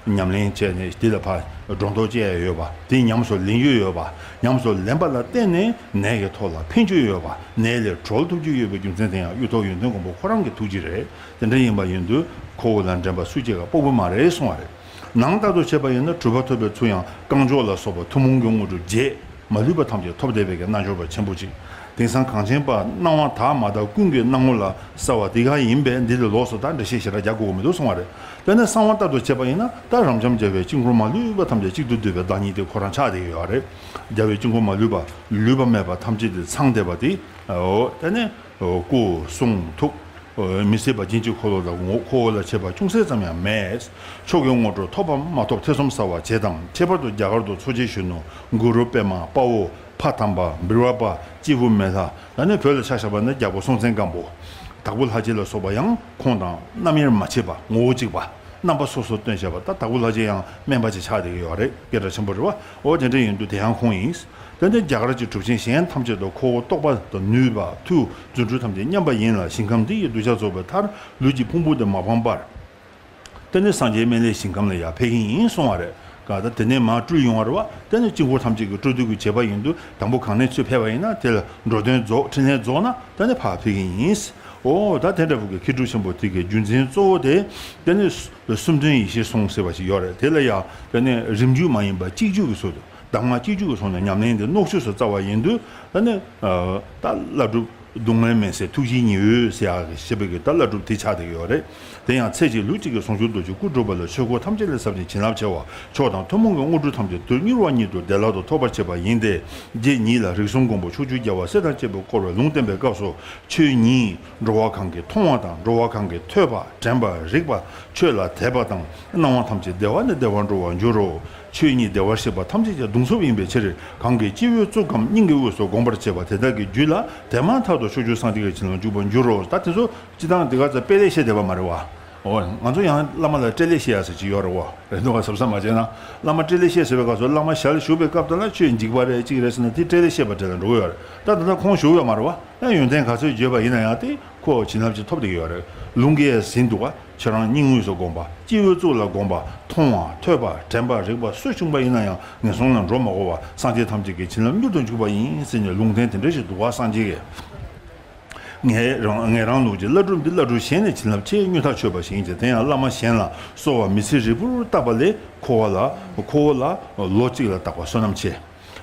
ཉམས་ལེན་བྱས་ནས་དེ་ལ་ཕར་སྒྲོ་འདོགས་བཅད་ཡ་ཡོད་པ། དེ་ཉམས་སུ་ལེན་རྒྱུ་ཡོད་པ། ཉམས་སུ་ལེན་པ་ལ་བརྟེན་ནས་ནད་ཀྱི་ཐོག་ལ་ཕན་རྒྱུ་ཡོད་པ། ནད་ལས་གྲོལ་ཐུབ་རྒྱུ་ཡོད་པའི་རྒྱུ་མཚན་དེ་ཡང་གཡུ་ཐོག་ཡོན་ཏན་མགོན་པོ་ཁོ་རང་གི་ཐུགས་རྗེ་རེད། དེ་འདྲ་ཡིན་པ་ཡིན་དུས་ཁོ་བོ་ལ་འགྲན་པ་སུ་གཅིག་ག་དཔག་པ་མ་རེད་གསུང་བ་རེད། ནང་ལྟར་དུ་བྱས་པ་ཡིན་ན་གྲུབ་པ་ཐོབ་པའི་ཚུལ་ཡང་རྐང་མགྱོགས་ལ་སོགས་པ་ཐུན་མོང་གི་དངོས་གྲུབ་བརྒྱད་མ་ལུས་པ་ཐམས་ཅད་ཐོབ་བསྡད་པའི་གི་རྣལ་འབྱོར་པ་ཆེན་པོ་ཅིག་དེང་སང་གངས་ཅན་པ་སྣང་བ་དག་མ་དག་ཀུན་གྱི་སྣང་ངོ་ལ་གསལ་བ་དེ་ག་ཡིན་པས་འདི་ལས་ལོགས་སུ་ད་འགྲེལ་བཤད་ཞེ་དྲག་རྒྱག་དགོས་མི་འདུག་གསུང་བ་རེད། དེ་ནས་གསང་བ་ལྟར་དུ་བྱས་པ་ཡིན་ན་ད་རབ་འབྱམས་རྒྱལ་བའི་དཀྱིལ་འཁོར་མ་ལུས་པ་ཐམས་ཅད་གཅིག་ཏུ་བསྡུས་པའི་བདག་ཉིད་དེ་ཁོ་རང་ཆགས་བསྡད་ཡོད་རེད། རྒྱལ་བའི་དཀྱིལ་འཁོར་མ་ལུས་པ་ལུས་པ་མེད་པ་ཐམས་ཅད་དེ་ཚང་བསྡད་པ་དེ། འོ་དེ་ནས་སྐུ་གསུང་ཐུགས། མི་ཟད་པ་སྦྱིན་གྱི་འཁོར་ལོ་དང་ངོ་འཁོར་བ་ལ་བྱེད་པ་ཅུང་ཟད་ཙམ་ཡང་མེད། མཆོག་གི་དངོས་གྲུབ་ཐོབ་པ་མ་ཐོབ་ཐེ་ཚོམ་ཟ་བ་བྱེད་དམ། ཁྱད་པར་དུ་རྒྱ་གར་དུ་འཚོ་བྱེད་གཞོན་ནུ་གུ་རུ་པདྨ་དཔའ་བོ་ཕ་དམ་པ་འབུལ་བ་པ་སྐྱེས་བུ་མེ་ལྷ། ད་ནི་བོད་ལ་ཆ་བཞག་པ་ན་རྒྱལ་པོ་སྲོང་བཙན་སྒམ་པོ། དྭགས་པོ་ལྷ་རྗེ་ལ་སོགས་པ་ཡང་ཁོང་དང་རྣམ་དབྱེར་མ་ཕྱེད་པ་ངོ་བོ་གཅིག་པ། རྣམ་པ་སོ་སོར་སྟོན་བྱེད་པ་ད་དྭགས་པོ་ལྷ་རྗེ་ཡང་སྨན་པ་ཅིག་ཆགས་བསྡད་ཀྱི་ཡོད་རེད། སྐད་གྲགས་ཆེན་པོ་རེད་བ། འོ་དེ་འདྲ་ཡིན་དུས་དེ་ཡང་ཁོང་ཡིན། དེ་ནས་རྒྱ་གར་གྱི་གྲུབ་ཆེན་གཞན་ཐམས་ཅད་དུ་ཁོ་བོ་རྟོགས་པ་དང་ནུས་པ་མཐུ་རྫུ་འཕྲུལ་ཐམས་ཅད་མཉམ་པ་ཡིན་ལ་ཞིང་ཁམས་འདི་ཡི་གདུལ་བྱ་རྫོགས་པའི་མཐར་ལུས་ཀྱི་ཕུང་པོ་དེ་མ་སྤངས་པར། དེ་ནས་སངས་རྒྱས་སྨན་བླའི་ཞིང་ཁམས་ལ་ཡར་ཕེབས་ཀྱི་ཡིན་གསུང་བ་རེད། ག་ད་དེ་ནས་མར་སྤྲུལ་ཡོང་བ་རེད་བ། དེ་ནས་དཀྱིལ་འཁོར་ཐམས་ཅད་ཀྱི་སྤྲུལ་བསྡུ་གི་བྱེད་པ་ཡིན་དུས་དང་པོ་གང་ནས་ཚུར་ཕེབས་པ་ཡིན་ན་དེ་ལ་འགྲོ་དོན་རྫོགས་འཕྲིན་ལས་རྫོགས་ན་དེ་ནས་ཕར་ཕེབས་ཀྱི་ཡིན། འོ་ད་དེ་འདྲ་བོ་གི་མཁས་གྲུབ་ཆེན་པོ་དེ་གའི་རྒྱུ་མཚན་གཙོ་བོ་དེ་དེ་ནས་གསུམ་དོན་ཡེ་ཤེས་གསུང་ཟེར་བ་ཞིག་ཡོད་རེད། དེ་ལ་ཡང་དེ་ནས་རིམ་བརྒྱུད་མ་ཡིན་པ་གཅིག་བརྒྱུད་ཀྱི་ཚུལ་དུ། གདམས་ངག་གཅིག་གྱུར་གྱི་ཚོགས་ནས་ཉམས་ལེན་དེ་སྣོག་བཅུད་སུ་བཙའ་བ་ཡིན་དུས་ད་ནི་ད་བླ་སྒྲུབ་ སྡུག་བསྔལ་མེད་སའི་ཐུགས་རྗེའི་ཉི་འོད་ཟེར་ཡག་གི་ཞེས་པའི་གི་ད་བླ་སྒྲུབ་དེ་ཆགས་བསྡད་ཀྱི་ཡོད་རེད། དེ་ཡང་ཚེ་གཅིག་ལུས་གཅིག་གི་ཟུང་འཇུག་རྡོ་རྗེ་སྐུ་འགྲུབ་པ་ལ་ཆོས་འཁོར་ཐམས་ཅད་ལས་ཟབ་ཅིང་བྱིན་རླབས་ཆེ་བ། མཆོག་དང་ཐུན་མོང་གི་དངོས་གྲུབ་ཐམས་ཅད་དུས་མྱུར་བ་ཉིད་དུ་བདེ་བླག་ཏུ་ཐོབ་པར་བྱེད་པ་ཡིན་ཏེ། རྗེ་ཉིད་ལ་རིགས་གསུམ་མགོན་པོ་ཕྱོགས་བཅུའི་རྒྱལ་བ་སྲས་དང་བཅས་པས་བསྐོར་བའི་ལུང་བསྟན་པའི་སྐབས་སུ། ཆོས་ཉིད་འགྲོ་བ་གང་གིས་མཐོང་བ་དང་འགྲོ་བ་གང་གིས་ཐོས་པ་དྲན་པ་རིག་པ་ཆོས་ལ་དད་པ་དང་སྣང་བ་ཐམས་ཅད་བདེ་བ་ནས་བདེ་བར་འགྲོ་བར་འགྱུར་རོ། ཆོས་ཉིད་བདེ་བར་གཤེགས་པ་ཐམས་ཅད་ཀྱི་གདུང་འཚོབ་ཡིན་པའི་ཕྱིར། གང་གིས་སྤྱི་བོའི་གཙུག་གམ་སྙིང་གི་དབུས་སུ་བསྒོམ་པར་བྱེད་པ་དེ་དག་གི་རྒྱུད་ལ་དེ་མ་ཐག་ཏུ་ཕྱོགས་བཅུའི་སངས་རྒྱས་ཀྱི་བྱིན་རླབས་འཇུག་པར་འགྱུར་རོ། ད་དེ་ཚོ་སྤྱི་བཏང་དེ་ག་ཚོད་དཔེ་ལེགས་བཤད་བསྡད་པ་མ་རེད་བ། འོ་ང་ཚོ་ཡང་བླ་མ་ལ་སྤྲེལ་ལེགས་བཤད་ཡ་ཟེར་གྱི་ཡོད་རེད་བ། རེད་འདུག་བ། གཟབ་གཟབ་མ་བྱས་ན། བླ་མ་སྤྲེལ་ལེགས་བཤད་ཟེར་བའི་སྐབས་སུ་བླ་མ་ཞལ་བཞུགས་པའི་སྐབས་དེ་ལ་ཆོས་འཇིགས་པ་རེད་གཅིག་རེད་ཟེར་ན་དེ་སྤྲེལ་ལེགས་བཤད་པ་འདྲ་ལ་འགྲོ་གི་ཡོད་རེད། ད་ད་ལྟ་ཁོང་བཞུགས་ཡོད་མ་རེད་བ། ཡང་ཡོན་ཏན་ག་ཚོད་བརྗོད་པ་ཡིན་ན་ཡང་དེ་ཁོ་བྱིན་རླབས་ཅིག་ཐོབ་བསྡད་ཀྱི་ཡོད་རེད། ལུང་གིས་ཟིན་འདུག་བ། ཁྱེད་རང་སྙིང་དབུས་སུ་བསྒོམ་པ། སྤྱི་བོའི་གཙུག་ལ་བསྒོམ་པ། མཐོང་བ། ཐོས་པ། དྲན་པ། རིག་པ་སུ་བྱུང་བ་ཡིན་ན་ཡང་ངན་སོང་ལ་འགྲོ་མ་དགོས་པ། སངས་རྒྱས་ཐམས་ཅད་ཀྱི་བྱིན་རླབས་མྱུར་དུ་འཇུག་པ་ཡིན་ཟེར་ནས་ལུང་བསྟན་དེ་འདྲ་ཞིག་འདུག་བ། སངས་རྒྱས་ཀྱིས། ངེད་རང་ངེད་རང་ལུགས་ཀྱི་བླ་སྒྲུབ་འདི་བླ་སྒྲུབ་གཞན་ནས་བྱིན་རླབས་ཆེས་སྙོན་ཐག་ཆོད་པ་ཞིག་ཡིན་ཅིང་། དེ་ཡང་བླ་མ་གཞན་ལ་གསོལ་བ་མི་ཚེ་རིལ་པོར་བཏབ་པ་ལས་འཁོར་བ་ལ་འཁོར་བ་ལ་ལོ་གཅིག་ལ་བཏབ་པ་བསོད་ནམས་ཆེ།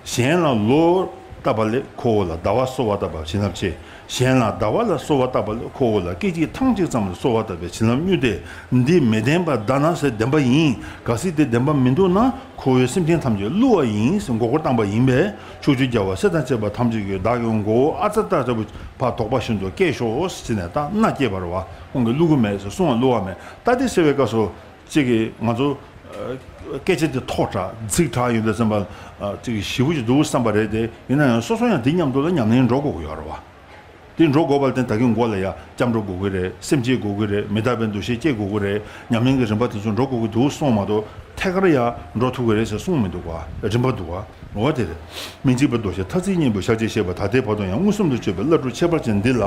གཞན་ལ་ལོ་བཏབ་པ་ལས་འཁོར་བ་ལ་ཟླ་བ་གསོལ་བ་བཏབ་པ་བྱིན་རླབས་ཆེ། གཞན་ལ་ཟླ་བ་ལ་གསོལ་བ་བཏབ་པ་ལས་འཁོར་བ་ལ་སྐད་ཅིག་ཐེངས་གཅིག་ཙམ་ལ་གསོལ་བ་བཏབ་པའི་བྱིན་རླབས་མྱུར་ཏེ། འདི་མི་བདེན་པ་ད་ན་ཟེར་བདེན་པ་ཡིན། གལ་སྲིད་དེ་བདེན་པ་མི་འདུག་ན་འཁོར་བའི་སེམས་ཅན་ཐམས་ཅད་བསླུ་བ་ཡིན་ཟེར་མགོ་སྐོར་བཏང་པ་ཡིན་པས། ཕྱོགས་བཅུའི་རྒྱལ་བ་སྲས་དང་བཅས་པ་ཐམས་ཅད་ཀྱིས་བདག་གི་མགོ་བོ་ཨ་ཙ་ཏག་ཏག་པོ་ཕར་དོགས་པ་བཞིན་དུ་སྐྱེས་ཤོག་ཟེར་ནས་ད་མནའ་སྐྱེལ་བ་རེད་བ། ཁོང་གིས་བསླུ་གི་མེད་ཟེར་གསུངས་པ་བསླུ་བ་མེད། ད་དེ་ཟེར་བའི་སྐབས་སུ་གཅིག་གིས་ང་ཚོ་སྐད་ཆ་དེ་ཐོག་དྲགས་ཚིག་དྲགས་ཡོང་དུས་ཙམ་པ་གཅིག་གིས་ཞེ་པོ་ཅིག་འདུག་བསམ་པ་རེད་དེ། ཡིན་ན་ཡང་སོ་སོ་ཡང་དེ་མཉམ་དུ་ལ་ཉམས་ལེན་འགྲོ་དགོས་ཀྱི་ཡོད་རེད་བ། དེ་འགྲོ་དགོས་པར་བརྟེན་ད་གིན་མགོ་ལ་ཡ་སྐྱབས་འགྲོ་དགོས་ཀྱི་རེད། སེམས་བསྐྱེད་དགོས་ཀྱི་རེད། མི་རྟག་པའི་འདུ་ཤེས་བསྐྱེད་དགོས་ཀྱི་རེད། ཉམས་ལེན་གྱི་རིམ་པ་དེ་ཚོ་འགྲོ་དགོས་ཀྱི་འདུག་གསུངས་མ་གཏོགས་ཐད་ཀར་ཡ་འགྲོ་ཐུབ་ཀྱི་རེད་ཟེར་གསུངས་མི་འདུག་ག་རིམ་པ་འདུག་ག་འོ་དེ་རེད། སྨིན་བྱེད་པའི་མདོ་ཞེས་ཐ་ཚིག་གཉིས་པོ་ཤཱཀྱའི་བཤད་པ་ད་ལྟའི་བར་དུ་ཡང་མངོན་སུམ་དུ་བྱས་པའི་བླ་སྒྲུབ་ཁྱད་པར་ཅན་འདི་ལ་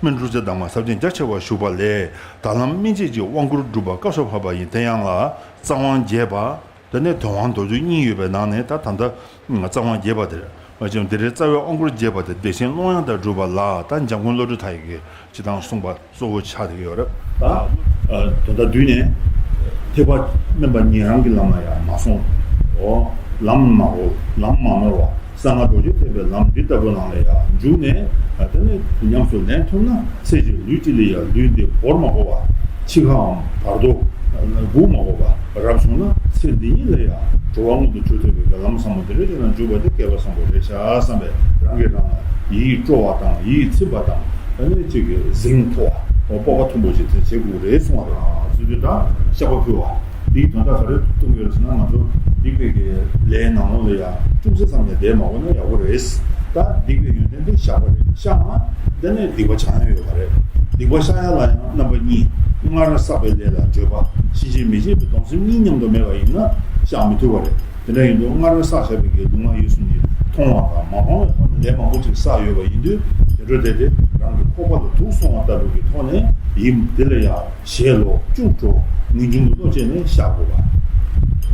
སྨིན་གྲོལ་རྩེ་གདམས་ངག་ཟབ་ཅིང་རྒྱ་ཆེ་བ་བཞུགས་པ་ལས། ད་ལམ་སྨིན་བྱེད་ཀྱི་དབང་བསྐུར་སྒྲུབ་པ་སྐབས་སུ་བབ་པ་ཡིན། དེ་ཡང་ལ་རྩ་དབང་རྒྱས་པ། དེ་ནས་དོན་དབང་མདོར་བསྡུས་གཉིས་ཡོད་པའི་ནང་ནས་ད་ད་ལྟ་རྩ་དབང་རྒྱས་པ་དེ་རེད། འོན་ཀྱང་དེ་རིང་རྩ་བའི་དབང་བསྐུར་རྒྱས་པ་དེ་བདེ་ཆེན་ཀློང་ཡངས་དང་སྒྲུབ་པ་ལ་ད་འཇམ་མགོན་བློ་གྲོས་མཐའ་ཡས་ཀྱིས་སྤྱིར་བཏང་གསུངས་པ་གཙོ་བོ་ཆགས་བསྡད་ཀྱི་ཡོད་རེད། ད་དོན་དག་བསྡུས་ནས་ཐེག་པ་དམན་པ་ཉན་རང་གི་ལམ་ལ་ཡང་མ་སོང་། འོ་ལམ་མ་འོ་ལམ་མ་ནོར་བ། གསང་སྔགས་རྡོ་རྗེ་ཐེག་པའི་ལམ་འདི་ལྟ་བུ་ནང་ལ་ཡང་འཇུག་ནས། དེ་ནས་ཉམས་སུ་ལེན་ཐུབ་ན་ཚེ་གཅིག་ལུས་གཅིག་ལ་ཡང་ལུས་འདི་བོར་མ་དགོས་པ། འཆི་ཁའམ་བར་དོ་སྒུག་མ་དགོས་པ་རབ་བྱུང་ན་ཚེ་འདི་ཉིད་ལ་ཡང་གྲོལ་བ་མངོན་དུ་གྱུར་ཐུབ་པའི་ལམ་ཟབ་མོ་འདི་རེད་ཅེ་ན་འཇུག་པ་དེ་སྐལ་པ་བཟང་པོ་རེད་ཤག་བསམ་པས་རང་གིས་རང་ལ་ཡིད་སྤྲོ་བ་དང་ཡིད་ཚིམ་པ་དང་། དེ་ནས་གཅིག་གི་གཟེངས་མཐོ་བ་སྤོབས་པ་མཐོན་པོ་ཞིག་དེ་བྱེད་དགོས་རེད་གསུངས་པ་དང་། ཚུལ་དེ་དང་བཤགས་པ་ཕུལ་བ། འདིའི་དོན་དག་ག་རེ་གཏོང་གི་ཡོད་ཟེར་ན། ང་ཚོ་སྡིག་པའི་གི་ལས་ནང་ལོགས་ལ་ཡང་ཅུང་ཟད་ཙམ་ཡང་བསྡད་མ་དགོས་ན་ཡག་པོ་རེད། ད་སྡིག་པའི་ཡོན་ཏན་དེ་བཤགས་པ་རེད། བཤགས་ན་དེ་ནས་སྡིག་པ་བྱང་ཡ་ཡོད་པ་རེད། སྡིག་པ་བཤགས་ཡ་ལ་ཡང་རྣམ་པ་གཉིས། སྔར་བསགས་པའི་ལས་ལ་འགྱོད་པ། ཕྱིན་ཆད་མི་བྱེད་པའི་སྡོམ་སེམས་གཉིས་མཉམ་དུ་མེད་པ་ཡིན་ན་བཤགས་མི་ཐུབ་པ་རེད། དེ་འདྲ་ཡིན་དུས་སྔར་བསགས་བཞག་པའི་གི་ལུས་ངག་ཡིད་གསུམ་གྱིས་མཐོང་བ་དང་མ་མཐོང་བའི་ཐོག་ནས་ལས་མང་པོ་ཅིག་བསགས་ཡོད་པ་ཡིན་དུས། དེ་འཕྲོ་དེ་དེ་རང་གི་ཁོག་པ་ལ་དུག་སོང་བ་ལྟ་བུ་གི་ཐོག་ནས་ཡིད་འདི་ལ་ཡང་ཞེ་ལོག་ཅུང་སྤྲོ་ངེས་འབྱུང་གི་བློ་བསྐྱེད་ནས་བཤགས་དགོས་པ།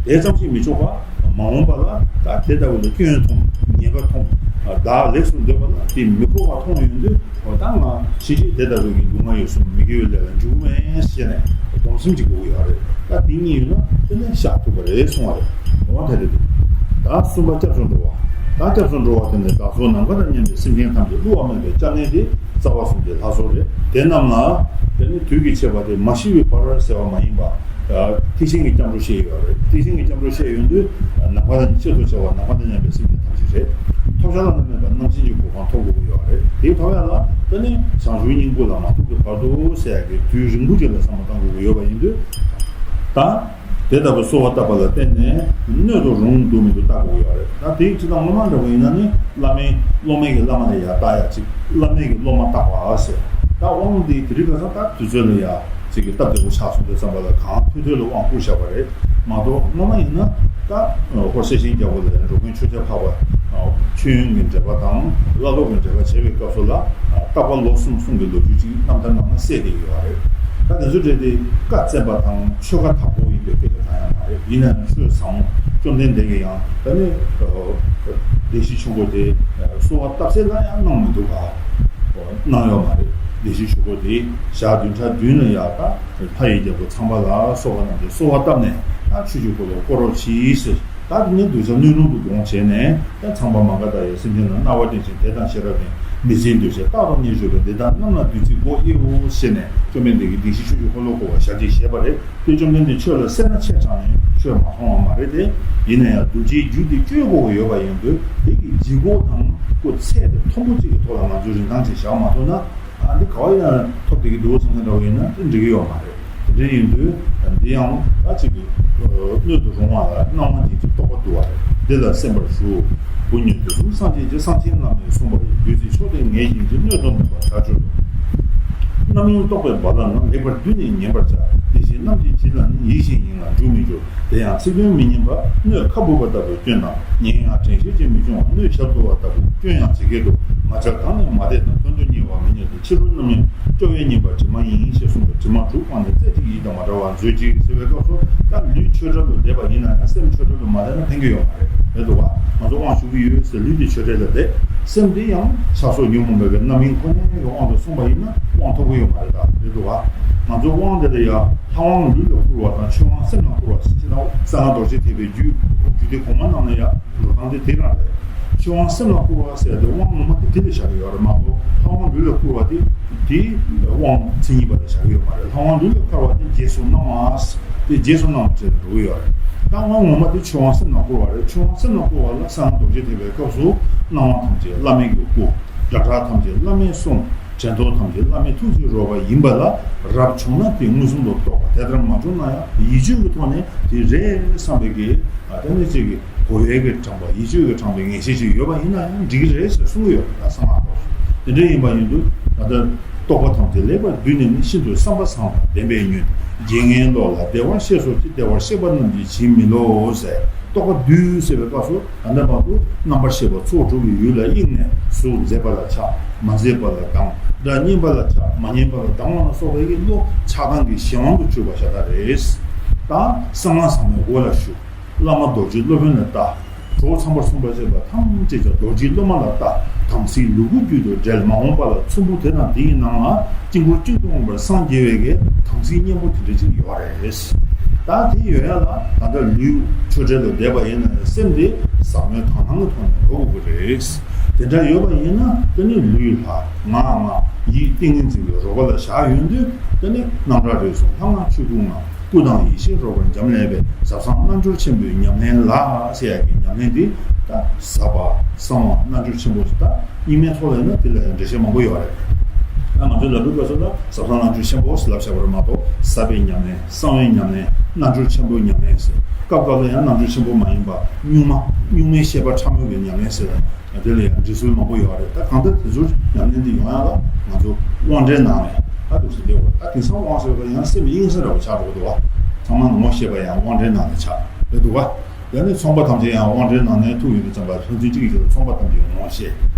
དེ་ཙམ་ཞིག་མི་ཆོག་པ། མ་འོངས་པ་ལ་ད་དེ་ལྟ་བུ་ལ་སྐྱོན་མཐོང་ཉེས་པ་མཐོང་བདག་ལེགས་སུ་འདོད་པ་ལ་དེ་མི་ཁོག་པ་མཐོང་ཡོང་དུས། འོ་ད་ང་ཕྱིན་ཆད་དེ་ལྟ་བུ་གི་ལུས་ངག་ཡིད་གསུམ་མི་དགེ་བའི་ལས་ལ་འཇུག་མེད་ཟེར་ནས་སྡོམ་སེམས་ཅིག་དགོས་ཀྱི་ཡོད་རེད། ད་དེ་གཉིས་ཡོད་ན་དེ་ནས་བཤགས་ཐུབ་པ་རེད་གསུང་བ་རེད། འོ་ད་དེ་རེད། ད་གསུམ་པ་སྐྱབས་སུ་འགྲོ་བ། ད་སྐྱབས་སུ་འགྲོ་བ་དེ་ནི་བདག་སོགས་ནམ་མཁའ་དང་མཉམ་པའི་སེམས་ཅན་ཐམས་ཅད་བསླུ་བ་མེད་པའི་སྐྱབས་གནས་དེ་རྩ་བ་གསུམ་གྱི་ལྷ་ཚོགས་རེད། དེ་རྣམས་ལ་དེ་ནི་དུས་ཀྱི་ཆད་པ་དེ་མ་ཤི་བའི་བར་ཟེར་བ་མ་ཡིན་པ། ཐེག་ཆེན་གྱི་སྐྱབས་འགྲོ་བཤད་ཡོད་རེད། ཐེག་ཆེན་གྱི་སྐྱབས་འགྲོ་བཤད་ཡོང་དུས་ནམ་མཁའ་དང་གཅིག་ཏུ་བྱ་བ་ནམ་མཁའ་དང་མཉམ་པའི་སེམས་ཅན་ཐམས་ཅད་རེད། ཐོབ་བྱ་བླ་ན་མེད་པ་རྣམ་མཁྱེན་གྱི་གོ་འཕང་ཐོབ་དགོས་ཀྱི་ཡོད་རེད། དེའི་ཐོབ་ཡ་ལ་དེ་ནི་བྱང་ཆུབ་སྙིང་པོ་ལ་མ་ཐུག་གི་བར་དུ་ཟེར་ཡ་གི་དུས་རིང་པོ་ཅིག་ལ་བསམ་བློ་བཏང་དགོས་ཀྱི་ཡོད་པ་ཡིན་དུས། ད་དེ་ལྟ་བུ་གསོལ་བ་བཏབ་པ་ལ་བརྟེན་ནས་སྣོད་དུ་རུང་འདུག་མི་འདུག་བལྟ་དགོས་ཀྱི་ཡོད་རེད། ད་དེའི་སྤྱི་དང་སློབ་མ་འདྲ་བོ་ཡིན་ན་ནི་བླ་མའི་སློབ་མའི་གི་བླ་མ་ལ་ཡ་བལྟ་ཡ་གཅིག་བླ་མའི་གི་སློབ་མ་བལྟ་བ་ཟེར། ད་དབང་འདི་དེ་རིང་ཁ་སང་ད་དུས་ཚོད་ལ་ཡ་གཅིག་གི་སྟབས་བདེ་པོ་ཆགས་སོང་དུས་ཙམ་པ་ལ་གང་ཐོས་ཐོས་ལ་དབང་བསྐུར་བཞག་པ་རེད་མ་གཏོགས། སྔོན་མ་ཡིན་ན་ད་ཧོར་སེ་ཆེན་རྒྱལ་པོ་ལ་ཡ་འགྲོ་མགོན་ཆོས་རྒྱལ་འཕགས་པ་མཆོད་ཡོན་གྱི་འགྲེལ་པ་དང་བླ་སློབ་ཀྱི་འགྲེལ་པ་བྱེད་པའི་སྐབས་སུ་ལ་རྟག་པ་ལོ་གསུམ་གསུམ་གྱི་ལོ་རྒྱུས་ཅིག་རྣམ་ཐར་ནང་ན་གསལ་བསྡད་ཡོད་རེད། ད་དེ་ཚོ་འདྲ་དེ་བཀའ་བཙན་པ་དང་ཆོལ་ཁ་དག་པོ་ཡིན་པའི་སྐད་ཆ་གང་ཡང་མ་རེད། ཡིན་ན་ཡང་ཆོས་ཟབ་མོ་བཅོམ་ལྡན་འདས་ཀྱིས་ཡང་ད་ནི་བདེ་གཤེགས་ཆོས་འཁོར་དེ་གསོལ་བ་བཏབ་ཚད་ལ་ཡང་གནང་མི་འདུག་ག་གནང་ཡོད་མ་རེད། བདེ་གཤེགས་ཆོས་འཁོར་དེ་ཞག་བདུན་ཕྲག་བདུན་ལ་ཡ་ད་ལྷ་ཡི་རྒྱལ་པོ་ཚངས་པ་ལ་སོགས་པ་རྣམས་ཀྱིས་གསོལ་བ་བཏབ་ནས་ད་ཆོས་ཀྱི་འཁོར་ལོ་བསྐོར་རོགས་གྱིས་ཟེར། ད་དེ་ནས་གདུལ་བྱ་སྣོད་རུང་དུ་དགོངས་བྱས་ནས་ད་ཚངས་པ་མ་ག་དྷ་ཡི་སེམས་ཅན་ལ་སྣང་བ་བསྟན་ཅིང་དད་དང་ཤེས་རབ་ཀྱིས་ མི་ཚེའི་འདུ་བྱེད་རྟག་ཏུ་བརྙེས་གྱུར་པའི་འདི་དག་རྣམས་ལ་བདུད་རྩིའི་སྒོ་དབྱེའོ་ཞེས་ནས་བཅོམ་ལྡན་འདས་ཀྱིས་བདེན་བཞིའི་ཆོས་ཀྱི་འཁོར་ལོ་བསྐོར་བར་ཞལ་གྱིས་བཞེས་པ་རེད། དེ་བཅོམ་ལྡན་འདས་ཆོས་ལ་སེར་སྣ་ཕྱེད་ཙམ་ཡང་ཆོས་མ་མཐོང་བ་མ་རེད་དེ། ཡིན་ན་ཡང་གདུལ་བྱའི་རྒྱུད་འདི་གཅོད་དགོས་ཀྱི་ཡོད་པ་ཡིན་དུས་དེ་གི་ལྗིད་ཁོག་དང་ཀུན་ཚད་དེ་མཐོན་པོ་གཅིག་གི་ཐོག་ལ་ང་ཚོས་རིན་ཐང་ཅིག་བཞག་མ་ཐུབ་ན། ཨ་འདི་ག་བ་ཡང་ཐོབ་བསྡད་ཀྱི་འདུག་བསམ་མཁན་འདྲ་བོ་ཡིན་ན་དེ་འགྲིག་གི་ཡོད་མ་རེད། དེ་འདྲ་ཡིན་དུས་འདི་ཡང་ད་ཅིག་གི་སྣོད་དུ་རུང་བ་ལ་སྣང་བ་དེ་ཅིག་རྟོགས་པ་འདུ་བ་རེད། འདི་ལ་གསན་པར་ཞུ། བུ་ཉོན་དུ་གསུམ་སངས་རྒྱས་ཀྱི་གསང་ཆེན་བླ་མས་གསུངས་པ་ཡི་བདུད་རྩི་མཆོག་དེ་ངེས་བཞིན་གྱི་སྣོད་དུ་མེད་པར་ཐག་ཆོད་དོ། རྣམ་གཡེང་རྟོག་པའི་རྦ་རླབས་རྣམས་ལེགས་པར་བསྡུས་ནས་ཉན་པར་བྱ། དེ་བཞིན་རྣམ་འབྱེད་བྱེད་ལ་ནི་ཡིད་བཞིན་ཡིན་ལ་འཇུག་མི་འགྱུར། དེ་ཡང་ཚིག་དོན་མི་སྙན་པ་སྣོད་ཁ་སྦུབ་པ་ལྟ་བུའི་སྐྱོན་དང་། ཉན་ཡང་དྲན་ཤེས་ཀྱིས་མི་འབྱུང་བ་སྣོད་ཞབས་རྡོལ་བ་ལྟ་བུའི་སྐྱོན་ཡང་ཇི་སྐད་དུ། ང་རྒྱལ་གང་ནས་མ་དད་དང་དོན་དུ་གཉེར་བ་མི་རྙེད་དེ། ཕྱི་རོལ་རྣམ་གཡེང་སྐྱོ་བས་བསྙེན་པ་དྲི་མ་ཡིན་ཞེས་གསུངས་པས་དྲི་མ་དྲུག་སྤངས་ནས་རྩེ་གཅིག་ཡིད་དང་མ་བྲལ་བར་མཛོད་ཅིག་ཟེར་བའི་སྐབས་སུ་ད་ལུས་ཆོས་བྲལ་དུ་བསྡད་པ་ཡིན་ན་ཡང་སེམས་ཆོས་བྲལ་དུ་མ་བསྡད་ན་ཕན་གྱི་ཡོད་མ་རེད། རེད་འདུག་བ། ང་ཚོ་དབང་ཞུ་གི་ཡོད་ཟེར་ལུས་དེ་ཆོས་བྲལ་ལ་བསྡད། སེམས་དེ་ཡང་ཆགས་སོགས་ཉོན་མོངས་པའི་རྣམ་གཡེང་ཁོ་ནའི་དབང་དུ་སོང་བ་ཡིན་ན་དབང་ཐོབ་ཀྱི་ཡོད་མ་རེད། ད་རེད་འདུག་བ། ང་ཚོ་དབང་དེ་ལ་ཡང་ལྷ་དབང་ལུས་ལ་བསྐུར་བ་དང་ཆོས་དབང་སེམས་ལ་བསྐུར་བ་ཟེར་ཅི་དང་གསང་སྔགས་རྡོ་རྗེ་ཐེག་པའི་རྒྱུད་རྒྱུད་སྡེ་གོང་མ་རྣམས་ལ་ཡང་འགྲོ་སྟངས་དེ་དེ་རང་རེད། ཆོས་དབང་སེམས་ལ་བསྐུར་བ་ཟེར་ཏེ་དབང་ངོ་མ་དེ་དེ་ལ་བཞག་གི་ཡོད་རེད་མ་གཏོགས་ལྷ་དབང་ལུས་ལ་བསྐུར་བ་དེ་དེ་དབང་མཚན་ཉིད་པ་ལ་བཞག་གི་ཡོད་མ་རེད། ལྷ་དབང་ལུས་ལ་བསྐུར་བ་དེ་རྗེས་སུ་གནང་བ་དེ་རྗེས་སུ་གནང་བ་བྱས་ཏེ་འགྲོ་གི་ཡོད་རེད། ད་དབང་ངོ་མ་དེ་ཆོས་དབང་སེམས་ལ་བསྐུར་བ་རེད། ཆོས་དབང་སེམས་ལ་བསྐུར་བ་ལ་གསང་སྔགས་རྡོ་རྗེ་ཐེག་པའི་སྐབས་སུ་སྣང་བ་ཐམས་ཅད་བླ་མེད་ཀྱི་སྐུ། སྒྲ་གྲགས་ཐམས་ཅད་བླ་མའི་གསུང་། དྲན་རྟོག་ཐམས་ཅད་བླ་མའི་ཐུགས་ཀྱི་རོལ་པ་ཡིན་པ་ལ་རབ་བྱུང་ན་དེ་མངོན་སུམ་དུ་རྟོགས་པ། དེ་ལྟར་མ་བྱུང་ན་ཡང་ཡིད་དཔྱོད་ཀྱི་ཐོག་ནས་དེ་རེད་བསམ་པའི་གི་ཨ་དེ་ནས་ཅིག་གི་གོ་བའི་གི་དྲངས་པ་ཡིད་དཔྱོད་ཀྱི་དྲངས་པའི་ངེས་ཤེས་ཅིག་ཡོད་པ་ཡིན་ན་ཡང་འགྲིག་གི་རེད་ཟེར་གསུང་གི་ཡོད་རེད། ད་གསང་སྔགས་སྐོར་དེ་འདྲ་ཡིན་པ་ཡིན་དུས་ད་ལྟ་རྟོག་པ་ཐམས་ཅད་ལེགས་པར་བསྡུས་ནས་ནི་ཤིན་ཏུ་བསམ་པ་བཟང་དང་ལྡན་པས་ཉོན། རྒྱལ་ངན་བློ་ལ་བདེ་བར་གཤེགས་སོ་ཅི། བདེ་བར་གཤེགས་པ་རྣམས་ཀྱིས་བྱིན་མི་ལོ་ཟེར། རྟོག་པ་བསྡུས་ཟེར་བའི་སྐབས་སུ་ད་ལྟ་བར་དུ་རྣམ་པར་ཤེས་པ་ཚོགས་དྲུག་གི་ཡུལ་ལ་དབྱིངས་ནས་གཟུགས་མཛེས་པ་ལ་ཆགས་མ་མཛེས་པ་ལ་སྡང་། སྒྲ་སྙན་པ་ལ་ཆགས་མ་སྙན་པ་ལ་སྡང་བ་ལ་སོགས་པའི་བློ་ཆགས་སྡང་གི་གཞན་དབང་དུ་གྱུར་པ་ཤ་སྟག་རེད། ད་གསང་སྔགས་ཟབ་མོའི་སྒོ་ལ་ཞུགས། བླ་མ་རྡོ་རྗེ་སློབ་དཔོན་ལ་ལྟ། གྲོགས་ཚངས་པར་གསུངས་པ་བཅས་པ་ཐམས་ཅད་ཀྱང་རྡོ་རྗེའི་སློབ་མ་ལ་ལྟ། དམ་ཚིག་ལུ་གུ་རྒྱུད་དུ་འབྲེལ། མ་འོངས་པ་ལ་ཚོམ་བུ་དེ་དང་དེ་ཡི་ནང་ལ་དཀྱིལ་འཁོར་གཅིག་ཏུ་འོངས་པར་སངས་རྒྱས་པའི་གི་དམ་ཚིག་སྙིང་པོ་དེ་འདྲ་ཅིག་ཡོད་རེད། ད་དེ་ཡོད་ཡ་ལ་ད་ལྟ་ལུས་ཆོས་བྲལ་དུ་བསྡད་པ་ཡིན་ན་ཡང་སེམས་དེ་ཟབ་མོའི་དག་སྣང་གི་ཐོག་ནས་འགྲོ་དགོས་ཀྱི་རེད། དེ་འདྲ་ཡོད་པ་ཡིན་ན་དེ་ནི་ལུས་ལྷ་ངག་དབང་ཡིད་ཏིང་ངེ་འཛིན་གྱི་རོལ་པ་ལ་བཞག་ཡོང་དུས་དེ་ནི་རྣམ་གྲངས་རིགས་གསུམ་ལྷ་སྔགས་ཆོས་སྐུ་ལྔ། སྐུ་དང་ཡེ་ཤེས་རོལ་པར་འབྱམས་ཀླས་པའི་ཟབ་གསང་རྣལ་འབྱོར་ཆེན་པོའི་ཉམས་ལེན་ལ་ཟེར་ཡག་གི་ཉམས་ལེན་འདི་ད་ཟབ་པ་གསང་བ་རྣལ་འབྱོར་ཆེན་པོ་ད་རྙིང་མའི་ཐོག་ལ་ཡིན་ན་དེ་ལ་ཡང་འགྲེལ་བཤད་མང་པོ་ཡོད་རེད། ད་ང་ཚོའི་ལབ་དུས་སྐབས་སུ་ལ་ཟབ་གསང་རྣལ་འབྱོར་ཆེན་པོ་ཟེར་ལབ་བྱ་བ་རེད་མ་གཏོགས་ཟབ་པའི་ཉམས་ལེན་གསང་བའི་ཉམས་ལེན་རྣལ་འབྱོར་ཆེན་པོའི་ཉམས་ལེན་ཟེར་སྐབས་སྐབས་ལ་ཡང་རྣལ་འབྱོར་ཆེན་པོ་མ་ཡིན་པ་གཉུག་མ་གཉུག་མའི་ཤེས་པ་ཕྲ་མོའི་གི་ཉམས་ལེན་ཟེར། དེ་ལ་ཡང་འབྲི་སྲོལ་མང་པོ་ཡོད་རེད། ད་གང་ལྟར་དེ་ཚོར་ཉམས་ལེན་དེ་ཡོང་ཡག་ལ་ང་ཚོ་དབང་གྲལ་ནང་ལ་ཡང་ད་འདུག་སེ་བསྡད་དགོས། ད་དེང་སང་དབང་ཟེར་བ་ཡང་སེམས་གཡེང་ས་འདྲ་བོ་ཆགས་འགྲོ་གི་འདུག་བ། ཚང་མ་ངོ་ཤེས་པ་ཡང་དབང་གྲལ་ནང་ལ་ཆགས་རེད་འདུག་བ། ཡང་ནི་ཚོང་པ་ཐམས་ཅད་ཡང་དབང་གྲལ་ནང་ནས་ཐུག་ཡོང་དུས་ཙམ་པ་ལྷ་འཛིན་གཅིག་གི་ཆེད་དུ་ཚོང་པ་ཐམས་ཅད་ངོ་ཤེས་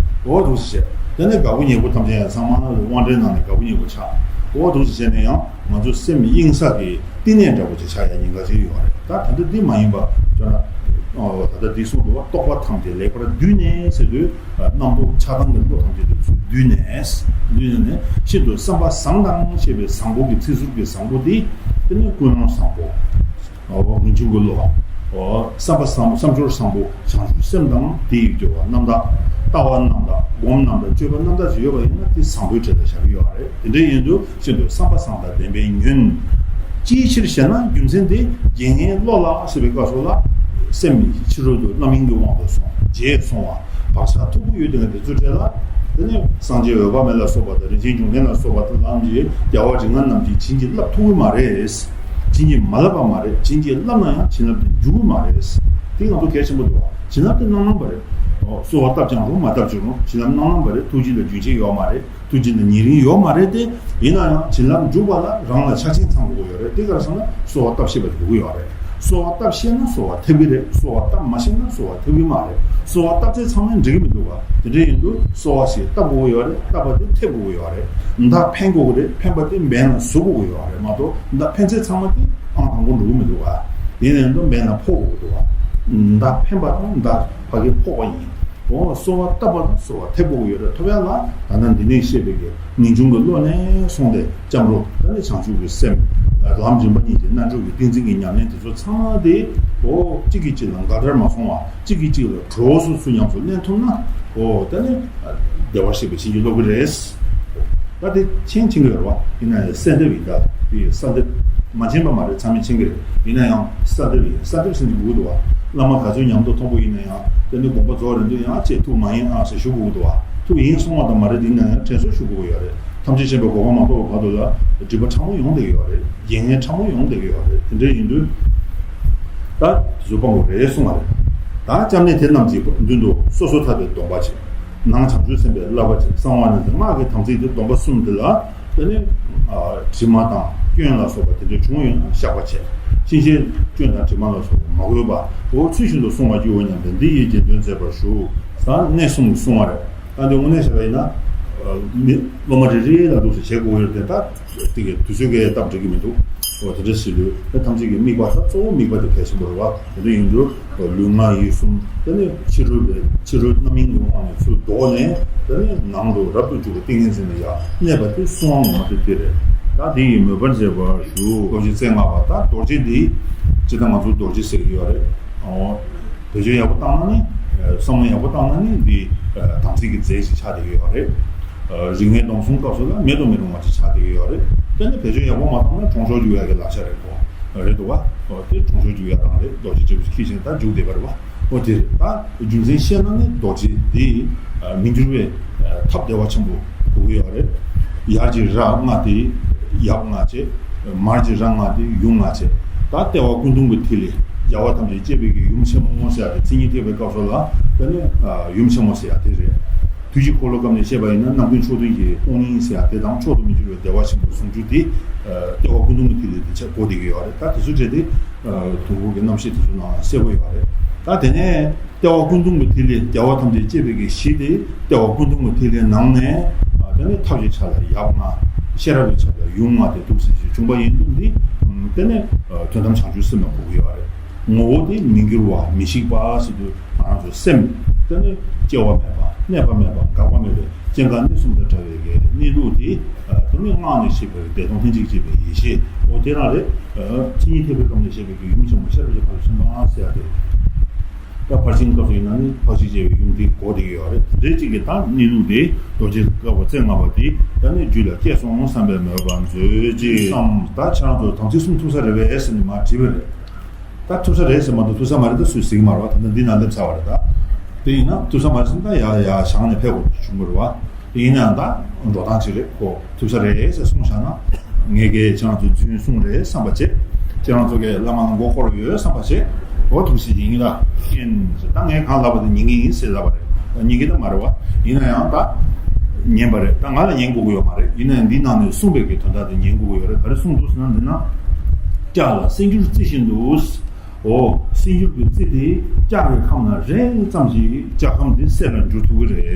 འོ་འདུག་སེ་བྱས། དེ་ནས་དགའ་པོ་ཉེ་པོ་ཐམས་ཅད་ཡང་ཚང་མ་དབང་གྲལ་ནང་ནས་དགའ་པོ་ཉེ་པོ་ཆགས་འོ་འདུག་སེ་བྱས་ནས་ཡང་ང་ཚོ་སེམས་གཡེང་ས་གི་བསྟི་གནས་འདྲ་བོ་ཅིག་ཆགས་ཡ་ཉེན་ཁ་ཅིག་ཡོད་རེད། ད་ད་ལྟ་འདི་མ་ཡིན་པ་ཅོ་ན། ད་ལྟ་འདི་གསུངས་འདུག་བ། རྟོག་པ་ཐམས་ཅད་ལེགས་པར་བསྡུས་ནས་ཟེར་དུས་རྣམ་རྟོག་ཆགས་སྡང་གི་བློ་ཐམས་ཅད་དེ་ཚུར་བསྡུས་ནས་བསྡུས་ནས་ཤིན་ཏུ་བསམ་པ་བཟང་དང་ཞེས་པའི་བཟང་པོ་གི་ཚིག་ཟུར་གྱི་བཟང་པོ་འདི་དེ་ནི་ཀུན་སློང་བཟང་པོ། ངེས་འབྱུང་གི་བློ། བསམ་པ་བཟང་པོ་བསམ་སྦྱོར་བཟང་པོ་བྱང་ཆུབ་སེམས་དང་དེ་ཡི་སྦྱོར་བ་རྣམ་དག་ལྟ་བ་རྣམ་དག་སྒོམ་རྣམ་དག་སྤྱོད་པ་རྣམ་དག་ཅིག་ཡོད་པ་ཡིན་ན་དེ་བཟང་པོའི་གྲས་ལ་བཞག་གི་ཡོད་རེད། དེ་འདྲ་ཡིན་དུས། ཤིན་ཏུ་བསམ་པ་བཟང་དང་ལྡན་པས་ཉོན། ཅིའི་ཕྱིར་ཞེ་ན། རྒྱུ་མཚན་དེ་རྒྱལ་ངན་བློ་ལ་ཟེར་བའི་སྐབས་སུ་ལ། སེམས་ཕྱི་རོལ་དུ་རྣམ་གཡེང་གི་དབང་དུ་སོང་བ། བརྗེད་སོང་བ། བག་ཆགས་མཐུག་པོ་ཡོད་དེ་འདི་ཚོའི་གྲས་ལ། དེ་ནས་སངས་རྒྱས་འོད་དཔག་མེད་ལ་སོགས་པ་དང་རིན་ཆེན་འབྱུང་ལྡན་ལ་སོགས་པ་དང་ལམ་གྱི་རྒྱལ་བ་རིགས་ལྔ་རྣམས་ཀྱིས་བྱིན་གྱིས་བརླབ་ཐུབ་ཀྱི་མ་རེད། བྱིན་གྱིས་མ་བརླབས་པ་མ་རེད། བྱིན་གྱིས་བརླབས་ན་ཡང་བྱིན་རླབས་དེ་འཇུག་གི་མ་རེད། དེ་ང་ཚོ་གལ་ཆེན་པོ་འདུག་བ། བྱིན་རླབས་དེ་རྣམ་སྣང་བ་རེད། གསོལ་བ་བཏབ་ཀྱང་རུང་མ་བཏབ་ཀྱང་རུང་བྱིན་རླབས་རྣམ་སྣང་བ་རེད། ཐུགས་རྗེ་ལ་རྒྱུན་ཆད་ཡོད་མ་རེད། ཐུགས་རྗེ་ལ་ཉེ་རིང་ཡོད་མ་རེད་དེ། ཡིན་ན་ཡང་བྱིན་རླབས་འཇུག་པ་ལ་རང་ལ་ཆ་རྐྱེན་ཚང་དགོས་ཀྱི་ཡོད་རེད། དེ་ག་རེ་ཟེར་ན་གསོལ་བ་བཏབ་ཤེས་པ་དགོས་ཀྱི་ཡོད་རེད། གསོལ་བ་བཏབ་ཤེས་ན་གསོལ་བ་ཐེབས་ཀྱི་རེད། གསོལ་བ་བཏབ་མ་ཤེས་ན་གསོལ་བ་ཐེབས་ཀྱི་མ་རེད། གསོལ་བ་བཏབ་ཚད་ཚང་མས་འགྲིག་གི་མི་འདུག་ག། དེ་འདྲ་ཡིན་དུས་གསོལ་བ་ཞིག་བཏབ་དགོས་ཀྱི་ཡོད་རེད། བཏབ་པ་དེ་ཐེབས་དགོས་ཀྱི་ཡོད་རེད། མདའ་འཕེན་དགོས་ཀྱི་རེད། འཕེན་པ་དེ་འབེན་ལ་ཟུག་དགོས་ཀྱི་ཡོད་རེད་མ་གཏོགས་མདའ་འཕེན་ཚད་ཚང་མ་དེ་ཨང་དང་པོ་འགྲོ་གི་མི་འདུག་ག། དེ་ཡིན་ན་ཡང་འདུག་འབེན་ལ་ཕོག་དགོས་ཀྱི་འདུག་ག། མདའ་འཕེན་པ་དང་མདའ་ཕ་གི་ཕོག་པ་ཡིན། འོ་གསོལ་བ་བཏབ་པ་དང་གསོལ་བ་ཐེབས་དགོས་ཀྱི་ཡོད་རེད། ཐོབ་ཡ་ལ་ད་ལྟ་འདི་ནས་བཤད་པའི་གི་ངེས་འབྱུང་གི་བློ་ནས་བཟུང་སྟེ་སྐྱབས་འགྲོ་ད་ནི་བྱང་ཆུབ་ཀྱི་སེམས་ལམ་རིམ་པ་གཉིས་ཀྱི་རྣལ་འབྱོར་གྱི་ཏིང་འཛིན་གྱི་ཉམས་ལེན་དེ་ཚོ་ཚང་མ་དེ་འོ་གཅིག་གིས་གཅིག་ལ་འགལ་ཟླར་མ་སོང་བ་གཅིག་གིས་གཅིག་ལ་གྲོགས་སུ་ཚུལ་ཉམས་སུ་ལེན་ཐུབ་ན་འོ་ད་ནི་ བདེ་བར་གཤེགས་པ་མཁྱེན་གྱི་སློབ་དགེ་རེད། ད་དེ་མཁྱེན་མཁྱེན་གྱི་རེད་བ། ཡིན་ན་ཡང་གསལ་འདེབས་ཡིན། ད་དེ་གསལ་འདེབས་མ་མཁྱེན་པ་མ་རེད། ཚང་མས་མཁྱེན་གྱི་རེད། ཡིན་ན་ཡང་གསལ་འདེབས་ཡིན། གསལ་འདེབས་ཟེར་གྱི་འུ་འདུག་བ། བླ་མ་ག་ཚོད་ཉམས་རྟོགས་མཐོན་པོ་ཡིན་ན་ཡང་དེ་ནི་དགོངས་པ་རྫོགས་རན་དུས་ཡང་ཅེས་ཐུགས་མ་ཡེངས་ཨ་ཟེར་ཞུ་དགོས་ཀྱི་འདུག་བ། ཐུགས་ཡེངས་སོང་བ་དང་མ་རེད། ཡིན་ན་ཡང་དྲན་གསོ་ཞུ་དགོས་ཀྱི་ཡོད་རེད། ཐམས་ཅད་མཁྱེན་པའི་གོ་འཕང་མ་ཐོབ་པ་བར་དུ་ལ་སྒྲིབ་པ་ཕྲ་མོ་ཡོང་བསྡད་ཀྱི་ཡོད་རེད། རྒྱལ་ངན་ཕྲ་མོ་ཡོང་བསྡད་ཀྱི་ཡོད་རེད། དེ་འདྲ་ཡིན་དུས་ད་དེ་ཚོ་སྤང་དགོས་རེད་གསུངས་པ་རེད། ད་སྐྱབས་གནས་དེ་རྣམས་ཀྱི་མདུན་དུ་སོ་སོ་ཐར་པའི་སྡོམ་པ་བྱེད། ནང་བྱང་ཆུབ་སེམས་དཔའི་བསླབ་པ་བྱེད། གསང་བ་ནི་སྔགས་ཀྱི་དམ་ཚིག་དེ་སྡོམ་པ་གསུམ་འདི་ལ་དེ་ནི་དྲི་མ་དང་སྐྱོན་ལ་སོགས་པ་དེ་འདྲ་བྱུང་ཡོད་ན་བཤགས་པ་བྱེད། ཕྱིན་ཆད་སྐྱོན་དང་དྲི་མ་ལ་སོགས་པ་མ་དགོས་པ་འོ་ཚུལ་བཞིན་དུ་བསྲུང་བར་འགྱུར་བ་སྙམ་པའི་འདི་ཡི་རྗེས་ཟློས་མཛད་པར་ཞུ། ཟེར་གནས་གསུམ་གྱི་བསྲུང་བ་རེད། ད་འདི་དངོས་གནས་བྱས་པ་ཡིན་ན། མི་སློབ་མ་རེ་རེ་ལ་འདུག་སེ་བྱེད་དགོས་ཡོད་དེ། ད་དེ་གའི་དུས་ཚོད་ཀྱིས་སྟབས་འགྲིག་གི་མི་འདུག་འོ་དེ་འདྲ་ཞིག་ལུས་ད་ཐམས་ཅད་ཀྱི་དམིགས་པ་ད་གཙོ་བོ་དམིགས་པ་དེ་གལ་ཆེན་པོ་རེད་བ། དེ་འདྲ་ཡིན་དུས་ལུས་ངག་ཡིད་གསུམ་དེ་ནི་ཕྱི་རོལ་པའི་ཕྱི་རོལ་རྣམ་གཡེང་གི་དབང་ནས་ཚུར་ལྡོག་ནས་དེ་ནི་ནང་དུ་རབ་ཏུ་འཇུག་པའི་ཏིང་ངེ་འཛིན་ལ་ཡང་གནས་པ་དེ་བསྲུང་བ་ངོ་མ་དེ་དེ་རེད། ད་དེ་ཡི་མོས་པར་མཛད་པར་ཞུ། རྡོ་རྗེ་རྩེ་ལྔ་པ། ད་རྡོ་རྗེ་འདི་ཇི་ལྟར་ང་ཚོ་རྡོ་རྗེ་ཟེར་གྱི་ཡོད་རེད། འོ། བེད་སྤྱོད་ཡག་པོ་བཏང་ན་ནི། བསམ་བློ་ཡག་པོ་བཏང་ན་ནི་འདི་དམ་ཚིག་གི་རྫས་ཤིག་ཆགས་བསྡད་ཀྱི་ཡོད་རེད། རིག་གནས་སྡོམ་བཟུང་སྐབས་སུ་ལ་མེད་དུ་མི་རུང་བ་ཅིག་ཆགས་བསྡད་ཀྱི་ཡོད་རེད། དེ་ནི་བེད་སྤྱོད་ཡག་པོ་མ་བཏང་ན་གྲོང་ཆོག་རྒྱུག་ཡག་གི་ལག་ཆ་རེད་གོ། རེད་འདུག་བ། དེ་གྲོང་ཆོག་རྒྱུག་ཡག་རང་རེད། རྡོ་རྗེ་འབྲས་བུ་ཁྱི་ཆེན་ད་རྒྱུག་བསྡད་པ་རེད་བ། འོ་དེ་རེད། ད་རྒྱུ་མཚན་བཤད་ན་ནི་རྡོ་རྗེ་འདི་མི་འགྱུར་བའི་ཐབས་བདེ་བ་ཆེན་པོ་དགོས་ཀྱི་ཡོད་རེད། ཡར་གྱི་ར་ལྔ་དེ་ཡབ་ལྔ་བྱས། མར་གྱི་ར་ལྔ་དེ་ཡུམ་ལྔ་བྱས། ད་ལྟེ་བ་སྐུ་གདུང་གི་ཐིག་ལེ་རྒྱལ་བ་ཐམས་ཅད་གཅེས་པའི་གི་ཡུམ་ཆེན་མོ་ཟེར་ཡག་དེ་མཚན་ཉིད་ཐེག་པའི་སྐབས་སུ་ལ་དེ་ནི་ཡུམ་ཆེན་མོ་ཟེར་ཡག་དེ་རེད། དུས་ཀྱི་འཁོར་ལོ་སྐབས་ནས་བཤད་པ་ཡིན་ན་རྣམ་ཀུན་མཆོག་ཐུན་གྱི་སྟོང་ཉིད་ཟེར་ཡག་དེ་དང་མཆོག་ཏུ་མི་འགྱུར་བའི་བདེ་བ་ཆེན་པོའི་ཟུང་འཇུག་དེ་ལྟེ་བ་སྐུ་གདུང་གི་ཐིག་ལེ་དེ་ཆ་གོ་བསྡད་ཀྱི་ཡོད་རེད། ད་དེ་ཚོ་བྱས་ཏེ་དུས་འཁོར་གྱི་རྣམ་བཤད་དེ་ཚོ་ནང་གསལ་པོ་ཡོད་རེད། ད་དེ་ནས་ལྟེ་བ་སྐུ་གདུང་གི་ཐིག་ལེ་རྒྱལ་བ་ཐམས་ཅད་གཅེས་པའི་གི་གཞི་དེ་ལྟེ་བ་སྐུ་གདུང་གི་ཐིག་ལེའི་ནང་ནས་དེ་ནས་ཐབས་ཀྱི་ཆ་ལ་ཡབ་ལྔ། ཤེས་རབ་ཀྱི་ཆ་ལ་ཡུམ་ལྔ་དེ་འདུག་སེ་བྱུང་བ་ཡིན་དུས་འདི་དེ་ནས་དོན་དམ་བྱང་ཆུབ་སེམས་ལ་གོ་གི་ཡོད་རེད། ངོ་བོ་དེ་མི་འགྱུར་བ་མི་ཤིགས་པ་ཟེར་དུས་ང་རང་ཚོ་སེམས་དེ་ནི་སྐྱེ་བ་མེད་པ་གནས་པ་མེད་པ་འགག་པ་མེད་པའི་སྐྱེ་འགག་གནས་གསུམ་དང་བྲལ་བའི་གི་གནས་ལུགས་དེ་དེ་ནི་སྔགས་ནས་ཤེས་པའི་བདེ་སྟོང་ལྷན་ཅིག་སྐྱེས་པའི་ཡེ་ཤེས་འོ་དེ་རང་རེད། མཚན་ཉིད་ཐེག་པའི་སྐབས་ནས་བཤད་པའི་གི་ཡུམ་ཆེན་མོ་ཤེས་རབ་ཀྱི་ཕ་རོལ་ཏུ་ཕྱིན་པ་ཟེར་ཡག་དེ། ད་ཕར་ཕྱིན་སྐབས་སུ་ཡིན་ན་ནི་ཕར་ཕྱིན་བྱེད་པའི་ཡུམ་དེ་གོ་བསྡད་ཀྱི་ཡོད་རེད། དེ་འདྲའི་གཅིག་གི་ད་གནས་ལུགས་དེ་རྡོ་རྗེ་དཀར་པོ་རྩེ་ལྔ་པ་དེ་ད་ནི་རྒྱུད་ལ་སྐྱེས་སོང་བསམ་པའི་མོས་པ་མཛོད་ཅིག་བསམ། ད་ཁྱེད་རང་ཚོ་དམ་ཚིག་གསུམ་ཐུབ་ས་རེད་པས་ཟེར་ནས་མར་དྲིས་པ་རེད། ད་ཐུབ་ས་རེད་ཟེར་མ་གཏོགས་ཐུབ་ས་མ་རེད་ད་སུས་ཟེར་གྱི་མ་རེད་བ། ད་ལྟ་འདི་ན་སླེབས་ཚར་བ་རེད་ད། དེ་ཡིན་ན་ཐུབ་ས་མ་རེད་ཟེར་ན་ད་ཡ་ཡ་བྱང་ནས་ཕེབས་དགོས་བྱུང་གི་རེད་བ། དེ་ཡིན་ནའང་ད་འགྲོ་སྟངས་ཅིག་རེད་ཁོ། ཐུབ་ས་རེད་ཟེར་གསུངས་བཞག་ན། ངས་ཀྱིས་ཁྱེད་རང་ཚོ་རྫུན་གསུངས་རེད་བསམ་པ་བྱེད། ཁྱེད་རང་ཚོ་གིས་བླ་མ་ལ་མགོ་སྐོར་ཡོད་བསམ་པ་བྱེད། འོ་ཐུགས་སྲས་ཡིན་ལ། ཀན་ཟེར་ད་ངས་གང་ལབ་པ་དེ་ཉན་གྱི་ཡིན་ཟེར་ལབ་པ་རེད། ཉན་གྱི་ད་མ་རེད་བ། ཡིན་ན་ཡང་ད་ཉན་པ་རེད། ད་ང་ལ་ཉན་དགོས་ཀྱི་ཡོད་མ་རེད། ཡིན་ན་ཡང་འདི་ནང་ནས་གསུངས་པའི་གི་དོན་དག་དེ་ཉན་དགོས་ཀྱི་ཡོད་རེད། ག་རེ་གསུངས་འདུག་ཟེར་ན་འདི་ན། སྐྱ་ལ་གསེར་འགྱུར་རྩི་བཞིན་དུ། འོ། གསེར་འགྱུར་གྱི་རྩི་དེ་སྐྱ་གི་ཁམས་ན་རེག་ཙམ་གྱིས་སྐྱ་ཁམས་དེ་གསེར་ལ་འགྱུར་ཐུབ་ཀྱི་རེད།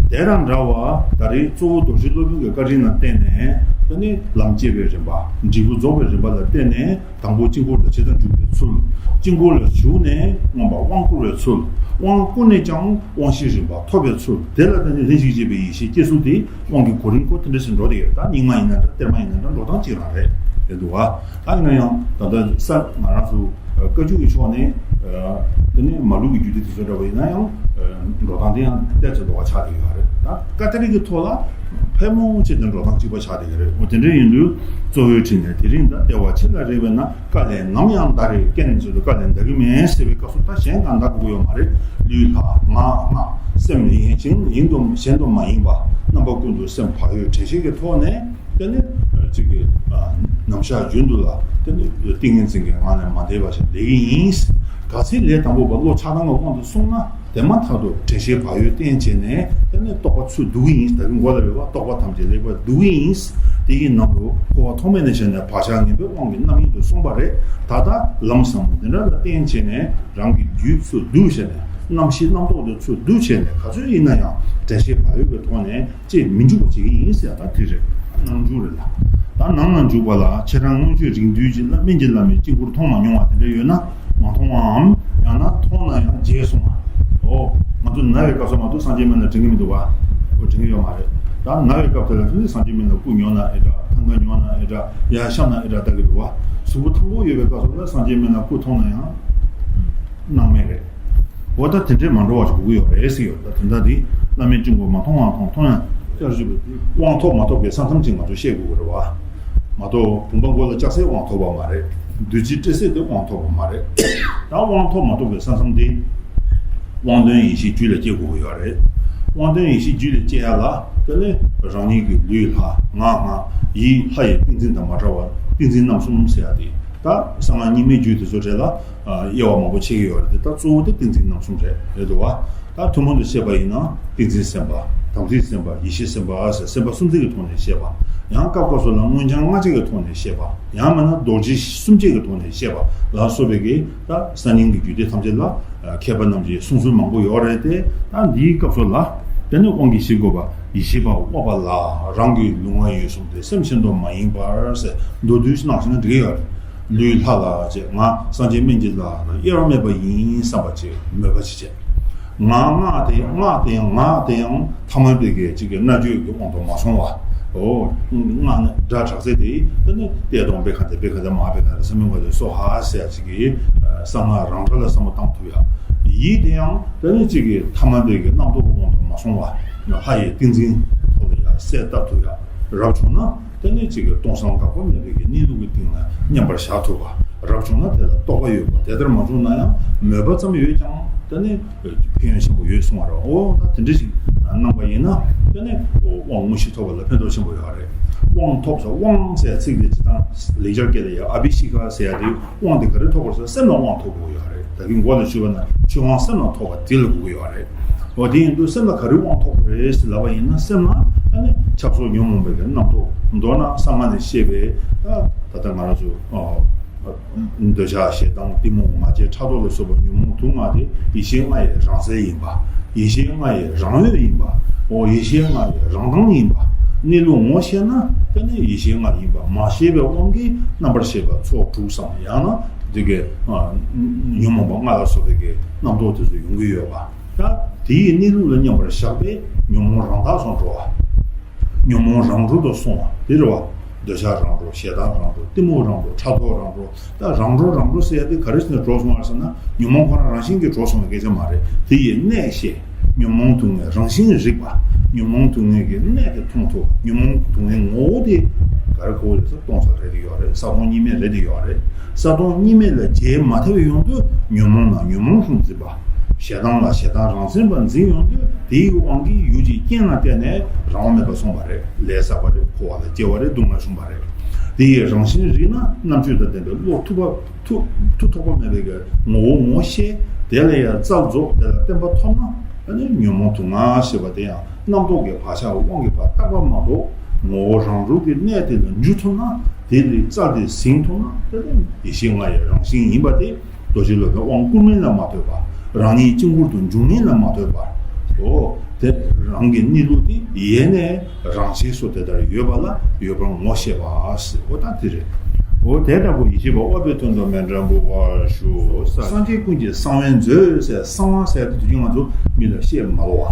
དེ་དང་འདྲ་བར་ད་རེས་གཙོ་བོ་རྡོ་རྗེ་སློབ་དཔོན་གྱི་བཀའ་དྲིན་ལ་བརྟེན་ནས་དེ་ནི་ལམ་སྐྱེ་བའི་རིམ་པ། འབྲས་བུ་རྫོགས་པའི་རིམ་པ་ལ་བརྟེན་ནས་དང་པོ་དཀྱིལ་འཁོར་ལ་ཇི་ལྟར་འཇུག་པའི་ཚུལ། དཀྱིལ་འཁོར་ལ་ཞུགས་ནས་མངོན་པར་དབང་བསྐུར་བའི་ཚུལ། དབང་བསྐུར་ནས་ཀྱང་དབང་ཤེས་རིམ་པ་ཐོབ་པའི་ཚུལ། དེ་ལ་བརྟེན་ནས་ལྷན་ཅིག་སྐྱེས་པའི་ཡེ་ཤེས་སྐྱེ་ཚུལ་དེ་དབང་གི་གོ་རིམ་ཁོ་དེ་འདྲ་ཞིག་འགྲོ་བསྡད་ཡོད། ད་རྙིང་མ་ཡིན་ན་འདྲ་གཏེར་མ་ཡིན་ན་འདྲ་འགྲོ་སྟངས་གཅིག་རང་རེད་རེད་འདུག་བ། ད་ཡིན་ན་ཡང་ད་ལྟ་ས་ང་རང་ཚོ་བཀའ་བརྒྱུད་ཀྱི་ཕྱོགས་ནས་དེ་ནས་མ་ལུག་གི་རྒྱུད་སྡེ་དེ་ཚོ་འདྲ་བ་ཡིན་ན་ཡང་འགྲོ་སྟངས་དེ་ཡང་ཏོག་ཙམ་ལོགས་ཀ་ཆགས་བསྡད་ཡོད་རེད། ད་བཀའ་གཏེར་གྱི་ཐོག་ལ་ཕལ་མོ་ཆེ་དེ་འགྲོ་སྟངས་གཅིག་པ་ཆགས་བསྡད་ཡོད་རེད། འོ་དེ་འདྲ་ཡིན་དུས་གཙོ་བོའི་དྲིན་ལས་དེ་རིང་ད་ལྟེ་བ་ཕྱི་ལ་རེག་པས་ན། བཀའ་ལས་ནམ་ཡང་འདའ་རེ་ཀན་ཚོད་དུ་བཀའ་ལས་འདའ་གི་མེད་ཟེར་བའི་སྐབས་སུ་ད་གཞན་གང་འདའ་དགོས་ཀྱི་ཡོད་མ་རེད། ལུས་ལྷ་ངག་སྔགས་སེམས་ཡིན་ཅིང་ཡིན་དུ་གཞན་དུ་མ་ཡེངས་པ་རྣམ་པ་ཀུན་ཏུ་སེམས་བག་ཡོད་དྲན་ཤེས་ཀྱི་ཐོག་ནས་དེ་ནི་གཅིག་གི་ནམ་ཞག་རྒྱུན་དུ་ལ་དེ་ནི་ཏིང་ངེ་འཛིན་གྱི་ངང་ནས་མ་འདས་པ་ཞིག་ལས་ཀྱི་ཡིན། གལ་སྲིད་ལས་དང་པོ་པ་བློ་ཆགས་སྡང་གི་དབང་དུ་སོང་ན། དེ་མ་ཐག་ཏུ་དྲན་ཤེས་བག་ཡོད་བསྟེན་བྱས་ནས་དེ་ནས་རྟོག་པ་ཚུར་བསྡུ་གི་ཡིན། ད་གིན་མགོ་ལ་རེད་བ། རྟོག་པ་ཐམས་ཅད་ལེགས་པར་བསྡུ་གི་ཡིན། དེ་ཡི་ནང་དུ་འཁོར་བ་ཐོག་མེད་ནས་བྱས་ནས་བག་ཆགས་ངན་པའི་དབང་གིས་རྣམ་གཡེང་དུ་སོང་བ་རེད། ད་ལྟ་ལམ་ཟབ་མོ་འདི་འདྲ་ལ་བརྟེན་བྱས་ནས་རང་གི་རྒྱུད་ཚུར་བསྡུ་བྱས་ནས་རྣམ་ཤེས་རྣམ་རྟོག་དེ་ཚུར་བསྡུ་བྱས་ནས་ག་ཚོད་ཡིན་ན་ཡང་དྲན་ཤེས་བག་ཡོད་ཀྱི་ཐོག་ནས་ཅེས་མི་འཇུག་པ་བྱེད་ཀྱི་ཡིན་ཟེར་ཡ་ད་དེ་རེད། ནང་འཇུག་རེད་ལ། ད་ནང་ན་འཇུག་པ་ལ་ཁྱེད་རང་སྔོན་ཆད་རིང་བསྡུས་ཀྱི་བླ་སྨན་གྱི་བླ་མའི་དཀྱིལ་འཁོར་མཐོང་མ་མྱོང་བ་དེ་འདྲ་ཡོད་ན་མ་མཐོང་བའམ་ཡང་ན་མཐོང་ན་ཡང་བརྗེད་སོང་བ། ཨོ། ང་ཚོ་ན་བའི་སྐབས་སུ་མ་གཏོགས་སངས་རྒྱས་སྨན་ལ་དྲན་གྱི་མི་འདུག་བ། ཨོ་དྲན་གྱི་ཡོད་མ་རེད། ད་ན་བའི་སྐབས་དེ་ལ་དེ་ནི་སངས་རྒྱས་སྨན་ལ་སྐུ་ཉོ་ན་ཨེ་འདྲ་ཐང་ག་ཉོ་ན་ཨེ་འདྲ་ཡར་བཤམས་ན་ཨེ་འདྲ་ལྟ་གི་འདུག་བ། གཟུགས་པོ་ཐང་པོ་ཡོད་པའི་སྐབས་སུ་ལ་སངས་རྒྱས་སྨན་ལ་སྐུ་མཐོང་ན་ཡང་སྣང་མེད་རེད། འོ་ད་དེ་འདྲས་མ་འགྲོ་བ་ཞིག་དགོས་ཀྱི་ཡོད་རེད་ཟེར་ཡོད། ད་དོན་དག་འདི་བླ་མའི་སྤྲིན་ཕུང་མ་མཐོང་བ་མཐོང་མཐོང་ཡང་ཅར་ཞུ་བའི་དབང་ཐོབ་མ་ཐོབ་ཀྱི་ས་མཚམས་ཅིག་ང་ཚོས་ཤེས་དགོས་ཀྱི་རེད་བ། མ་གཏོགས་བུམ་པ་མགོ་ལ་བཅག་སའི་དབང་ཐོབ་པ་མ་རེད། བདུད་རྩི་སྤྲད་སའི་དེ་དབང་ཐོབ་པ་མ་རེད། ད་དབང་ཐོབ་མ་ཐོབ་པའི་ས་མཚམས་དེ། དབང་དོན་ཡེ་ཤེས་རྒྱུད་ལ་སྐྱེ་དགོས་ཀྱི་ཡོད་རེད། དབང་དོན་ཡེ་ཤེས་རྒྱུད་ལ་སྐྱེ་ཡ་ལ་དེ་ནི་རང་ཉིད་ཀྱི་ལུས་ལྷ་ངག་ལྔ་ཡིད་ལྷ་ཡི་ཏིང་འཛིན་དང་མ་བྲལ་བ་ཏིང་འཛིན་རྣམ་གསུམ་ཟེར་ཡ་དེ། ད་གསང་སྔགས་རྙིང་མའི་རྒྱུད་དེ་ཚོ་གྲས་ལ་དབྱེ་བ་མང་པོ་ཕྱེ་གི་ཡོད་རེད་དེ། ད་གཙོ་བོ་དེ་ཏིང་འཛིན་རྣམ་གསུམ་རེད། རེད་འདུག་བ། ད་ཐུན་མོང་དུ་བཤད་པ་ཡིན་ན་ཏིང་འཛིན་སེམས་དཔའ། དམ་ཚིག་སེམས་དཔའ། ཡེ་ཤེས་སེམས་དཔའ་ཟེར་སེམས་དཔའ་སུམ་ཚན་གྱི་ཐོག་ནས་བཤད་པ། ཡང་སྐབས་སྐབས་སུ་ལ་མངོན་བྱང་ལྔ་བཅུ་གི་ཐོག་ནས་བཤད་པ། ཡང་མིན་ན་རྡོ་རྗེ་སུམ་བརྒྱ་གི་ཐོག་ནས་བཤད་པ་ལ་སོགས་པའི་གི་ད་གསར་རྙིང་གི་རྒྱུད་སྡེ་ཐམས་ཅད་ལ་མཁས་པ་རྣམས་ཀྱིས་གསུང་སྲོལ་མང་པོ་ཡོད་རེད་དེ། ད་འདིའི་སྐབས་སུ་ལ་དེ་ནི་དབང་གི་གཞི་འགོད་པ་ཡེ་ཤེས་པ་དབུ་མ་པ་ལ་རང་གི་ལུས་ངག་ཡིད་གསུམ་སྟེ་སེམས་ཤིན་ཏུ་མ་ཡེངས་པར་ཟེར་མདོར་བསྡུས་གནང་ཞིག་ན་འགྲིག་གི་ཡོད་རེད། ལུས་ལྷ་ལ་ཅེས་ང་སངས་རྒྱས་སྨན་གྱི་བླ་ན་དབྱེར་མེད་པ་ཡིན་བསམ་པ་ཅེས་མོས་པ་ཅེས་བྱས། ངག་སྔགས་དེ་སྔགས་དེ་ཡང་ངག་དེ་ཡང་ཐ་མལ་པའི་གི་ཅིག་གི་སྨྲ་བརྗོད་ཀྱི་དབང་དུ་མ་སོང་བ། འོ། སྔགས་ནི་སྒྲ་གྲགས་ཚད་དེ་དེ་ནི་ལྟས་དང་བེ་ཁ་དེ་བེ་ཁ་དེ་མ་བེ་ཁ་དེ་ས་མིང་བ་དེ་སོ་ཧ་ཟེར་ཅིག་གི་གསང་སྔགས་རང་སྒྲ་ལ་བསམ་བློ་བཏང་ཐུབ་ཡ། ཡིད་དེ་ཡང་དེ་ནི་ཅིག་གི་ཐ་མལ་པའི་གི་རྣམ་རྟོག་གི་དབང་དུ་མ་སོང་བ། ལྷ་ཡི་ཏིང་འཛིན་ཐོག་ལ་ཡ་གསལ་བཏབ་ཐུབ་ཡ། རབ་བྱུང་ན་དེ་ནི་གཅིག་གི་སྟོང་སང་འགག་པ་མེད་པའི་གི་གནས་ལུགས་ཀྱི་སྟེང་ལ་མཉམ་པར་བཞག་ཐུབ་པ། རབ་བྱུང་ན་དེ་ལ་རྟོག་པ་ཡོད་པ། དེ་ལྟར་མ་བྱུང་ན་ཡང་མོས་པ་ཙམ་ཡོད་ཀྱང་དེ་ནི་ཕན་ཡོན་ཆེན་པོ་ཡོད་གསུང་བ་རེད། འོ་ད་དེ་འདྲ་ཞིག་གནང་པ་ཡིན་ན་དེ་ནི་དབང་དངོས་གཞི་ཐོབ་པ་ལ་ཕན་ཐོགས་ཆེན་པོ་ཡོད་རེད། དབང་ཐོབ་ཟེར་དབང་ཟེར་ཚིག་དེ་སྤྱིར་བཏང་ལེགས་སྦྱར་སྐད་ལ་ཡང་ཨ་བྷི་ཤི་ཀ་ཟེར་ཡ་དེ་དབང་དེ་ག་རེ་ཐོབ་དགོས་ཟེར་སེམས་ལ་དབང་ཐོབ་དགོས་ཡོད་རེད། ད་གིན་འགོ་ལ་ཞུས་པ་ན་ཆོས་དབང་སེམས་ལ་ཐོབ་པ་དེ་ལ་གོ་གི་ཡོད་རེད། འོ་དེ་ཡིན་དུས་སེམས་ལ་ག་རེ་དབང་ཐོབ་པ་རེད་ཟེར་ལབ་པ་ཡིན་ན་སེམས་ལ་ཨ་ནི་ཆགས་སོགས་ཉོན་མོངས་པའི་གི་རྣམ་རྟོག་མདོར་ན་གསང་སྔགས་ནས་བཤད་པའི་ད་ད་ལྟ་ང་རང་ཚོ་འདོད་ཆགས་ཞེ་སྡང་གཏི་མུག་ང་རྒྱལ་ཕྲག་དོག་ལ་སོགས་པ་ཉོན་མོངས་དུག་ལྔ་དེ་ཡེ་ཤེས་ལྔ་ཡི་རང་གསལ་ཡིན་པ། ཡེ་ཤེས་ལྔ་ཡི་རང་འོད་ཡིན་པ། འོ་ཡེ་ཤེས་ལྔ་ཡི་རང་གདངས་ཡིན་པ། གནས་ལུགས་ངོ་ཤེས་ན་དེ་ནི་ཡེ་ཤེས་ལྔ་ཡིན་པ་མ་ཤེས་པའི་དབང་གིས་རྣམ་པར་ཤེས་པ་ཚོགས་དྲུག་སམ་ཡང་ན་དེ་གའི་ཉོན་མོངས་པ་ལྔ་ལ་སོགས་པའི་གི་རྣམ་རྟོག་དེ་ཚོ་ཡོང་གི་ཡོད་པ། ད་དེའི་གནས་ལུགས་ལ་མཉམ་པར་བཞག་པས་ཉོན་མོངས་རང་དག་སོང་འགྲོ་བ། ཉོན་མོངས་རང་གྲོལ་དུ་སོང་བ་དེ་རེད་བ། འདོད་ཆགས་རང་གྲོལ། ཞེ་སྡང་རང་གྲོལ། གཏི་མུག་རང་གྲོལ། ཕྲག་དོག་རང་གྲོལ། ད་རང་གྲོལ་རང་གྲོལ་ཟེར་ཡ་དེ་ག་རེ་བྱས་ནས་གྲོལ་སོང་བ་ཟེར་ན་ཉོན་མོངས་ཁོ་རང་རང་བཞིན་གྱིས་གྲོལ་སོང་བའི་སྐད་ཆ་མ་རེད། དེ་ཡི་གནད་ཤེས། ཉོན་མོངས་དུག་ལྔའི་རང་བཞིན་རིག་པ། ཉོན་མོངས་དུག་ལྔའི་གི་གནད་དེ་མཐོང་ཐུབ། ཉོན་མོངས་དུག་ལྔའི་ངོ་བོ་དེ་ག་རེ་གོ་རེད་ཟེར་སྟོང་གསལ་རེད་དེ་ཡོད་རེད། ས་སྟོང་གཉིས་མེད་རེད་དེ་ཡོད་རེད། ས་སྟོང་གཉིས་མེད་ལ་རྗེས་མ་ཐེབས་ཡོང་དུས་ཉོན་མོངས་ལ་ཉོན་མོངས་སུ་འཛིན་པ། ཞེ་སྡང་ལ་ཞེ་སྡང་རང་མཚན་པ་འཛིན་ཡོང་དུས་དེའི་དབང་གིས་ཡུལ་གྱི་རྐྱེན་ལ་བརྟེན་ནས་རང་དབང་མེད་པར་སོང་བ་རེད། ལས་བསགས་པ་རེད། འཁོར་བ་ལ་སྐྱེ་བ་རེད། སྡུག་བསྔལ་བྱུང་བ་རེད། དེ་ཡི་རང་བཞིན་རིག་ན་རྣམ་དཔྱོད་དང་ལྡན་པའི་བློ་ཐུབ་པ་ཐུབ་ཐུབ་ཐོགས་པ་མེད་པའི་གི་ངོ་བོ་ངོ་ཤེས། དེ་ལ་ཡང་རྩལ་རྫོགས། དེ་ལ་བརྟན་པ་ཐོབ་ན་ཨ་ནི་ཉོན་མོངས་དུག་ལྔ་ཞེས་པ་དེ་ཡང་རྣམ་རྟོག་གི་བག་ཆགས་དབང་གིས་ཕར་བཏགས་པ་མ་གཏོགས་ངོ་བོ་རང་གྲོལ་གྱི་གནད་དེ་ལ་འཇུ་ཐུབ་ན། དེ་ལས་རྩལ་དེ་ཟིན་ཐུབ་ན་དེ་ནི་ཡེ་ཤེས་ལྔ་ཡི་རང་བཞིན་ཡིན་པ་དེ། རྡོ་རྗེ་སློབ་དཔོན་དབང་བསྐུར་མིན་ལ་མ་ལྟོས་པར་རང་ཉིད་དཀྱིལ་འཁོར་དུ་འཇུག་མིན་ལ་མ་ལྟོས་པར། འོ། དེ་རང་གི་གནས་ལུགས་དེ་ཡེ་ནས་རང་ཆས་སུ་དེ་ལྟར་ཡོད་པ་ལ་ཡོད་པར་ངོ་ཤེས་པ་ཟེར། འོ་ད་དེ་རེད། འོ་དེ་ལྟ་བུ་ཡེ་ཤེས་པ་དབའ་བའི་དོན་དུ་མཎྜལ་འབུལ་བར་ཞུ། སངས་རྒྱས་ཀུན་གྱི་གསང་བའི་མཛོད་ཟེར། གསང་བ་ཟེར་དེ་དུས་རྒྱུན་ང་ཚོ་མི་ལ་བཤད་མ་ལོ་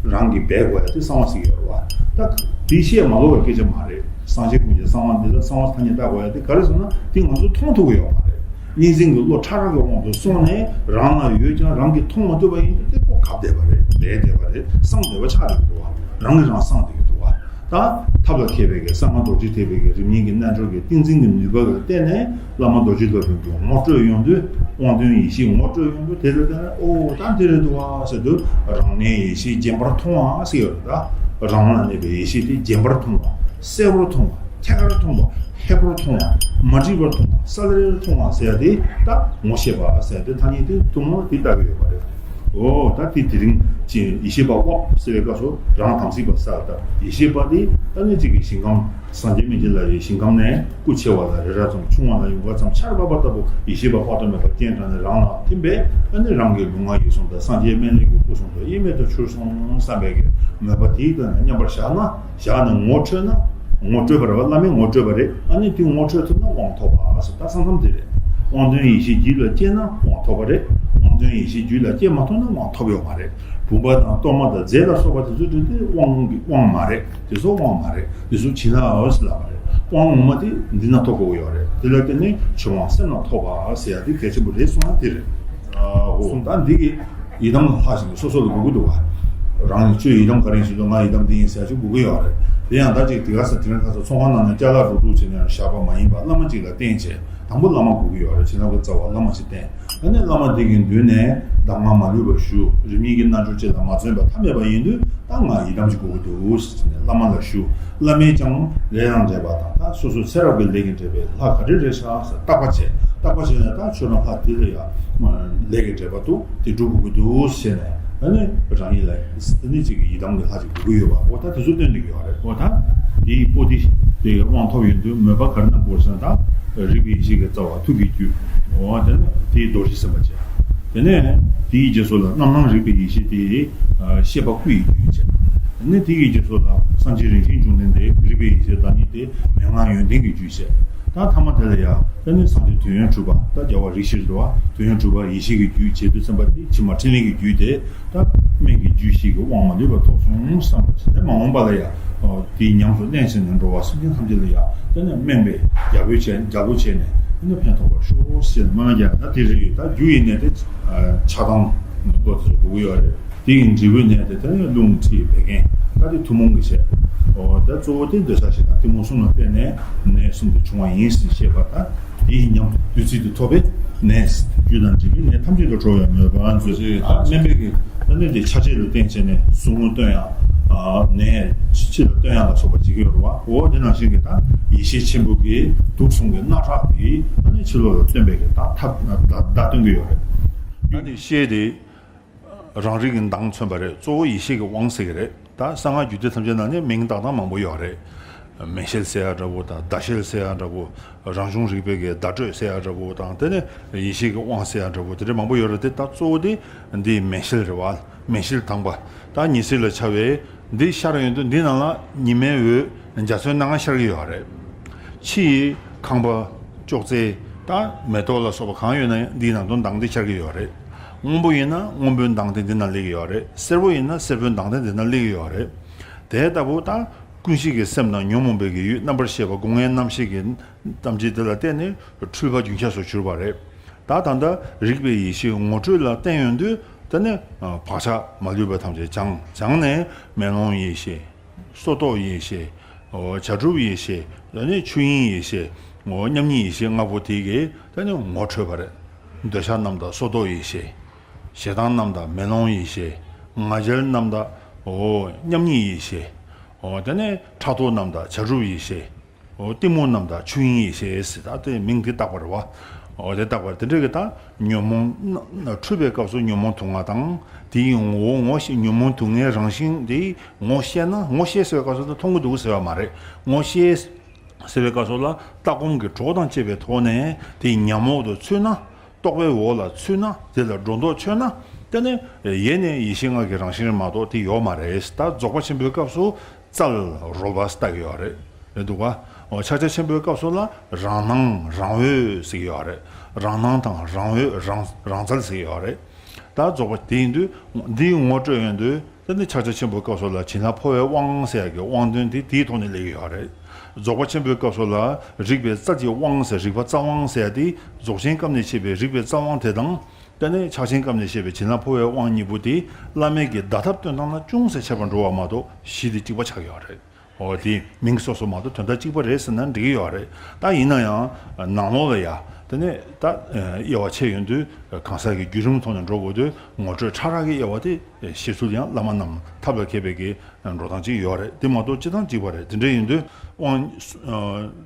བ། རང་གིས་འབད་དགོས་ཡ་དེ་གསང་བ་ཟེར་གྱི་ཡོད་རེད་བ། ད་དེ་བཤད་མ་ལོ་བའི་སྐད་ཆ་མ་རེད། སངས་རྒྱས་ཀུན་གྱི་གསང་བ་འདི་ལ་གསང་བ་ཐ་སྙད་བཏགས་དགོས་ཡ་དེ་ག་རེ་ཟེར་ན་དེ་ང་ཚོ་མཐོང་ཐུབ་ཀྱི་ཡོད་མ་རེད། གཉིས་འཛིན་གྱི་བློ་ཕྲ་རགས་ཀྱི་དབང་དུ་སོང་ནས་རང་ལ་ཡོད་ཀྱང་རང་གིས་མཐོང་མ་ཐུབ་པ་ཡིན་དུས་དེ་ཁོ་གབ་བསྡད་པ་རེད། ལས་བསྡད་པ་རེད། སངས་བསྡད་པ་ཆགས་བསྡད་ཀྱི་འདུག་བ། རང་གིས་རང་སངས་བསྡད་ཀྱི་འདུག་བ། ད་ཐབས་ལ་མཁས་པའི་གི་གསང་སྔགས་རྡོ་རྗེ་ཐེག་པའི་གི་རིམ་གཉིས་ཀྱི་རྣལ་འབྱོར་གྱི་ཏིང་འཛིན་གྱི་ནུས་པ་ལ་བརྟེན་ནས་བླ་མ་རྡོ་རྗེ་སློབ་དཔོན་གྱིས་ངོ་སྤྲོད་ཡོང་དུས་དབང་དོན་ཡེ་ཤེས་ངོ་སྤྲོད་ཡོང་དུས་དེ་ལ་བརྟེན་ནས་ཨོ་ད་འདི་རེད་འདུག་བ་ཟེར་དུས་རང་གནས་ཡེ་ཤེས་རྗེན་པར་མཐོང་བ་ཟེར་ཡོད་རེད། ད་རང་ལ་གནས་པའི་ཡེ་ཤེས་དེ་རྗེན་པར་མཐོང་བ། གསལ་པོར་མཐོང་བ། ཐད་ཀར་མཐོང་བ། ཧད་པོར་མཐོང་བ། མ་བསྒྲིབས་པར་མཐོང་བ། གསལ་རལ་མཐོང་བ་ཟེར་ཡ་དེ་ད་ངོ་ཤེས་པ་ཟེར་ཡ་དེ་ཐ་སྙད་དེ་ཐུན་མོང་དེ་ལྟ་གི་ཡོད་པ་རེད། འོ་ད་དེ་དེ་རིང་ཅིག་ཡེ་ཤེས་པ་དབའ་ཟེར་བའི་སྐབས་སུ་རང་དམ་ཚིག་པ་ཟེར་བ་དང་ཡེ་ཤེས་པ་དེ་ད་ནི་གཅིག་གི་ཞིང་ཁམས་སངས་རྒྱས་སྨན་གྱི་བླ་ཡི་ཞིང་ཁམས་ནས་སྐུ་ཆེ་བ་ལ་རི་རབ་ཙམ་ཆུང་བ་ལ་ཡོང་བ་ཙམ་ཆར་འབབ་པ་ལྟ་བུ་ཡེ་ཤེས་པ་དཔག་ཏུ་མེད་པ་སྤྱན་དྲངས་ནས་རང་ལ་ཐིམ་པས་ཨ་ནི་རང་གི་ལུས་ངག་ཡིད་གསུམ་དང་སངས་རྒྱས་སྨན་བླའི་གི་སྐུ་གསུང་ཐུགས་དབྱེར་མེད་དུ་གྱུར་སོང་བསམ་པའི་གི་མོས་པ་དེའི་སྟེང་ན་མཉམ་པར་བཞག་ན། བཞག་ནས་ངོ་འཕྲོད་ན། ངོ་སྤྲོད་པ་རེད་བ། བླ་མས་ངོ་སྤྲོད་པ་རེད། ཨ་ནི་དེ་ངོ་འཕྲོད་ཐུབ་ན་དབང་ཐོབ་པ་ཟེར། ད་ས་མཚམས་དེ་རེད། དབང་དོན་ཡེ་ཤེས་རྒྱུད་ལ་སྐྱེས་ན་དབང་ཐོབ་པ་རེད། དབང་དོན་ཡེ་ཤེས་རྒྱུད་ལ་སྐྱེས་མ་ཐུབ་ན་དབང་ཐོབ་ཡོད་མ་རེད། བུམ་པ་དང་གཏོར་མ་དང་རྫས་ལ་སོགས་པ་དེ་ཚོ་དེ་དེ་དབང་གི་དབང་མ་རེད། དེ་ཚོ་དབང་མ་རེད། དེ་ཚོ་བྱིན་རླབས་ཟེར་ལབ་པ་རེད། དབང་ངོ་མ་དེ་འདི་ན་ཐོབ་དགོས་ཀྱི་ཡོད་རེད། དེ་ལ་བརྟེན་ནས་ཆོས་དབང་སེམས་ལ་ཐོབ་པ་ཟེར་ཡ་དེ་གལ་ཆེན་པོ་རེད་གསུངས་ན་དེ་རེད། ཨ་ཧོ། ད་འདི་གི་ཡི་དམ་ལྷ་ཞིག་སོ་སོ་ལ་དགོས་ཀྱི་འདུག་བ། རང་ཉིད་ཁྱོད་ཡི་དམ་ག་རེ་ཞིག་འདུག་ང་ཡི་དམ་འདི་ཡིན་ཟེར་ཅིག་དགོས་ཀྱི་ཡོད་རེད། དེ་ཡང་ད་ཅིག་དེ་ག་ས་དེ་རིང་ཁ་སང་ཚོང་ཁང་ནང་ནས་ཅ་ལག་འགྲོ་འགྲོ་བྱས་ནས་བཞག་པ་མ་ཡིན་པ་བླ་མ་ཅིག་ལ་བརྟེན་བྱས། དང་པོ་བླ་མ་དགོས་ཀྱི་ཡོད་རེད། བྱིན་རླབས་ཀྱི་རྩ་བ་བླ་མ་ཞིག་བསྟེན། ཨ་ནི་བླ་མ་འདི་གི་མདུན་ནས་གདམས་ངག་མ་ལུས་པ་ཞུ། རིམ་གཉིས་ཀྱི་རྣལ་འབྱོར་ཅིག་ལ་མ་བརྩོན་པ་ཐབས་མེད་པ་ཡིན་དུས་ད་ང་ཡི་དམ་ཞིག་དགོས་ཀྱི་འདུག་ཟེར་ནས་བླ་མ་ལ་ཞུ། བླ་མས་ཀྱང་ལས་དང་འབྲེལ་བ་དང་ད་སོ་སོའི་ཚེ་རབས་ཀྱི་ལས་ཀྱི་འབྲེལ་བའི་ལྷ་ག་འདྲ་རེད་ཤག་ཟེར་བརྟག་པ་བྱས། བརྟག་པ་བྱས་ནས་ད་ཁྱོད་རང་ལྷ་འདི་ལ་ཡང་ལས་ཀྱི་འབྲེལ་བ་འདུག་དེ་སྒྲུབ་དགོས་ཀྱི་འདུག་ཟེར་ནས་ཨ་ནི་རང་ཉིད་ལ་ཨ་ནི་གཅིག་གི་ཡི་དམ་གྱི་ལྷ་ཅིག་དགོས་ཀྱི་ཡོད་པ་འོ་ད་དེ་ཚོ་སྟོན་བསྡད་ཀྱི་ཡོད་རེད། འོ་ད་དེའི་པོ་ཏི་དེ་དབང་ཐོབ་ཡོང་དུས་མོས་པ་ག་རེ་གནང་དགོས་ཟེར་ན་ད་རིག་པའི་ཡེ་ཤེས་ཀྱི་རྩ་བ་ཐུགས་ཀྱི་རྒྱུད། འོ་དེ་ནས་དེའི་རྡོ་རྗེ་སེམས་དཔའ་བྱས། དེ་ནས་དེའི་རྗེས་སུ་ལ་རྣམ་སྣང་རིག་པའི་ཡེ་ཤེས་དེ་ཤེས་པ་སྐུ་ཡི་རྒྱུད་བྱས། དེ་ནས་དེ་ཡི་རྗེས་སུ་ལ་སངས་རྒྱས་རིན་ཆེན་འབྱུང་ལྡན་དེ་རིག་པའི་ཡེ་ཤེས་བདག་ཉིད་དེ་མན་ངག་ཡོན་ཏན་གྱི་རྒྱུད་བྱས། ད་ཐ་མ་དེ་ལ་ཡང་དེ་ནས་སངས་རྒྱས་དོན་ཡོད་གྲུབ་པ་ད་རྒྱལ་བ་རིགས་བཞིར་འགྲོ་བ་དོན་ཡོད་གྲུབ་པ་ཡེ་ཤེས་ཀྱི་རྒྱུད་བྱེད་དུས་ཙམ་པ་དེ་ཕྱི་མ་ཕྲིན་ལས་ཀྱི་རྒྱུད་དེ། ད་སྨན་གྱི་རྒྱུད་བཞི་གི་དབང་མ་ལུས་པ་ཐོབ་སོང་བསམ་པ་བྱས་ཏེ་མ་འོངས་པ་ལ་ཡང་དེའི་ཉམས་སུ་ལེན་ཟིན་ནས་འགྲོ་བ་སེམས་ཅན་ཐམས་ཅད་ལ་ཡང་དེ་ནས་སྨན་པའི་རྒྱལ་པོའི་བྱས་རྒྱལ་པོ་བྱས་ནས་དེ་ནས་ཕན་ཐོགས་པར་ཤོག་ཟེར་སྨོན་ལམ་རྒྱག་ད་དེ་རེད། ད་རྒྱུ་ཡི་ནད་དེ་ཆགས་སྡང་ནག་པོ་དེ་ཚོ་དགོས་ཀྱི་ཡོད་རེད། དེ་ཡི་འབྲས་བུའི་ནད་དེ་དེ་ནས་རླུང་མཁྲིས་བད་ཀན་ད་དེ་ཐུན་མོང་གི་བྱས། འོ་ད་གཙོ་བོ་དེ་འདོད་ཆགས་ཞེ་སྡང་གཏི་མུག་གསུམ་ལ་བརྟེན་ནས་ནད་གསུམ་དེ་བྱུང་བ་ཡིན་ཟེར་བཤད་པ་ད། དེའི་ཉམས་བདུད་རྩི་དེ་ཐོབ་པས་ནད་རྒྱུ་དང་འབྲས་བུའི་ནད་ཐམས་ཅད་ལ་གྲོལ་བའི་མོས་པ་མཛོད་ཅིག་ད་སྨན་པའི་གི་ད་ནད་དེ་ཆ་བྱད་ལ་བརྟེན་བྱས་ནས་ཟུག་རྔུ་སྟོན་ཡག་ནད་ཕྱི་ལ་སྟོན་ཡག་ལ་སོགས་པ་བྱེད་ཀྱི་ཡོད་རེད་བ། འོ་དེ་ནང་བཞིན་གྱི་ད་ཡེ་ཤེས་ཆེན་པོ་གི་དུག་གསུམ་གྱི་རྣག་ཁྲག་དེ་ད་ནི་ཕྱི་ལོགས་ལ་སྟོན་པའི་གི་ད་ཐབས་བརྡ་སྟོན་གྱི་ཡོད་རེད། ད་ནི་ཤེས་དེ། རང་རིག་གི་མདངས་མཚོན་པ་རེད། གཙོ་བོ་ཡེ་ཤེས་ཀྱི་དབང་ཟེར་གྱི་རེད། ད་གསང་སྔགས་རྒྱུད་སྡེ་ཐམས་ཅད་ནང་ནས་མིང་བཏགས་སྟངས་མང་པོ་ཡོད་རེད། མེ་ཤེལ་ཟེར་ཡ་འདྲ་བོ་དང་ཟླ་ཤེལ་ཟེར་ཡ་འདྲ་བོ། རང་བྱུང་རིག་པའི་གི་བརྡ་སྤྲོད་ཟེར་ཡ་འདྲ་བོ་དང་དེ་ནས་ཡེ་ཤེས་ཀྱི་དབང་ཟེར་ཡ་འདྲ་བོ་དེ་འདྲ་མང་པོ་ཡོད་རེད་དེ་ད་གཙོ་བོ་དེ་འདི་མེ་ཤེལ་རེད་བ། མེ་ཤེལ་དང་པ། ད་ཉི་ཟེར་ལ་ཆ་བའི་འདི་ཤར་ཡོང་དུས་འདི་ནང་ལ་ཉི་མའི་འོད་འཇའ་ཚོན་སྣ་ལྔ་ཤར་གྱི་ཡོད་རེད། ཕྱི་ཡི་ཁང་པ་ཅོག་ཙེ་དང་མེ་ཏོག་ལ་སོགས་པ་གང་ཡོད་ན་ཡང་འདིའི་ནང་དུ་མདངས་དེ་ཤར་གྱི་ཡོད་རེད། སྔོན་པོ་ཡིན་ན་སྔོན་པོའི་མདངས་དེ་འདི་ན་སླེབས་ཀྱི་ཡོད་རེད། སེར་པོ་ཡིན་ན་སེར་པོའི་མདངས་དེ་འདི་ན་སླེབས་ཀྱི་ཡོད་རེད། དེ་ལྟ་བུ་དང་ཀུན་གཞི་གི་སེམས་དང་ཉོན་མོངས་པའི་གི་ཡུལ་རྣམ་པར་ཤེས་པ་སྒོ་ལྔའི་རྣམ་ཤེས་ཀྱི་ཐམས་ཅད་དེ་ལ་བརྟེན་ནས་འཁྲུལ་པ་རྒྱུན་ཆགས་སུ་གྱུར་པ་རེད། ད་ད་ལྟ་རིག་པའི་ཡེ་ཤེས་ངོ་སྤྲོད་ལ་བརྟེན་ཡོང་དུས་དེ་ནས་བག་ཆགས་མ་ལུས་པ་ཐམས་ཅད་སྦྱངས་སྦྱངས་ནས་མེ་ལོང་ཡེ་ཤེས། སོ་ཏོག་ཡེ་ཤེས། འོ་བྱ་གྲུབ་ཡེ་ཤེས། ཨ་ནི་ཆོས་དབྱིངས་ཡེ་ཤེས། འོ་མཉམ་ཉིད་ཡེ་ཤེས་ལྔ་པོ་དེ་གིས་ད་ནི་ངོ་འཕྲོད་པ་རེད། འདོད་ཆགས་རྣམས་དང་སོ་ཏོག་ཡེ་ཤེས། ཞེ་སྡང་རྣམས་དང་མེ་ལོང་ཡེ་ཤེས། ང་རྒྱལ་རྣམས་དང་འོ་མཉམ་ཉིད་ཡེ་ཤེས། འོ་དེ་ནས་ཕྲག་དོག་རྣམས་དང་བྱ་གྲུབ་ཡེ་ཤེས། འོ་གཏི་མུག་རྣམས་དང་ཆོས་དབྱིངས་ཡེ་ཤེས་ཟེར་ད་དེ་མིང་དེ་བཏགས་པ་རེད་བ། འོ་དེ་བཏགས་པ་རེད། དེ་འདྲ་གི་ད་ཉོན་མོངས་འཁྲུལ་པའི་སྐབས་སུ་ཉོན་མོངས་དུག་ལྔ་དང་དེའི་ངོ་བོ་ངོ་ཤེས་ཉོན་མོངས་དུག་ལྔའི་རང་བཞིན་དེ་ངོ་ཤེས་ན་ངོ་ཤེས་ཟེར་བའི་སྐབས་སུ་ད་མཐོང་གི་འདུག་ཟེར་བ་མ་རེད། ངོ་ཤེས་ཟེར་བའི་སྐབས་སུ་ལ་ལྟ་སྒོམ་གྱི་གྲོགས་དང་བཅས་པའི་ཐོག་ནས་དེ་ཉམས་འོག་ཏུ་ཚུད་ན་རྟོག་པའི་འོག་ལ་ཚུད་ན་དེ་ལ་སྒྲོ་འདོགས་ཆོད་ན་དེ་ནི་ཡེ་ནས་ཡེ་ཤེས་ལྔ་གི་རང་བཞིན་རེད་མ་གཏོགས་དེ་ཡོད་མ་རེད། ད་རྫོགས་པ་ཆེན་པོའི་སྐབས་སུ་རྩལ་རོལ་པ་ལྟ་གི་ཡོད་རེད། རེད་འདུག་ག་འོ་ཕྱག་རྒྱ་ཆེན་པོའི་སྐབས་སུ་ལ་རང་སྣང་རང་འོད་ཟེར་གི་ཡོད་རེད། རང་སྣང་དང་རང་འོད་རང་རང་རྩལ་ཟེར་གི་ཡོད་རེད། ད་རྫོགས་པ་དེ་ཡིན་དུས་འདིའི་ངོ་སྤྲོད་ཡོང་དུས་དེ་ནི་ཕྱག་རྒྱ་ཆེན་པོའི་སྐབས་སུ་ལ་བྱིན་རླབས་འཕོ་བའི་དབང་ཟེར་ཡ་གི་དབང་དོན་དེ་དེའི་ཐོག་ནས་སླེབས་ཀྱི་ཡོད་རེད། རྫོགས་པ་ཆེན་པོའི་སྐབས་སུ་ལ་རིག་པའི་རྩལ་གྱི་དབང་ཟེར་རིག་པ་རྩལ་དབང་ཟེར་ཡ་དེ་རྫོགས་ཆེན་སྐབས་ནས་བཤད་པའི་རིག་པའི་རྩལ་དབང་དེ་དང་། དེ་ནས་ཕྱག་ཆེན་སྐབས་ནས་བཤད་པའི་བྱིན་རླབས་འཕོ་བའི་དབང་གཉིས་པོ་དེ་བླ་མེད་ཀྱི་བརྡ་ཐབས་སྟོན་སྟངས་ལ་ཅུང་ཟད་ཁྱད་པར་འགྲོ་བ་མ་གཏོགས་གཞི་དེ་གཅིག་པ་ཆགས་ཀྱི་ཡོད་རེད། འོ་དེ་མིང་སོ་སོ་མ་གཏོགས་དོན་དག་གཅིག་པ་རེད་ཟེར་ན་འགྲིག་གི་ཡོད་རེད། ད་ཡིན་ན་ཡང་ནང་ལོགས་ལ་ཡ་དེ་ནས་ད་དབྱེ་བ་ཕྱེ་ཡོང་དུས་གང་ཟག་གི་བརྒྱུད་རིམ་ཐོག་ནས་འགྲོ་དགོས་དུས་ངོ་སྤྲོད་ཕྲ་རགས་ཀྱི་དབྱེ་བ་དེ་ཕྱེ་ཚུལ་ཡང་བླ་མ་རྣམས་ཐབས་ལ་མཁས་པའི་གི་འགྲོ་སྟངས་གཅིག་ཡོད་རེད། དེ་མ་གཏོགས་སྤྱི་བཏང་གཅིག་པ་རེད། དེ་འདྲ་ཡིན་དུས་དབང་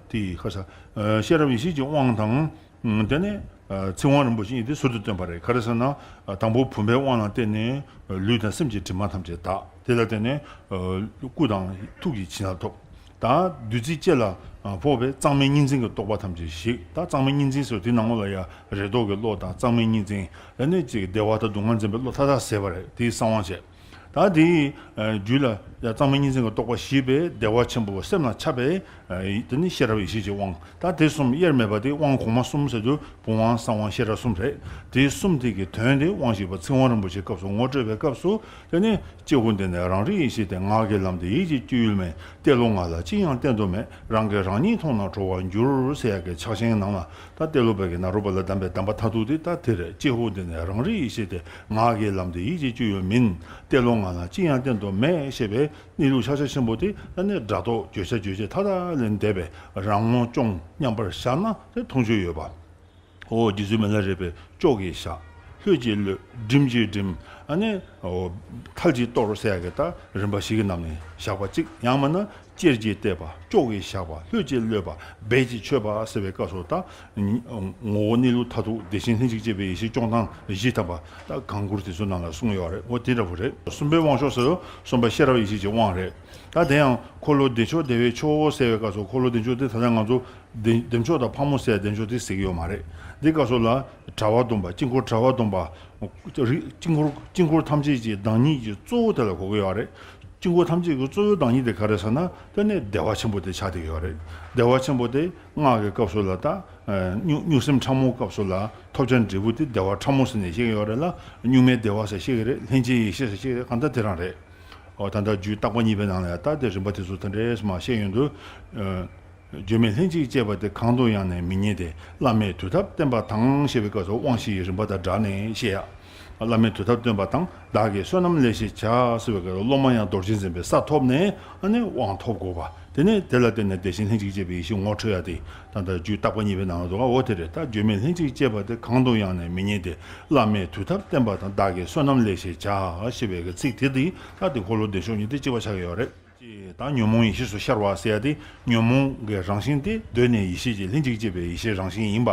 དེ་ཁ་ཤས་ཤེས་རབ་ཡེ་ཤེས་ཀྱི་དབང་དང་། ཨ་དེ་ནས་ཨ་ཚིག་དབང་རིན་པོ་ཆེ་གཉིས་དེ་ཟུར་དུ་བཏོན་པ་རེད། ག་རེ་ཟེར་ན་ཨ་དང་པོ་བུམ་པའི་དབང་ལ་བརྟེན་ནས་ཨ་ལུས་དང་སེམས་ཀྱི་དྲི་མ་ཐམས་ཅད་དག་དེ་ལ་བརྟེན་ནས་ཨ་སྐུ་དང་ཐུགས་ཀྱི་བྱིན་རླབས་ཐོབ། ད་བདུད་རྩི་ལྕེ་ལ་ཨ་ཕོག་པས་གཙང་མའི་གཉིས་འཛིན་གྱི་རྟོགས་པ་ཐམས་ཅད་ཞིག་ད་གཙང་མའི་གཉིས་འཛིན་ཟེར་དེ་ནང་ལོགས་ལ་ཡ་རེ་དོགས་ཀྱི་བློ་དང་གཙང་མའི་གཉིས་འཛིན་ཨ་ནི་ཅིག་བདེ་བ་དང་སྡུག་བསྔལ་འཛིན་པའི་བློ་མཐའ་དག་ཟད་པ་རེད། དེའི་གསང་དབང་བྱས། ད་དེའི་རྒྱུད་ལ་གཙང་མའི་གཉིས་འཛིན་གྱི་རྟོགས་པ་བཞི་པས་བདེ་བ་ཆེན་པོ་སེམས་ལ་ཁྱབ་པས། དེ་ནི་ཤེས་རབ་ཡེ་ཤེས་ཀྱི་དབང་། ད་དེ་གསུམ་དབྱེར་མེད་པ་དེ་དབང་གོང་མ་གསུམ་ཟེར་དུས་བུམ་དབང་གསང་དབང་ཤེས་རབ་གསུམ་རེད། དེ་གསུམ་དེ་གི་དོན་དེ་དབང་བཞི་པ་ཚིག་དབང་རིན་པོ་ཆེའི་སྐབས་སུ་ངོ་སྤྲོད་པའི་སྐབས་སུ་དེ་ནི་ཀྱེ་ཧུད་འདི་ནི་རང་རིག་ཡེ་ཤེས་ཏེ། ངག་གི་ལམ་དེ་ཡིད་ཀྱི་སྤྱོད་ཡུལ་མིན། ཏེ་ལོ་ང་ལ་ཅི་ཡང་བསྟན་དུ་མེད། རང་གིས་རང་ཉིད་མཐོང་ན་གྲོལ་བར་འགྱུར་ཟེར་ཡག་གི་ཕྱག་ཆེན་ནང་ལ་ད་ཏེ་ལོ་པ་གི་ནཱ་རོ་པ་ལ་གདམས་པའི་གདམས་པ་མཐར་ཐུག་དེ་ད་དེ་རེད། ཀྱེ་ཧུད་འདི་ནི་རང་རིག་ཡེ་ཤེས་ཏེ། ངག་གི་ལམ་དེ་ཡིད་ཀྱི་སྤྱོད་ཡུལ་མིན། ཏེ་ལོ་ང་ལ་ཅི་ཡང་བསྟན་དུ་མེད་ཞེས་པའི་གནས་ལུགས་ཕྱག་རྒྱ་ཆེན་པོ་དེ་ད་ནི་སྒྲ་རྟོག་བརྗོད་བྱ་རྗོད་བྱེད་མཐའ་དག་ལས་འདས་པའི་རང་ངོ་སྐྱོང་མཉམ་པར་བཞག་ན་དེ་མཐོང་ཆོས་ཡོད་པ། འོ་རྗེ་བཙུན་མི་ལ་རས་པས་ཅོག་གིས་བཞག་ལྷོད་ཀྱིས་གློད། སྒྲིམ་གྱིས་སྒྲིམ། ཨ་ནི་འོ་མཐལ་གྱིས་གཏོར་ཟེར་ཡག་གི་ད་རིམ་པ་བཞི་གི་ནང་ནས་བཞག་པ་གཅིག་ཡང་མིན་ན་ཅེར་གྱིས་གཏད་པ། ཅོག་གིས་བཞག་པ། ལྷོད་ཀྱིས་གློད་པ། སྦད་ཀྱིས་ཆོད་པ་ཟེར་བའི་སྐབས་སུ་ད་ངོ་བོ་གནས་ལུགས་མཐར་ཐུག་བདེ་ཆེན་ལྷན་ཅིག་སྐྱེས་པའི་ཡེ་ཤེས་སྐྱོང་སྟངས་བཞི་ཐམ་པ་ད་གང་བསྐུར་དེ་ཚོ་ནང་ལ་གསུངས་ཡོད་རེད། འོ་དེ་འདྲ་བོ་རེད། གསུམ་པའི་དབང་ཕྱོགས་ཟེར་དུས་གསུམ་པ་ཤེས་རབ་ཡེ་ཤེས་ཀྱི་དབང་རེད། ད་དེ་ཡང་འཁོར་ལོ་བདེ་མཆོག་བདེ་བའི་མཆོག་ཟེར་བའི་སྐབས་སུ་འཁོར་ལོ་བདེ་མཆོག་དེ་ད་ལྟ་ང་ཚོ་བདེ་བདེ་མཆོག་དང་ཕག་མོ་ཟེར་བདེ་མཆོག་དེ་ཟེར་གྱི་ཡོད་མ་རེད། འདི་སྐབས་སུ་ལ་གྲྭ་པ་སྡོམ་པ། དཀྱིལ་འཁོར་གྲྭ་པ་སྡོམ་པ། རིགས་དཀྱིལ་འཁོར་དཀྱིལ་འཁོར་ཐམས་ཅད་ཀྱི་བདག་ཉིད་ཀྱི་གཙོ་བོ་དེ་ལ་གོ་གི་ཡོད་རེད། དཀྱིལ་འཁོར་ཐམས་ཅད་ཀྱི་གཙོ་བོའི་བདག་ཉིད་དེ་ག་རེ་ཟེར་ན་དེ་ནི་བདེ་བ་ཆེན་པོ་དེ་ཆགས་བསྡད་ཀྱི་ཡོད་རེད། བདེ་བ་ཆེན་པོ་དེ་སྔགས་ཀྱི་སྐབས་སུ་ལ་ད་གཉུག་གཉུག་སེམས་ཕྲ་མོའི་སྐབས་སུ་ལ་ཐོབ་བྱ་འབྲས་བུ་དེ་བདེ་བ་ཕྲ་མོ་ཟེར་ནས་བཤད་ཀྱི་ཡོད་རེད་ལ། གཉུག་མའི་བདེ་བ་ཟེར་བཤད་ཀྱི་རེད། ལྷན་སྐྱེས་ཡེ་ཤེས་ཟེར་བཤད་ཀྱི་རེད། གང་ལྟར་དེ་རང་རེད། འོ་ད་ལྟ་རྒྱུད་བརྟག་པ་གཉིས་པའི་ནང་ལ་ཡང་ད་དེ་རིམ་པ་དེ་ཚོ་དེ་འདྲས་མ་བཤད་ཡོང་དུས། བརྗོད་མེད་ལྷན་ཅིག་སྐྱེས་པ་དེ། གང་དུ་ཡང་ནི་མི་རྙེད་དེ། བླ་མས་དུས་ཐབས་བསྟན་པ་དང་ཞེས་པའི་སྐབས་སུ་དབང་བཞི་ཡི་རིམ་པ་དང་སྦྲགས་ནས་བཤད་ཡ། བླ་མས་དུས་ཐབས་བསྟན་པ་དང་། བདག་གིས་བསོད་ནམས་ལེགས་ཤིང་བྱ་ཟེར་བའི་སྐབས་སུ་སློབ་མ་ཡང་རྡོ་རྗེ་འཛིན་པའི་ས་ཐོབ་ནས་ཨ་ནི་དབང་ཐོབ་དགོས་པ། དེ་ནས་དེ་ལ་བརྟེན་ནས་བདེ་ཆེན་ལྷན་ཅིག་སྐྱེས་པའི་ཡེ་ཤེས་ངོ་འཕྲོད་ཡ་དེ་ད་ལྟ་རྒྱུད་བརྟག་པ་གཉིས་པའི་ནང་ལ་འདུག་ག་འོ་དེ་རེད། ད་བརྗོད་མེད་ལྷན་ཅིག་སྐྱེས་པ་དེ། གང་དུ་ཡང་ནི་མི་རྙེད་དེ། བླ་མས་དུས་ཐབས་བསྟན་པ་དང་། བདག་གིས་བསོད་ནམས་ལེགས་ཤིང་བྱ་ཞེས་པའི་ཚིག་དེ་དེ་ད་དེ་འཁོར་ལོ་བདེ་མཆོག་གཉིས་དེ་གཅིག་པ་ཆགས་ཀྱི་ཡོད་རེད། ད་ཉོན་མོངས་ཡེ་ཤེས་སུ་ཤར་བ་ཟེར་ཡ་དེ། ཉོན་མོངས་ཀྱི་རང་བཞིན་དེ་གདོད་ནས་ཡེ་ཤེས་ཀྱི་ལྷན་ཅིག་སྐྱེས་པའི་ཡེ་ཤེས་རང་བཞིན་ཡིན་པ།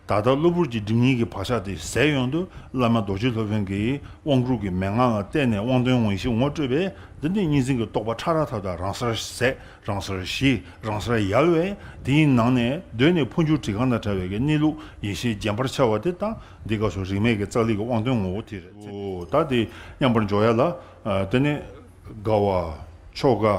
ད་ལྟ་གློ་བུར་གྱི་སྒྲིབ་གཉིས་ཀྱི་བག་ཆགས་དེ་ཟད་ཡོང་དུས། བླ་མ་རྡོ་རྗེ་སློབ་དཔོན་གྱིས་དབང་བསྐུར་གྱི་མན་ངག་ལ་བརྟེན་ནས་དབང་དོན་ངོ་ཡེ་ཤེས་ངོ་སྤྲོད་པས། འདི་ནི་གཉིས་འཛིན་གྱི་རྟོགས་པ་ཕྲ་རགས་ཐ་དད་རང་སར་ཟད། རང་སར་ཞི། རང་སར་ཡལ་བས། དེའི་ནང་ནས་གདོད་ནས་འཕོ་འགྱུར་བྲི་གང་དང་བྲལ་བའི་གནས་ལུགས་ཡེ་ཤེས་རྒྱས་པར་འཆར་བ་དེ། ད་འདི་སྐབས་སུ་རིག་མེད་ཀྱི་རྩ་ལས་ཀྱི་དབང་དོན་ངོ་བོ་དེ་རེད། ད་དེ་མཉམ་པར་འཇོག་ཡ་ལ་དེ་ནི། དགའ་བ། ཆོ་ག།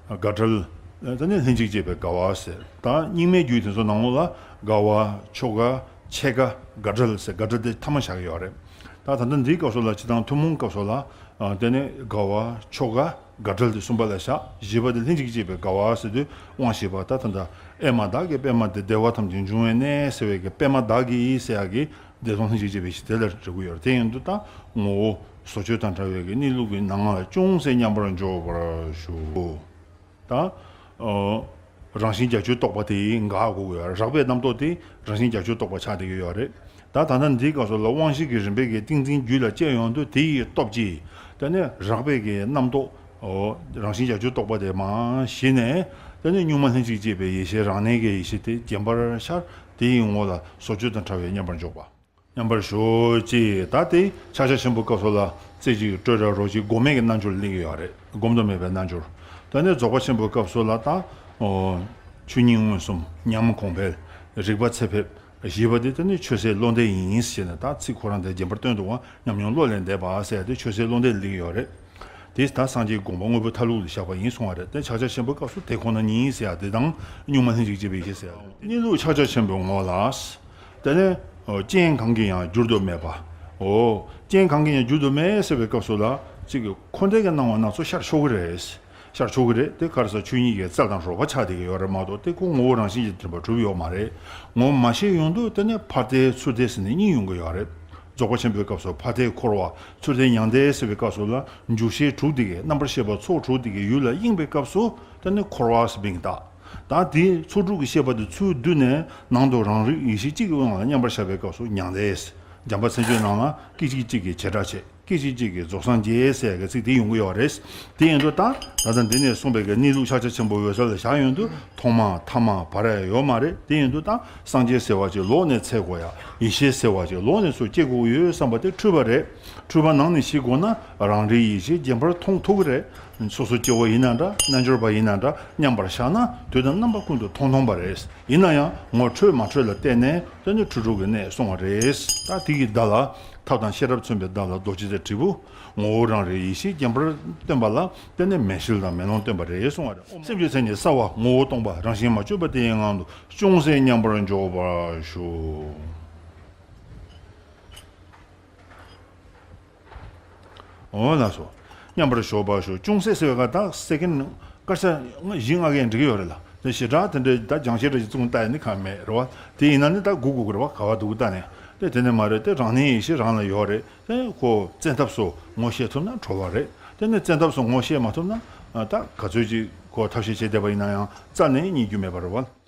དགའ་བྲལ། དེ་ནས་ལྷན་ཅིག་སྐྱེས་པའི་དགའ་བ་ཟེར། ད་རྙིང་མའི་རྒྱུད་དེ་ཚོ་ནང་ལོགས་ལ་དགའ་བ། ཆོ་ག། ཆེ་དགའ། དགའ་བྲལ་ཟེར། དགའ་བྲལ་དེ་ཐ་མ་བཞག་གི་ཡོད་རེད། ད་ད་ལྟ་འདིའི་སྐབས་སུ་ལ་སྤྱིར་བཏང་ཐུན་མོང་སྐབས་སུ་ལ་དེ་ནས་དགའ་བ། ཆོ་ག། དགའ་བྲལ་དེ་གསུམ་པ་ལ་བཞག་བཞི་པ་དེ་ལྷན་ཅིག་སྐྱེས་པའི་དགའ་བ་ཟེར་དུས་དབང་བཞི་པ་ད་ད་ལྟ་ཨེ་མ་བདག་གི་པད་མ་དེ། བདེ་བ་ཐམས་ཅད་འབྱུང་བའི་གནས་ཟེར་བའི་གི་པད་མ་བདག་གི་ཟེར་ཡག་གི་བདེ་སྟོང་ལྷན་ཅིག་སྐྱེས་པའི་ཡེ་ཤེས་དེ་ལ་རེག་གི་ཡོད་རེད། དེ་ཡིན་དུས་ད་ངོ་བོ་བཟོ་བཅོས་དང་བྲལ་བའི་གི་གནས་ལུགས་ཀྱི་ནང་ལ་ཅུང་ཟད་མཉམ་པར་འཇོག་པར་ཞུ། ད་རང་བཞིན་རྒྱ་ཆེར་རྟོགས་པ་དེ་འགག་དགོས་ཀྱི་ཡོད་རེད། རགས་པའི་རྣམ་རྟོག་དེ་རང་བཞིན་རྒྱ་ཆེར་རྟོགས་པ་ཆགས་བསྡད་ཀྱི་ཡོད་རེད། ད་ད་ལྟ་འདིའི་སྐབས་སུ་ལ་དབང་བཞི་གི་རིམ་པའི་གི་ཏིང་འཛིན་རྒྱུད་ལ་སྐྱེ་ཡོང་དུས། དེ་ཡི་སྟོབས་ཀྱིས་དེ་ནས་རགས་པའི་གི་རྣམ་རྟོག་འོ། རང་བཞིན་རྒྱ་ཆེར་རྟོགས་པ་དེ་མར་ཞི་ནས། དེ་ནས་གཉུག་མ་ལྷན་ཅིག་སྐྱེས་པའི་ཡེ་ཤེས་རང་གནས་ཀྱི་ཡེ་ཤེས་དེ་རྒྱས་པར་ཤར། དེ་ཡི་ངོ་ལ་བཟོ་བཅོས་དང་བྲལ་བའི་མཉམ་པར་འཇོག་པ། མཉམ་པར་ཞོག་ཅེས། ད་དེ་ཕྱག་རྒྱ་ཆེན་པོའི་སྐབས་སུ་ལ་རྩེ་གཅིག་སྤྲོས་བྲལ་རོ་གཅིག་སྒོམ་མེད་ཀྱི་རྣལ་འབྱོར་སླེབས་ཀྱི་ཡོད་རེད། སྒོམ་དུ་མེད་པའི་རྣལ་འབྱོར། དེ་ནས་རྫོགས་པ་ཆེན་པོའི་སྐབས་སུ་ལ་ད་འོ། ཆོས་ཉིད་མངོན་སུམ། ཉམས་གོང་འཕེལ། རིག་པ་ཚད་ཕེབས། བཞི་པ་དེ་དེ་ནི་ཆོས་ཟད་བློ་འདས་ཡིན་ཞེས་ནས། ད་ཚིག་ཁོ་རང་དེ་རྒྱས་པར་སྟོན་འདུག་པ། ཉམས་མྱོང་བློ་ལས་འདས་པ་ཟེར་ཡ་དེ་ཆོས་ཟད་བློ་འདས་ལ་སླེབས་ཀྱི་ཡོད་རེད། དེ་ད་སངས་རྒྱས་དགོངས་པ་དངོས་པོ་མཐའ་ལུགས་ལ་བཞག་པ་ཡིན་གསུང་བ་རེད། དེ་ཕྱག་རྒྱ་ཆེན་པོའི་སྐབས་སུ་དེ་ཁོ་ན་ཉིད་ཟེར་ཡ་དེ་དང་། གཉུག་མ་ལྷན་ཅིག་སྐྱེས་པའི་ཡེ་ཤེས་ཟེར་ཡ་དེ། གནས་ལུགས་ཕྱག་རྒྱ་ཆེན་པོའི་ངོ་ལ། དེ་ནས་རྐྱེན་གང་གིས་ཡང་བསྒྱུར་དུ་མེད་པ། འོ། རྐྱེན་གང་གིས་ཡང་བསྒྱུར་དུ་མེད་ཟེར་བའི་སྐབས་སུ་ལ་གཅིག་གི་འཁོར་འདས་ཀྱི་སྣང་བ་སྣ་ཚོགས་ཤར་ཆོག་གི་རེད། ཤར་ཆོག་གི་རེད། དེ་ག་རེ་ཟེར་ཆོས་ཉིད་ཀྱི་རྩལ་དང་རོགས་པ་ཆགས་བསྡད་ཀྱི་ཡོད་རེད་མ་གཏོགས། དེ་ཁོ་ངོ་བོ་རང་བཞིན་གྱིས་དྲན་པ་གྲུབ་ཡོད་མ་རེད། ངོ་མ་ཤེས་ཡོང་དུས་དེ་ནས་ཕར་བལྟས་ཚུར་བལྟས་ཟེར་ནས་གཉིས་ཡོང་གི་ཡོད་རེད། རྫོགས་པ་ཆེན་པོའི་སྐབས་སུ་ཕར་བལྟས་འཁོར་བ། ཚུར་བལྟས་མྱང་འདས་ཟེར་བའི་སྐབས་སུ་ལ་འཇུག་ཤེས་དྲུག་དེ་གའི་རྣམ་པར་ཤེས་པ་ཚོགས་དྲུག་དེ་གའི་ཡུལ་ལ་གཡེང་བའི་སྐབས་སུ་དེ་ནི་འཁོར་བ་ཟེར་མིང་བཏགས། ད་དེའི་ཚོགས་དྲུག་གི་ཤེས་པ་དེ་ཚུར་བསྡུས་ནས་ནང་དུ་རང་རིག་ཡེ་ཤེས་གཅིག་གི་དབང་ལ་མཉམ་པར་བཞག་པའི་སྐབས་སུ་མྱང་འདས། འཇམ་དཔལ་མཚན་བརྗོད་ནང་ལ་སྐད་ཅིག་གཅིག་གིས་བྱེ་བྲག་ཕྱེད། སྐད་ཅིག་གཅིག་གིས་རྫོགས་སངས་རྒྱས་ཟེར་ཡ་གི་ཚིག་དེ་ཡོང་གི་ཡོད་རེད། དེ་ཡིན་དུས་ད་ད་ལྟ་འདི་ནས་གསུངས་པའི་གི་གནས་ལུགས་ཕྱག་རྒྱ་ཆེན་པོའི་འོད་གསལ་ལ་བཞག་ཡོང་དུས་ཐོག་མ་ཐ་མ་བར་ཡ་ཡོད་མ་རེད། དེ་ཡིན་དུས་ད་སངས་རྒྱས་ཟེར་བ་ཅིག་ལོག་ནས་འཚོལ་དགོས་ཡ། ཡེ་ཤེས་ཟེར་བ་ཅིག་ལོག་ནས་སུ་སྐྱེ་དགོས་ཡོད་བསམ་པ་དེ་འཁྲུལ་པ་རེད། འཁྲུལ་པ་ནང་ནས་ཤེས་དགོས་ན་རང་རིག་ཡེ་ཤེས་རྒྱས་པར་མཐོང་ཐུབ་ཀྱི་རེད། སོ་སོ་སྐྱེ་བོ་ཡིན་ན་འདྲ། རྣལ་འབྱོར་པ་ཡིན་ན་འདྲ། མཉམ་པར་བཞག་ན་དུས་དང་རྣམ་པ་ཀུན་ཏུ་མཐོང་མཐོང་པ་རེད། ཡིན་ན་ཡང་ངོ་འཕྲོད་མ་འཕྲོད་ལ་བལྟས་ནས་དོན་དུ་འཁྲུལ་སྒྲུབ་ཀྱི་གནས་གསུང་བ་རེད། ད་དེ་ཡི་བརྡ་ལ་ ཐབས་དང་ཤེས་རབ་མཚོན་པའི་བརྡ་ལ་རྡོ་རྗེ་རྩེ་དྲིལ་བུ། ངོ་བོ་རང་རིག་ཡེ་ཤེས་རྒྱན་པར་སྟོན་པ་ལ་བརྟེན་ནས་མེ་ཤེལ་དང་མེ་ལོང་སྟོན་པ་རེད་གསུང་བ་རེད། སེམས་ཀྱི་མཚན་ཉིད་གསལ་བ་ངོ་བོ་སྟོང་པ་རང་བཞིན་མ་བཅོས་པ་དེའི་ངང་དུ་ཅུང་ཟད་མཉམ་པར་འཇོག་པར་ཞུ། འོ་ལགས་སོ། མཉམ་པར་ཞོག་པར་ཞུ། ཅུང་ཟད་ཟེར་བའི་སྐབས་ད་སེ་ཀན་སྐར་ཆ་བཞི་ལྔ་གས་འགྲིག་གི་ཡོད་རེད་ལ། དེ་ཞེ་དྲག་དེ་འདྲའི་ད་སྦྱང་བཤད་འདྲ་ཞིག་བཙུགས་ན་ལྟ་ཡ་ནི་གང་མེད་རེད་བ། དེ་ཡིན་ན་ནི་ད་སྒུག་དགོས་ཀྱི་རེད་བ། ག་བ་འདུག་ལྟ་ནས། དེ་དེ་ནས་མ་རེད། དེ་རང་གནས་ཡེ་ཤེས་རང་ལ་ཡོད་རེད། དེ་ཁོ་བཙན་ཐབས་སུ་ངོ་ཤེས་ཐུབ་ན་གྲོལ་བ་རེད། དེ་ནས་བཙན་ཐབས་སུ་ངོ་ཤེས་མ་ཐུབ་ན་ད་ག་ཚོད་ཅིག་ཁོ་ཐབས་ཤེས་བྱས་བསྡད་པ་ཡིན་ན་ཡང་རྩ་ནས་རྙེད་རྒྱུ་མེད་པ་རེད་བ།